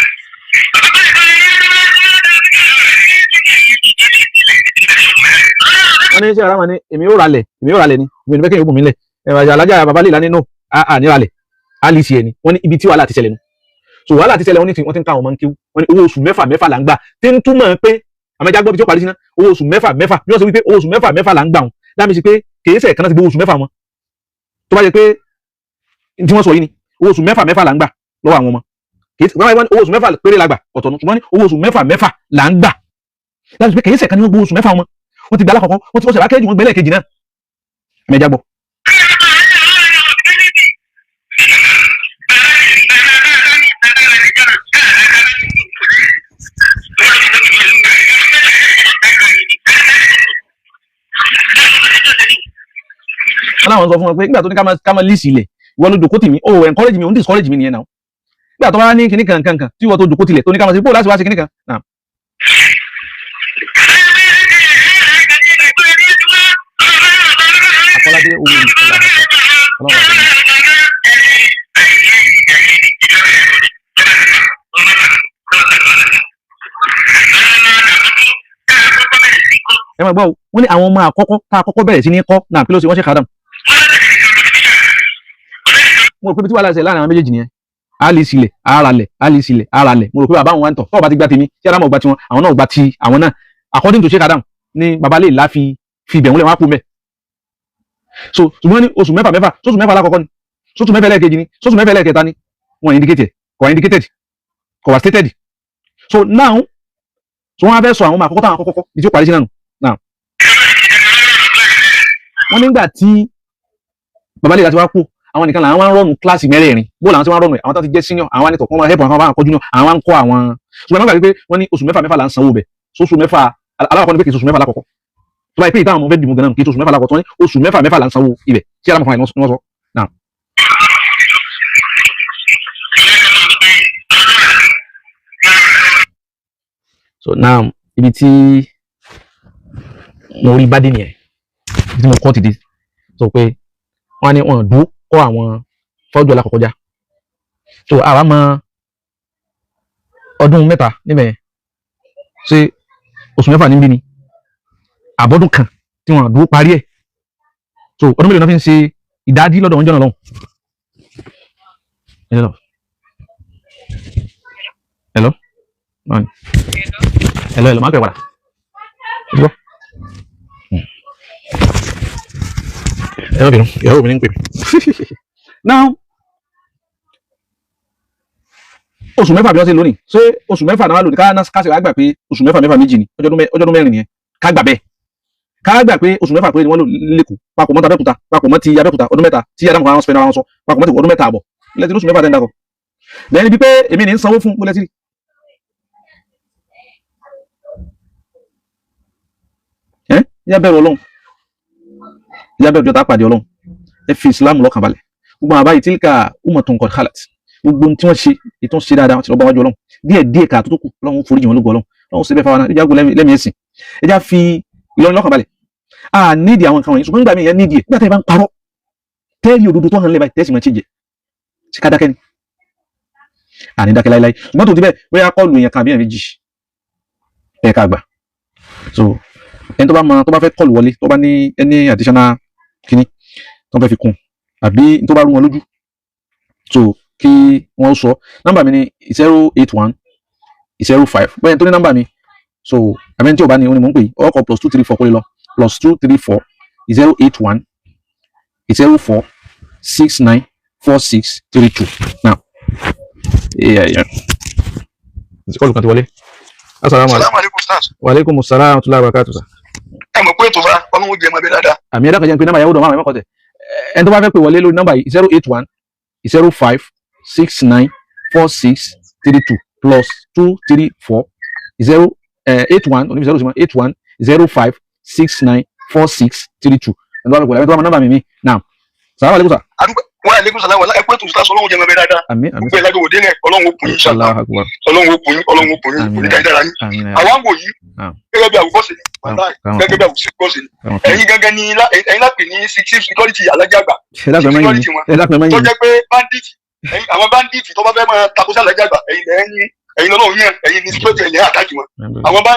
Wọ́n ní ṣé ara wọn ni èmi yóò ralẹ̀, èmi yóò ralẹ̀ ni, èmi ò ní fẹ́ kí èmi bùn mí lẹ̀. Ẹ̀rọ alájà bàbá lè lánìí nù à ní ralẹ̀ á lè ṣe ẹni. Wọ́n ní ibi tí wàhálà ti ṣẹlẹ̀ nu. So wàhálà ti ṣẹlẹ̀, wọ́n ní wọ́n ti ń ká àwọn ọmọ ń kéwú. Wọ́n ní owó oṣù mẹ́fà mẹ́fà là ń gbà, tí ń túmọ̀ pé àmẹ́jà gbọ́ bí tí ó parí sí ná, owó oṣù mẹ́fà mẹ́fà. Bí wọ́n ṣe wí pé owó oṣù mẹ́fà mẹ́fà là ń gbà wọn, dáàmì sí pé kìí ṣe ẹ̀kan náà ti gbowó oṣù mẹ́fà wọn. Tó bá jẹ́ pé tí wọ́n sọ yìí ni owó oṣù mẹ́fà mẹ́fà là ń gbà lọ́wọ́ àwọn ọmọ, kìí ṣe wọ́n ní owó oṣù mẹ́fà péré la gbà ọ̀tọ̀ nù, ṣùgbọ́n ní owó oṣù mẹ́fà mẹ́fà là ń gbà, dáàmì sí pé kìí ṣe ẹ̀kan ní wọ́n gbowó oṣù mẹ́fà wọn. Wọ́n ti gbà lákọ̀ọ́kọ́, wọ́n ti wọ́n ṣe wá kéré jù, wọ́n gbẹ́lẹ̀ kejì náà. Àmẹ́jà gbọ́. Wọ́n láwọn sọ fún wọn pé nígbà tó ní ká máa lease ilẹ̀, ìwọ ló jòkó tì mí, ó encourage mi, ó ń discourage mi nìyẹn náà. Nígbà tó bá ní kinní kan kan kan tí ìwọ tó jòkó tilẹ̀ tó ní ká máa ṣe bó láti wá ṣe kinní kan náà. Akọ́ládé owó ni ọlọ́run àti ẹ máa gbọ́ o. Wọ́n ní àwọn ọmọ àkọ́kọ́ tá a kọ́kọ́ bẹ̀rẹ̀ sí ní kọ́ náà, kí ló ṣe wọ́n ṣe kádàm. Mo rò pé bí tí wàhálà ṣe láàrin àwọn méjèèjì nìyẹn. A lè sílẹ̀ ara lẹ̀, a lè sílẹ̀ ara lẹ̀. Mo rò pé bàbá àwọn wa ń tọ̀ tọ́ọ̀ bá ti gbá tèmi tí alámọ̀ gba tiwọn, àwọn náà gba ti àwọn náà. According to Sheikh Adam ni bàbá lè láfi fi ibẹ̀ wọ́n lẹ̀ wọ́n á kú mẹ́. So ṣùgbọ́n ní oṣù mẹ́fà mẹ́fà, sóṣù mẹ́fà lákọ̀ọ́kọ́ ni, sóṣù mẹ́fà ẹlẹ́ẹ̀kejì ni, sóṣù mẹ́fà ẹlẹ́ẹ̀kẹta ni, wọ́n indicate kò wá indicated, kò wá stated. So now, so wọ́n á fẹ́ sọ àwọn ọmọ àkọ́kọ́ táwọn àkọ́kọ́ bí tí ó parí sí náà nù. Now wọ́n nígbà tí bàbá lè láti wá kú, àwọn nìkan làwọn wá ń rọ̀nù kíláàsì mẹ́rẹ̀ẹ̀rin. Bó làwọn tí wọ́n rọ̀nù ẹ̀, àwọn tó ti jẹ́ senior, àwọn anìtọ̀ wọ́n máa help àwọn, àwọn kọjú náà, àwọn ń kọ́ àwọn. Ṣùgbọ́n wọ́n gbà wípé wọ́n ní oṣù mẹ́fà mẹ́fà là ń sanwó bẹ̀. Sóṣù mẹ́fà alákọ̀ọ́kọ́ ni pé kì í ṣoṣù mẹ́fà lákọ̀ọ́kọ́. Tó bá yẹ pé ìtàn àwọn ọmọ fẹ́ dìbò gan-an, kì í ṣoṣù mẹ́fà lákọ̀ọ́kọ́. Tó ní oṣù mẹ́fà mẹ́fà là ń sanwó ibẹ̀ tí alámọ̀fà ni wọ́n sọ náà. So now ibi tí mo rí bá dé nìyẹn, ibi tí mo kọ́ ti dé sọ pé wọ́n á ní wọn dúró kọ́ àwọn fọ́jú alákọ̀ọ́kọ́já. So àwa mọ ọdún mẹ́ta níbẹ̀ yẹn, ṣé oṣù mẹ́fà níbí ni àbọ̀dún kan tí wọ́n dúró parí ẹ̀? So ọdún mélòó náà fi ń ṣe ìdádí lọ́dọ̀ wọn jọ̀nà lọ́hùn? Hello, hello, hello, hello, máa pẹ̀ padà. Gbọ́, ẹ má bínú, ìyàwó mi ní ń pè mí. Now oṣù mẹ́fà bí wọ́n ṣe lónìí, ṣé oṣù mẹ́fà náà lónìí? Ká sì wá gbà pé oṣù mẹ́fà mẹ́fà méjì ni, ọjọ́ mẹ́rin nìyẹn. Ká gbà bẹ́ẹ̀, ká gbà pé oṣù mẹ́fà péré ni wọ́n lò lẹ́kọ̀ọ́, papọ̀ mọ́ tAbẹ́òkúta, papọ̀ mọ́ ti Abẹ́òkúta, ọdún mẹ́ta tí Adamu kan sọ wọn sọ, papọ̀ mọ́ ti ọdún mẹ́ta àbọ̀ ilẹ̀ tí oṣù mẹ́fà tẹ́ ń dakọ̀ lẹ́yìn bíi pé èmi ní ń sanwó fún mo lẹ́tí. Ẹ yá bẹ̀rù Ọlọ́run, yá bẹ̀rù jọta pàdé Ọlọ́run. Ẹ fi Islam lọ́kàn balẹ̀. Gbogbo àwọn àbáyé tilka ummatun qad khalat, gbogbo tí wọ́n ṣe ètò ń ṣe dáadáa, wọ́n ti lọ bá wájú Ọlọ́run. Díẹ̀ díẹ̀ ká tó tó kù, Ọlọ́run foríjì wọn lógo. Ọlọ́run Ọlọ́run síbẹ̀ fáwọn náà ìjágun lẹ́mìí ẹ̀sìn. Ẹ já fi Ìlọrin lọ́kàn balẹ̀. A nídìí àwọn nǹkan wọ̀nyí, ṣùgbọ́n nígbà míì yẹn nídìí ẹ̀. Nígbà tẹ́ ẹ bá ń parọ́ tẹ́ẹ̀rì òdodo tó hàn lẹ́bàá tẹ́sí máa ṣe jẹ ṣe ká dákẹ́ ni, àní dákẹ́ láíláí. Ṣùgbọ́n tó ti bẹ́ẹ̀, bóyá kọ́ọ̀lù èèyàn kan àbí èèyàn méjì ẹ̀ ká gbà. So ẹni tó bá mọ tó bá fẹ́ kọ́ọ̀lù wọlé, tó bá ní ẹni additional kíní tó fẹ́ fi kún àbí tó bá rú wọn lójú, so kí wọ́n sọ. Nọ́mbà mi ni 081 05, bóyá ẹni tó ní nọ́mbà mi. So àbí ẹni tí ò bá ní, òun ni mò ń pè ọkọ̀ +234 kó lè lọ +234 081 04 69 46 32. Now yeah, yeah. Kọ́ọ̀lù kan ti wọlé. Asalaamu alaikum stars. Wa alaikum salaam wa rahmatullahi wa barakatuh. Ẹ mọ̀ pé ètò fa Ọlọ́run jẹ́ ẹmọ ẹbí dáadáa. Àmì ẹ̀dá kan jẹ́ pé nọ́mbà ìyàwó dọ̀ máa mẹ́kọ̀ọ́ tẹ̀. Ẹni tó bá fẹ́ pè wọlé lórí nọ́mbà yìí 081 05 69 46 32 +234 081 oníbi 0 81 05 69 46 32. Ẹni tó bá fẹ́ pè wọlé, ẹni tó bá mọ nọ́mbà mi mi now. Salaam alaikum sir. Wa alaikum salaam wa ẹ pé ètò stars, Ọlọ́run jẹ́ ẹmọ ẹbí dáadáa. Àmín àmín. Gbogbo ẹ̀ lágbèwò délẹ̀, Ọlọ́run ó kùn yín ṣáà. Allahu akbar. Ọlọ́run ó kùn yín, Ọlọ́run ó kùn yín, Àmín. kò ní ká dára yín. Àmín. Àwa ń wò yìí gẹ́gẹ́ bí àwòkọ́ṣe ni, gẹ́gẹ́ bí àwòkọ́ṣe ni. Ẹ̀yin gẹ́gẹ́ ni ẹ̀yin lápè ní security alájàgbà. Ẹ dákun ẹ má yìn mí, ẹ dákun ẹ má tó yìn mí. jẹ́ pé bandit Ẹ̀yin àwọn bandit tó bá fẹ́ máa takò sí alájà àgbà, ẹ̀yin lẹ́yìn, ẹ̀yin lọ́lọ́run yẹn, ẹ̀yin ní security, ẹ̀yin attack wọn. Àwọn bá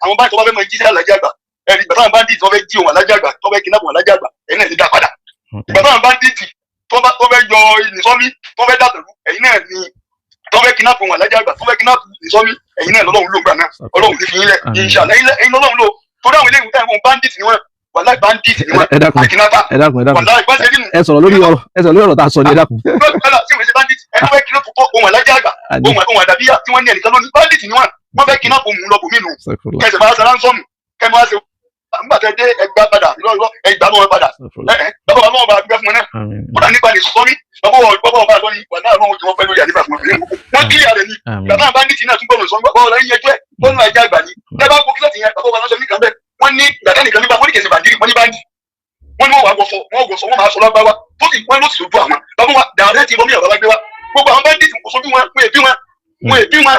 àwọn bá tó bá fẹ́ máa jí sí alájà àgbà, ẹ̀rí ìgbà táwọn bandit tó fẹ́ jí òun alájà àgbà, tó fẹ́ kidnap òun alájà àgbà, ẹ̀yin náà lè dá padà. Ìgbà táwọn bandit tó fẹ́ yọ ìnìsọ́mí, tó fẹ́ dàtẹ̀rú, ẹ̀yin náà ni tó fẹ́ kidnap òun alájà àgbà, tó fẹ́ kidnap ìnìsọ́mí, ẹ̀yin náà lọ́lọ́run ló ń gbà náà. Ọlọ́run ní fi yín lẹ̀, inshallah. Ẹ̀yin lọ́lọ́run lò, torí àwọn eléyìí táwọn bandit ni wọ́n, wàláì bandit ni wọ́n. Ẹ dákun. Kidnapper. Ẹ dákun, ẹ dákun. Wàláì bá ṣe rí nù. Ẹ sọ̀rọ̀ lórí ọ̀rọ̀ tá a sọ ni, ẹ dákun. Lọ́la tí wọ́n ṣe bandit, ẹni wọ́n kidnap ohun alájà àgbà, ohun àdàbíyà tí wọ́n ní ẹnìkan lónìí, bandit ni wọ́n. Wọ́n fẹ́ kidnap ohun lọ bòmí nù. Kẹsẹ̀ máa ṣe ransom, kẹ́ máa ṣe nígbà tẹ́ dé ẹgbà padà, irọ́, ẹgbà lọ́wọ́ padà. Bàbá wa lọ́wọ́ bá gbẹ́ fún wọn náà. Kódà nípa lè sọ mí, bàbá wa lọ́ni wà náà lọ́wọ́ tí wọ́n pẹ́ lórí àdébà fún wọn. Wọ́n kílíà rẹ̀ ni. Bàbá bandit náà tún gbọ́dọ̀ sọ bàbá wa lọ́yìn ẹjọ́ ẹ̀ lọ́nà ajá àgbà ni. Tẹ́ bá gbọ́ kílọ̀tì yẹn, bàbá wa lọ́sọ nìkan bẹ́ẹ̀. Wọ́n ní gbàtà nìkan nípa, wọ́n ní kèsì bàndírì, wọ́n ní bandit. Wọ́n ní wọ́n wà gbọ́sọ, wọ́n gbọ́sọ, wọ́n máa sọ lágbáwá tó sì wọ́n ló sì sojú àwọn. Bàbá wa dàrẹ́ ti bọ́mí àbábá gbé wa. Gbogbo àwọn bandit kò sojú wọn, wọ́n èbí wọn, wọ́n èbí wọn.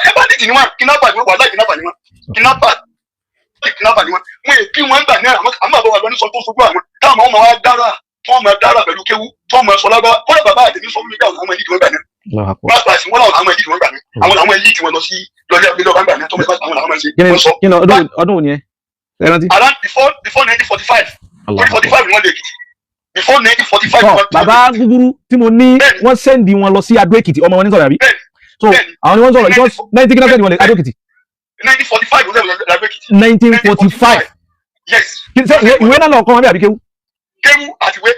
Ẹ bandit ni wọn, kidnapper ni wọn, wàláì kidnapper ni wọn, kidnapper ni wọn. Wọ́n èbí wọn gbà náà, àwọn bàbá wa lọ ní sọ tó sojú àwọn. Táwọn ọmọ wa dára, tí wọ́n máa dára pẹ̀lú kéwú, tí wọ́n máa sọ lágbáwá. Kódà bàbá àtẹ̀mí sọ fún mi pé àwọn ọmọ ìdí wọn gbà náà. Pásítọ̀ wọn làwọn àwọn ìdí wọn gbà náà. Àwọn làwọn ìdí wọn lọ sí lọlé abúlé lọ́ba gbà náà tó mẹ́fà, àwọn làwọn máa ń ṣe. Wọ́n sọ. Kí ni ọdún wo ni ẹ rántí? Around before 1945, 1945 ni wọ́n lè Èkìtì. Before 1945. Tọ́ bàbá gúgúrú tí mo ní wọ́n send wọn lọ sí Adó Èkìtì, ọmọ wọn ní sọ̀rọ̀ àbí? So àwọn ni wọ́n sọ̀rọ̀ ìjọ nineteen kí náà send wọn lè Adó Èkìtì? 1945 ló sẹ́wọ̀n Adó Èkìtì. 1945. Yes. Ìwé náà lọ kọ́ wọn bí àbí kéwú? Kéwú àti ìwé,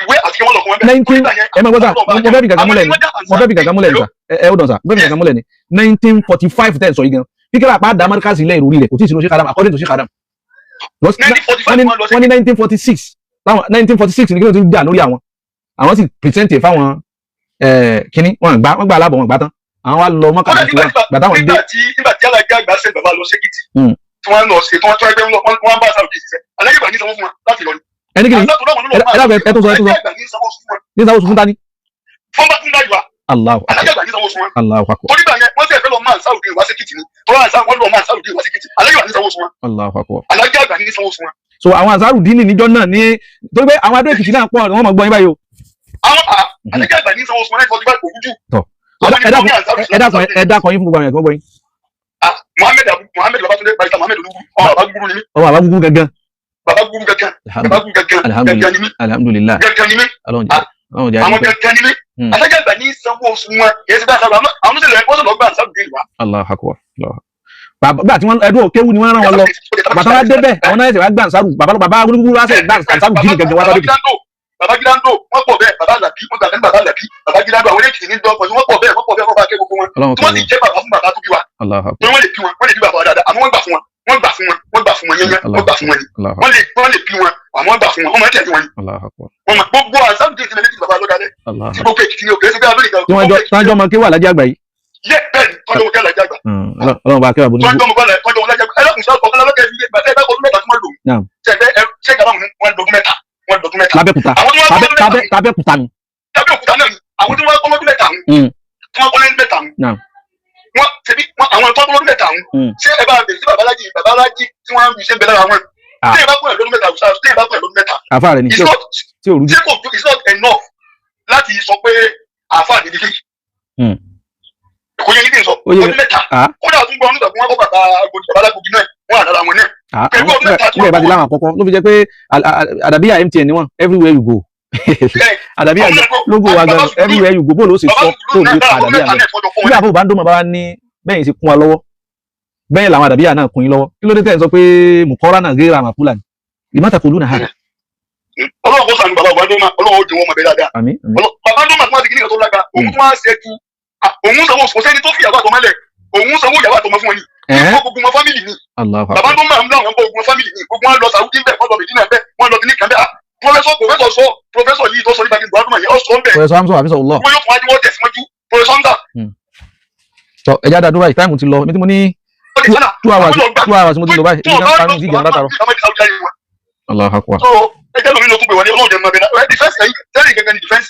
ìwé àti kéwú lọ kọ́ wọn bẹ́ẹ̀. Nineteen, ẹ máa gbọ́ sà, mo fẹ́ fi gàgà múlẹ̀ ni, mo fẹ́ fi gàgà múlẹ̀ ni sà, ẹ ó dàn sà, mo fẹ́ fi gàgà múlẹ̀ ni. 1945 tẹ̀ sọ yìí gan, kíkẹ́rẹ́ àpá dàmárkàsì ilẹ̀ ìròrí rẹ̀ kò tí ì sínú Sheikh Adam, according to Sheikh Adam. Wọ́n ní 1946, táwọn 1946 ní kí ló ti gbà lórí àwọn, àwọn sì present ẹ̀ fáwọn kínní, wọn gbà, wọ́n gbà aláàbọ̀, wọn gbà tán, àwọn wa lọ mọ́kànlá tí wọ́n gbà táwọn dé. Nígbà tí alájà àgbà ṣe bàbá lọ sékìtì, tí wọ́n lọ ṣe tí wọ́n tó ẹgbẹ́ wọn bá sáwọ́ ṣiṣẹ́, alájà àgbà ní sanwó fún wọn láti lọ ni. Ẹni kìíní, ẹ dákun, ẹ tó sọ, ẹ tó sọ ní sanwó fún tani. Fún bá fún bá yìí wa. Allahu akbar. Alájà àgbà ní sanwó fún wọn. Allahu akbar. Torí gbà yẹn wọ́n sì fẹ́ lọ máa sáwọ́ wá sékìtì ni, tọ́lá àṣà wọn lọ máa sáwọ́ wá sékìtì, alájà àgbà ní sanwó fún wọn. Allahu akbar. Alájà àgbà ní sanwó fún wọn. So àwọn Ansarudeen níjọ́ náà ní, torí pé àwọn Adó Èkìtì náà pọ̀, wọ́n mọ̀ gbọ́ yín báyìí o. Àwọn alájà àgbà ní sanwó fún wọn 1945, kò rújú. Tọ́ ẹ dákun, ẹ dákun yín fún gbogbo àwọn ẹ̀kọ́ gbọ́ yín. Muhammed Abu Muhammed Babatunde Barrister Muhammed Olúwu, ọmọ bàbá gúgúrú ni mí. Ọmọ bàbá gúgúrú gangan. Bàbá gúgúrú gangan, bàbá gúgúrú gangan, gangan ni mí. Alhamdulilayi. Gangan ni mí. Ọlọ́run jẹ́, Ọlọ́run jẹ́. Àwọn gangan ni mí. Alájà àgbà ní sanwó oṣù wọn, kì í ṣe bá sábà àwọn tó lè wọ́n lọ gbà sábà dé wa. Allahu akbar. Bàbá tí wọ́n ẹdún òkéwu ni wọ́n rán wọn lọ, bàtà wá débẹ̀, àwọn náà ṣe wá gbà Ansaru, bàbá bàbá gúgúrú wá ṣe gbà Ansaru jíní gangan wá sábẹ́. Bàbá Gíláńdò wọ́n pọ̀ bẹ́ẹ̀, bàbá Àlàbí wọ́n gbà, bàbá Àlàbí, bàbá Gíláńdò, àwọn eléyìí ní dọ́kọ̀ wọ́n pọ̀ bẹ́ẹ̀, wọ́n pọ̀ bẹ́ẹ̀, wọ́n bá ké gbogbo wọn tí wọ́n sì jẹ́ bàbá fún bàbá tó bí wa, tí wọ́n lè bí wọn, wọ́n lè bí bàbá wa dáadáa, àmọ́ wọ́n gbà fún wọn, wọ́n gbà fún wọn, wọ́n gbà fún wọn yẹnyẹn, wọ́n gbà fún wọn ni, wọ́n lè bí wọn, àmọ́ wọ́n gbà fún wọn, wọ́n máa ń tẹ̀lé wọn ni. Wọ́n máa gbogbo àṣàbùdé ìsinmi létí bàbá lọ́dálẹ́ tí gbogbo Èkìtì ni òkè ṣe bí abẹ́rẹ́. Tí wọ́n jọ mọ kí wà lájẹ́ àgbà yìí. Yé, bẹ́ẹ̀ ni, tọ́jú ọmọ kẹ́lá àgbà. Ọlọ́run bá kẹ́wà bó ní. Tọ́jú ọmọ kẹ́lá, tọ́jú ọmọ lájẹ́ àgbà. Ẹlẹ́kùn sọ́kọ̀ ọ̀kan lọ́kẹ́ ilé ìgbà tẹ́ ẹ bá ọdún mẹ́ta tí wọ́n lò. Ṣé ẹ wọn lọ́dún mẹ́ta, wọn lọ́dún mẹ́ta. Lábẹ́kúta, Lábẹ́kúta ni. Lábẹ́òkúta náà ni àwọn tí wọ́n kọ́ lọ́dún mẹ́ta ń. Tí wọ́n kọ́ lọ́dún mẹ́ta ń. Wọ́n ṣebí àwọn tó kọ́ lọ́dún mẹ́ta ń. Ṣé ẹ bá bèrè sí babaláji, babaláji tí wọ́n ń ṣe ń bẹ lára wọn? Ṣé ẹ bá kọ́ lọ́dún mẹ́ta, ṣé ẹ bá kọ́ lọ́dún mẹ́ta? Àfa rẹ̀ ni tí ò rújú. Ṣé kò, it's not enough láti sọ pé àfa ni dídí. Kò yẹ kí n sọ ọdún mẹ́ta. Kódà tún gbọ́ nígbà tí wọ́n kọ́ bàbá babaláji náà, wọ́n àdára wọn náà. Nígbà ìbá ti láwọn àkọ́kọ́ ló fi jẹ́ pé àdàbíyà MTN ni wọ́n, everywhere you go. Àdàbíyà logo wa gan, everywhere you go, bó ló sì sọ tó ní àdàbíyà náà. Nígbà fún ìbádọ́mọ̀ bá wá ní bẹ́ẹ̀ sì kún wa lọ́wọ́, bẹ́ẹ̀ làwọn àdàbíyà náà kún yín lọ́wọ́. Kí ló dé tẹ̀ ń sọ pé mùkọ́rá náà gẹ́rẹ́ àmàkúlà ni? Ìmọ̀ta kò lónà hàrà. Ọlọ́run kò sànù bàbá Obadoma, Ọlọ́run ó jẹ wọn mọ̀ bẹ́ẹ̀ dáadáa. Bàbá Doma tó wá sí kíní kan tó lágbára, òun tó wá ṣe ju òun sanwó, kò sẹ́ni tó fi ìyàwó àtọmọ́lẹ̀, òun sanwó ìyàwó àtọmọ́ fún wọn ni. Gbogbo wọn fámìlì ni. Bàbá tó máa ń lọ àwọn gbogbo wọn fámìlì ni, gbogbo wọn lọ Saudi bẹ́ẹ̀, wọ́n lọ Medina bẹ́ẹ̀, wọ́n lọ kíní kan bẹ́ẹ̀. Professor sọ, professor yìí tó sọ nípa kí Buhari yẹn, ó sọ bẹ́ẹ̀. Professor Hamza àfisọ Allah. Wọ́n yóò fún wájú, wọ́n tẹ̀síwájú, Professor Hamza. Tọ ẹja dá dúró báyìí, táìmù ti lọ, mi tí mo ní 2 hours, 2 hours mo ti lọ báyìí, èmi náà parí ti jẹun látàrọ. Allahu akbar. So ẹjẹ lómi ló tún pè wọlé, Ọlọ́run jẹ mọ bẹ́ẹ̀ náà defense ẹ̀yìn tẹ́lẹ̀ gẹ́gẹ́ ni defense.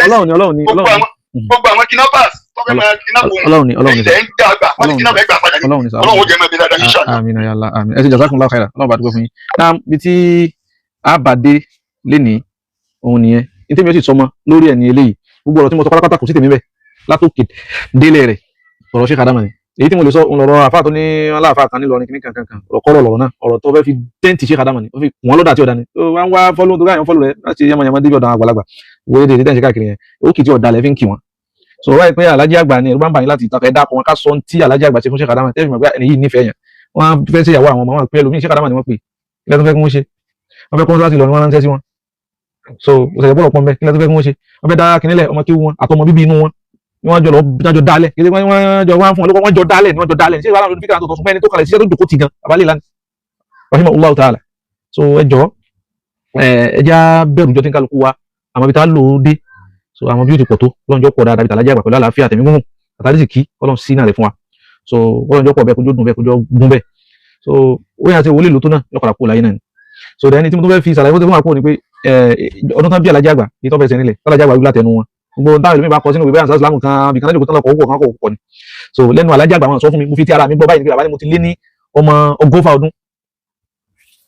Ọlọ́run ni, Ọlọ́run ni, Ọlọ́run ni. Gbogbo àwọn kidnappers tó fẹ́ máa kidnap òun, Ọlọ́run ni, Ọlọ́run ni, ilẹ̀ ń dá àgbà, wọ́n ti kidnap ẹgbà padà ní, Ọlọ́run jẹ́ mọ́ ẹbí dáadáa inshallah. Àmín ya Allah, àmín. Ẹ ṣe jazakumullahu khairan, Ọlọ́run bá dúpẹ́ fún yín. Náà bí tí a bá dé lénìí òun nìyẹn. Ní tèmi ó sì sọmọ lórí ẹ̀ ní eléyìí, gbogbo ọ̀rọ̀ tí mo sọ pátápátá, kò sí tèmi bẹ́ẹ̀ látòkè délé rẹ̀. Ọ̀rọ̀ Sheikh Adama ni èyí tí mo lè sọ. Ńlọrọ àfáà tó ní aláàfáà kan nílọrin kìíní kankan kan, ọ̀rọ̀ kọ́rọ̀ lọ̀rọ̀ náà, ọ̀rọ̀ tó fẹ́ fi dẹ́ǹtì Sheikh Adama ni. Ó fi wọ́n lọ́dà tí ọ̀dà ni ó wá ń wá follow tó káyọ̀ follow rẹ̀ láti yamayama débi ọ̀dà àwọn àgbàlagbà wọ́n èdè tẹ́ǹsì káàkiri yẹn, ó kì í tí ọ̀dà lẹ́ fi ń kì wọ́n. So wáyé pé alájí àgbà ni ẹ̀rù bá ń bà yín láti ìtàkọ̀ ẹ̀dá kan ká sọ tí alájí àgbà ṣe fún Sheikh Adama, tẹ́fì mọ̀ pé ẹni yìí nífẹ̀ẹ́ yẹn. Wọ́n á fẹ́ ṣe ìyàwó àwọn ọmọ wọn pé ẹlòmíì, Sheikh Adama ni wọ́n pè. Kí lẹ́tọ́ fẹ́ kí wọ́n ṣe? Wọ́n fẹ́ kó láti lọ ni wọ́n ránṣẹ́ sí wọn. So òṣèlú bọ́lọ̀ pọ́n bẹ́ẹ̀. Kí lẹ́tọ́ fẹ́ kí wọ́n ṣe? Wọ́n fẹ́ dá kìnìlẹ̀ ọmọ kí wọn àtọmọ bíbí inú wọn ni wọ́n jọ lọ jọ dálẹ̀. Kí wọ́n jọ wá fún wọn lóko, wọ́n jọ dálẹ̀ ni wọ́n jọ dálẹ̀. Ṣé ìwà àwọn olùfíkà tó sọ fún ẹni tó kalẹ̀ síṣẹ́ tó jòkó ti gan abalẹ̀ lánàá, rahimahullahu ta'ala. So ẹ jọ, ẹ já bẹ̀rù jọ tí ń kálukú wa àmọ́ ibi tá a lò ó dé. So àwọn bí ó ti pọ̀ tó, Ọlọ́run jọ pọ̀ dáadáa bí tàlájà àgbà pẹ̀lú àlàáfíà tẹ̀mí gúngùn àtàrí sì kí Ọlọ́run sí náà rẹ̀ fún wa. So Ọlọ́run jọ pọ̀ bẹ́ẹ̀, kójó dùn bẹ́ẹ̀, kójó gún bẹ́ẹ̀. So ó yà ṣe wọlé lò tó náà yọ padà kó láyé náà ni. So ẹni tí mo tún fẹ́ fi ṣàlàyé fún wa kó ni pé ọdún tán bí alájà àgbà ní tó fẹsẹ̀ nílẹ̀ tálájà àgbà wí látẹnu wọn, gbogbo táwọn ìlú mi bá kọ sínú ìwé àṣà ìsìlámù kan bìkan lẹ́jọ́ tó lọ́kọ̀ ọkọ̀ kan kọ̀ kọ̀ ni. So lẹ́nu alájà àgbà wọn sọ fún mi, mo fi ti ara mi gbọ́ báyìí ní pé bàbá ni mo ti lé ní ọmọ 120 ọdún,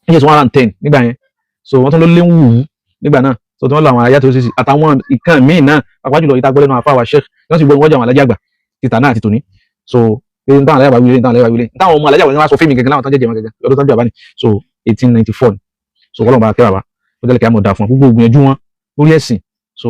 yes, 110 nígbà yẹn. So wọ́n tún ló lé ń wù ú nígbà náà. So tí wọ́n lọ àwọn ayé tó ṣe àtàwọn ìkan míì náà, pàápàá jùlọ ìta gbọ́ lẹ́nu àfáwà sheikh, wọ́n sì gbọ́ wọ́n jẹ́ àwọn alájà àgbà títà náà àti tòní. So pé n táwọn alájà àgbà wílé, n táwọn alájà àgbà wílé, n táwọn ọmọ alájà àgbà wá sọ fíìmù gẹ́gẹ́ láwọn tán jẹ́jẹ́ wọn gẹ́gẹ́ lọ́dún tán bí bàbá ni. So 1894. So Ọlọ́run bá kẹ́ bàbá ó jẹ́ kí a mọ̀ dáa fún wọn, gbogbo gbìyànjú wọn lórí ẹ̀sìn. So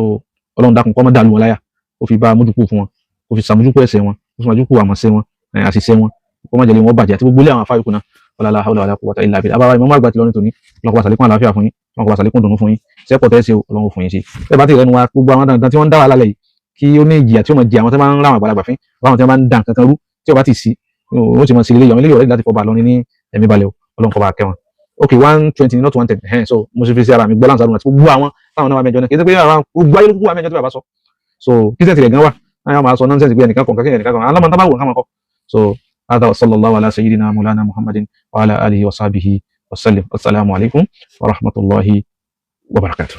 Ọlọ́run dákun kó má dàlú wọn láyà, ó fi bá mójúkú fún wọn, ó fi sàmójúkú ẹ̀ṣẹ̀ wọn, ó fi sàmójúkú àmọ̀ṣe wọn, àṣìṣe wọn, kó má jẹ́ lé wọn bàjẹ́ àti gbogbo ilé àwọn afáyíkú náà. Wala hawla wala quwwata illa billah. Abáwá ìmọ̀mọ́ àgbà ti lọ́rin tòní, Ọlọ́run kó bá ṣàlékún àlàáfíà fún yín, Ọlọ́run kó bá ṣàlékún dùnú fún yín. Sẹ́pọ̀ tẹ́ ṣe, Ọlọ́run fún yín ṣe. Ẹ bá ti rẹnu wa, gbogbo àwọn dandan tí wọ́n ń dá wàhálà lẹ̀ yìí, kí ó ní ìjìyà tí ó máa jẹ àwọn tí wọ́n máa ń ráwọn àgbàlagbà fín, àwọn tí wọ́n máa ń da nǹkan kan rú, tí ó bá ti sí, ó ti máa ṣe ilé àwọn eléyìí ọ̀rẹ́ láti fọba lọ́rin ní ẹ̀mí balẹ̀ o. Ọlọ́run kó bá kẹ́ wọn. Ok, 120, not 110. Ẹ̀hẹ́n, so mo ṣe fi sí ara mi gbọ́ láǹsà àti gbogbo àwọn táwọn náà wà mẹ́jọ náà. Kì í ṣe pé àwọn gbogbo ayé ló kúkú wà mẹ́jọ tí bàbá sọ. So kí sẹ́ǹtì rẹ̀ gan wà náà máa sọ nonsense pé ẹnìkan kọ̀ọ̀kan ẹnìkan kọ̀ọ̀kan alámọ̀ tábà wò nǹkan máa kọ́. So هذا وصلى الله على سيدنا مولانا محمد وعلى آله وصحبه وسلم. السلام عليكم ورحمة الله وبركاته.